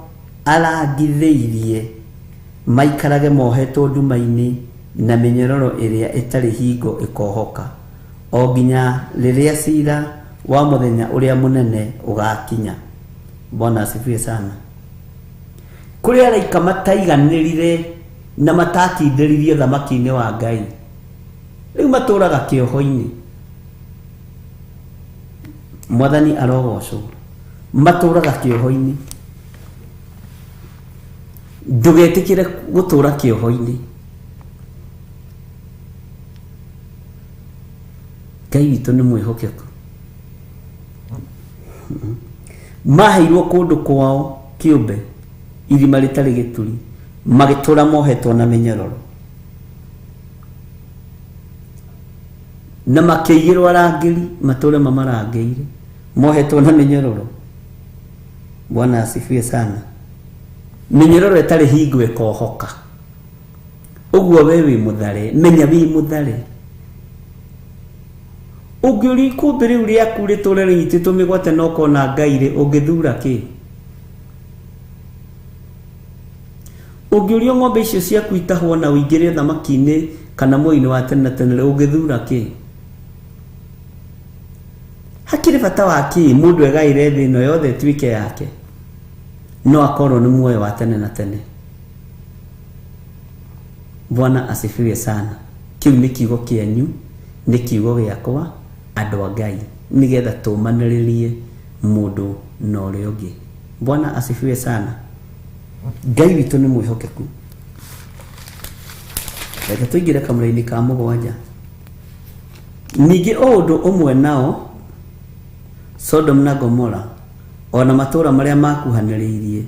arangithĩirie maikarage mohetwo nduma-inĩ na mĩnyororo ĩrĩa ĩtarĩ hingo ĩkohoka, o nginya rĩrĩa cira wa mũthenya ũrĩa mũnene ũgakinya. Bwana asifiwe sana. Kũrĩ araika mataiganĩrire na matakindĩririe ũthamaki-inĩ wa Ngai, rĩu matũraga kĩoho-inĩ. Mwathani arogocwo. Matũraga kĩoho-inĩ. Ndũgetĩkĩre gũtũra kĩoho-inĩ. Ngai witũ nĩ mwĩhokeku. Maheirwo kũndũ kwao kĩũmbe, irima rĩtarĩ gĩturi, magĩtũra mohetwo na mĩnyororo, na makĩigĩrwo arangĩri matũre mamarangĩire, mohetwo na mĩnyororo. Bwana asifiwe sana. Mĩnyororo ĩtarĩ hingo ĩkohoka. Ũguo we wĩ mũthare, menya wĩ mũthare. Ũngĩũria ikũmbĩ rĩu rĩaku rĩtũre rĩnyitĩtwo mĩgwate na ũkona Ngai rĩ, ũngĩthura kĩ? Ũngĩũrio ng'ombe icio ciaku itahwo na ũingĩre ũthamaki-inĩ kana muoyo-inĩ wa tene na tene rĩ, ũngĩthura kĩ? Hakĩrĩ bata wa kĩ mũndũ egaĩre thĩ ĩno yothe ĩtuĩke yake, no akorwo nĩ muoyo wa tene na tene? Bwana asifiwe sana. Kĩu nĩ kiugo kĩanyu, nĩ kiugo gĩakwa, andũ a Ngai, nĩgetha tũmanĩrĩrie mũndũ na ũrĩa ũngĩ. Bwana asifiwe sana. Ngai witũ nĩ mwĩhokeku. Reke tũingĩre kamũra-inĩ ka mũgwanja. Ningĩ o ũndũ ũmwe nao Sodom na Gomora, ona matũũra marĩa makuhanĩrĩirie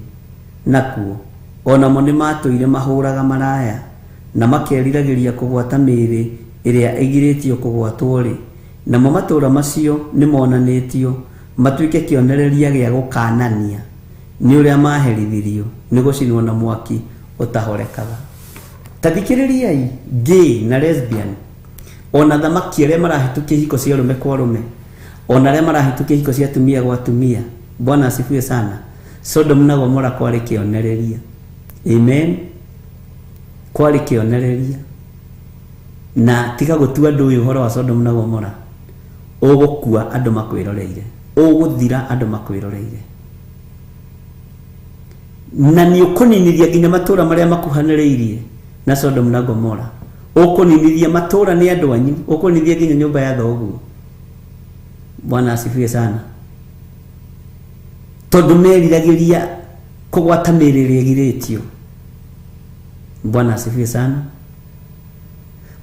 nakuo, onamo nĩ matũire mahũraga maraya na makeriragĩria kũgwata mĩĩrĩ ĩrĩa ĩgirĩtio kũgwatwo-rĩ, namo matũũra macio nĩ monanĩtio matuĩke kĩonereria gĩa gũkanania nĩ ũrĩa maherithirio nĩ gũcinwo na mwaki ũtahorekaga. Ta thikĩrĩriai, gay na lesbian, ona thamaki arĩa marahĩtũkia ihiko cia arũme kwa arũme, ona arĩa marahĩtũkia ihiko cia atumia gwa atumia. Bwana asifiwe sana. Sodom na Gomora kwarĩ kĩonereria. Amen. Kwarĩ kĩonereria. Na tiga gũtua andũ ũyũ ũhoro wa Sodom na Gomora, ũgũkua andũ makwĩroreire, ũgũthira andũ makwĩroreire, na nĩ ũkũninithia nginya matũũra marĩa makuhanĩrĩirie na Sodom na Gomora. Ũkũninithia matũũra nĩ andũ anyu, ũkũninithia nginya nyũmba ya thoguo. Bwana asifiwe sana. Tondũ meriragĩria kũgwata mĩĩrĩ ĩrĩa ĩgirĩtio. Bwana asifiwe sana.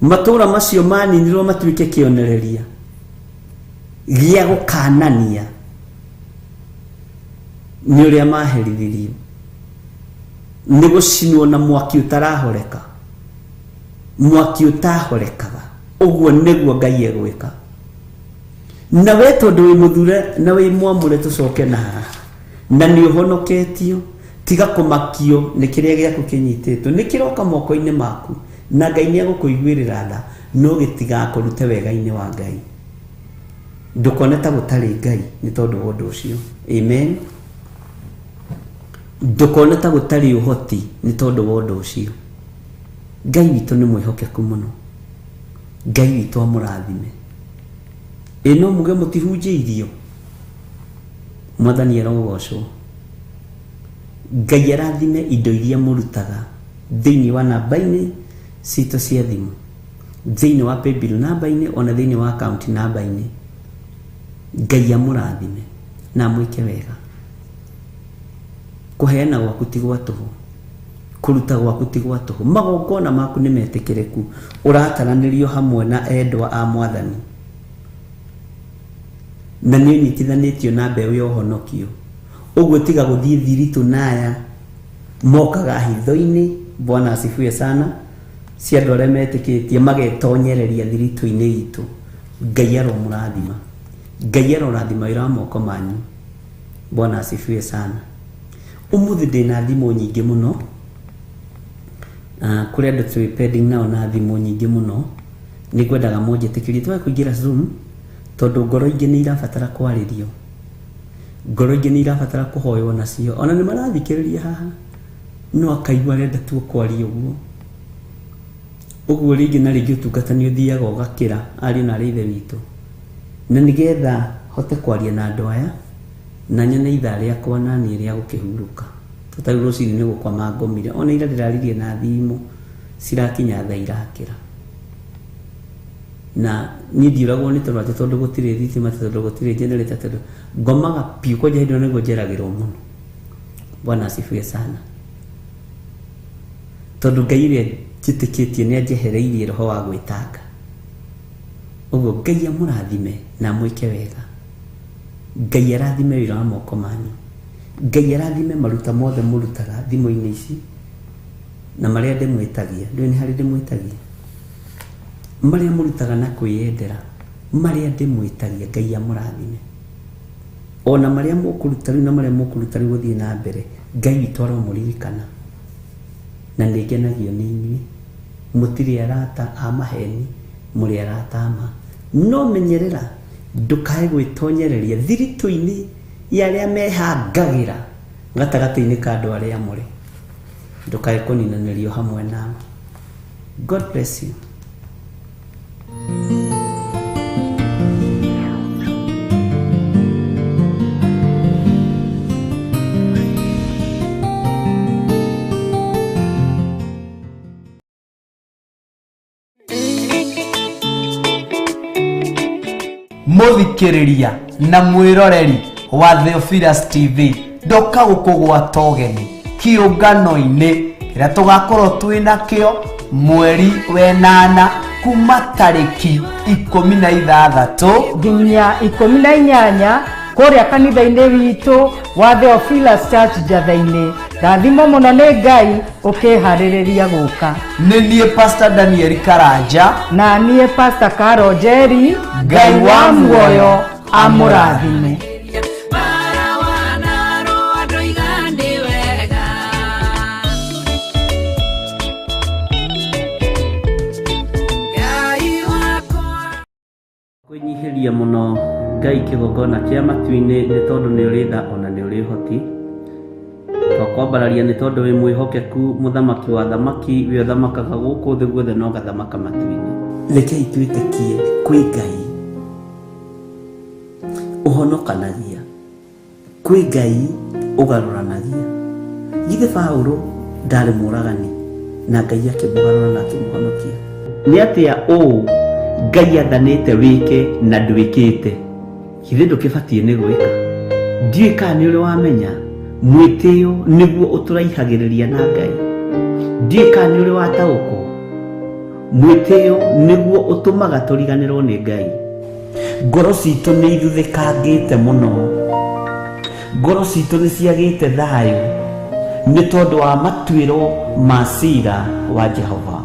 Matũũra macio maninirwo matuĩke kĩonereria gĩa gũkanania nĩ ũrĩa maherithirio nĩ gũcinwo na mwaki ũtarahoreka, mwaki ũtahorekaga. Ũguo nĩguo Ngai egwĩka. Na we tondũ wĩ mũthure na wĩ mwamũre, tũcoke na haha na nĩ ũhonoketio, tiga kũmakio nĩ kĩrĩa gĩaku kĩnyitĩtwo, nĩ kĩroka moko-inĩ maku na Ngai nĩ egũkũiguĩrĩra tha, no gĩtigakũrute wega-inĩ wa Ngai. Ndũkone ta gũtarĩ Ngai nĩ tondũ wa ũndũ ũcio. Amen. Ndũkone ta gũtarĩ ũhoti nĩ tondũ wa ũndũ ũcio. Ngai witũ nĩ mwĩhokeku mũno. Ngai witũ amũrathime. Ĩ no muge mũtihunjĩirio. Mwathani arogocwo. Ngai arathime indo iria mũrutaga thĩinĩ wa namba-inĩ citũ cia thimũ, thĩinĩ wa paybill namba-inĩ, ona thĩinĩ wa account namba-inĩ. Ngai amũrathime na amwĩke wega. Kũheana gwaku ti gwa tũhũ, kũruta gwaku ti gwa tũhũ, magongona maku nĩ metĩkĩrĩku, ũrataranĩrio hamwe na endwa a Mwathani, na nĩ ũnyitithanĩtio na mbeũ ya ũhonokio. Ũguo tiga gũthiĩ thiritũ naya mokaga hitho-inĩ. Bwana asifiwe sana. Cia andũ arĩa metĩkĩtie magetonyereria thiritũ-inĩ itũ. Ngai aromũrathima. Ngai arorathima wĩra wa moko manyu. Bwana asifiwe sana. Ũmũthĩ ndĩna thimũ nyingĩ mũno. Kũrĩ andũ twĩ pending nao na thimũ nyingĩ mũno. Nĩ ngwendaga mũnjĩtĩkĩrie twage kũingĩra Zoom, tondũ ngoro ingĩ nĩ irabatara kwarĩrio, ngoro ingĩ nĩ irabatara kũhoywo nacio. Ona nĩ marathikĩrĩria haha, no akaigua arenda tu kwaria ũguo. Ũguo rĩngĩ na rĩngĩ ũtungata nĩ ũthiaga ũgakĩra ariũ na arĩ ithe witũ, na nĩgetha hote kwaria na andũ aya na nyone ithaa rĩakwa na niĩ rĩa gũkĩhurũka. Tondũ rĩu rũcinĩ nĩ gũkoma ngomire, ona ira ndĩraririe na thimũ cirakinya thaa irakĩra. Na niĩ ndiũragwo nĩ tondũ atĩ tondũ gũtirĩ thitima, tondũ gũtirĩ generator, tondũ ngomaga piũ kwanja hĩndĩ ĩyo nĩguo njeragĩrwo mũno. Bwana asifiwe sana. Tondũ Ngai ũrĩa njĩtĩkĩtie nĩ anjehereirie roho wa gwĩtanga. Ũguo Ngai amũrathime na amwĩke wega. Ngai arathime wĩra wa moko manyu. Ngai arathime maruta mothe mũrutaga thimũ-inĩ ici na marĩa ndĩmwĩtagia. Ndũĩ nĩ harĩ ndĩmwĩtagia? Marĩa mũrutaga na kwĩyendera, marĩa ndĩmwĩtagia, Ngai amũrathime. Ona marĩa mũkũruta rĩu na marĩa mũkũruta rĩu gũthiĩ na mbere, Ngai witũ aromũririkana. Na nĩ ngenagio nĩ inyuĩ. Mũtirĩ arata a maheni, mũrĩ arata a ma. No menyerera ndũkae gwĩtonyereria thiritũ-inĩ ya arĩa mehangagĩra gatagatĩ-inĩ ka andũ arĩa mũrĩ. Ndũkae kũninanĩrio hamwe nao. God bless you. Mũthikĩrĩria na mwĩroreri wa Theophilus TV, ndoka gũkũgwata ũgeni kĩũngano-inĩ kĩrĩa tũgakorwo twĩ nakĩo mweri wenana kuma tarĩki 16 nginya 18 kũrĩa kanitha-inĩ witũ wa Theophilus Church Njatha-inĩ. Rathimo mũno nĩ Ngai ũkĩharĩrĩria gũka. Nĩ niĩ Pastor Daniel Karanja na niĩ Pastor Caro Njeri. Ngai wa muoyo amũrathime. Kwĩnyihĩria mũno Ngai kĩgongona kĩa matu-inĩ nĩ tondũ nĩ ũrĩ tha ona nĩ ũrĩ ũhoti. Twakwambararia nĩ tondũ wĩ mwĩhokeku, mũthamaki wa thamaki, wĩ ũthamakaga gũkũ thĩ guothe na ũgathamaka matu-inĩ. Rekei twĩtĩkie kwĩ Ngai ũhonokanagia, kwĩ Ngai ũgarũranagia. Githĩ Paũlũ ndarĩ mũragani na Ngai akĩmũgarũra na akĩmũhonokia? Nĩ atĩa ũũ Ngai athanĩte wĩke na ndwĩkĩte? Githĩ ndũkĩbatiĩ nĩ gwĩka? Ndiũĩ kana nĩ ũrĩ wamenya mwĩtĩo nĩguo ũtũraihagĩrĩria na Ngai. Ndiũĩ kana nĩ ũrĩ wataũkwo mwĩtĩo nĩguo ũtũmaga tũriganĩrwo nĩ Ngai. Ngoro citũ nĩ ithuthĩkangĩte mũno, ngoro citũ nĩ ciagĩte thayũ nĩ tondũ wa matuĩro ma cira wa Jehova.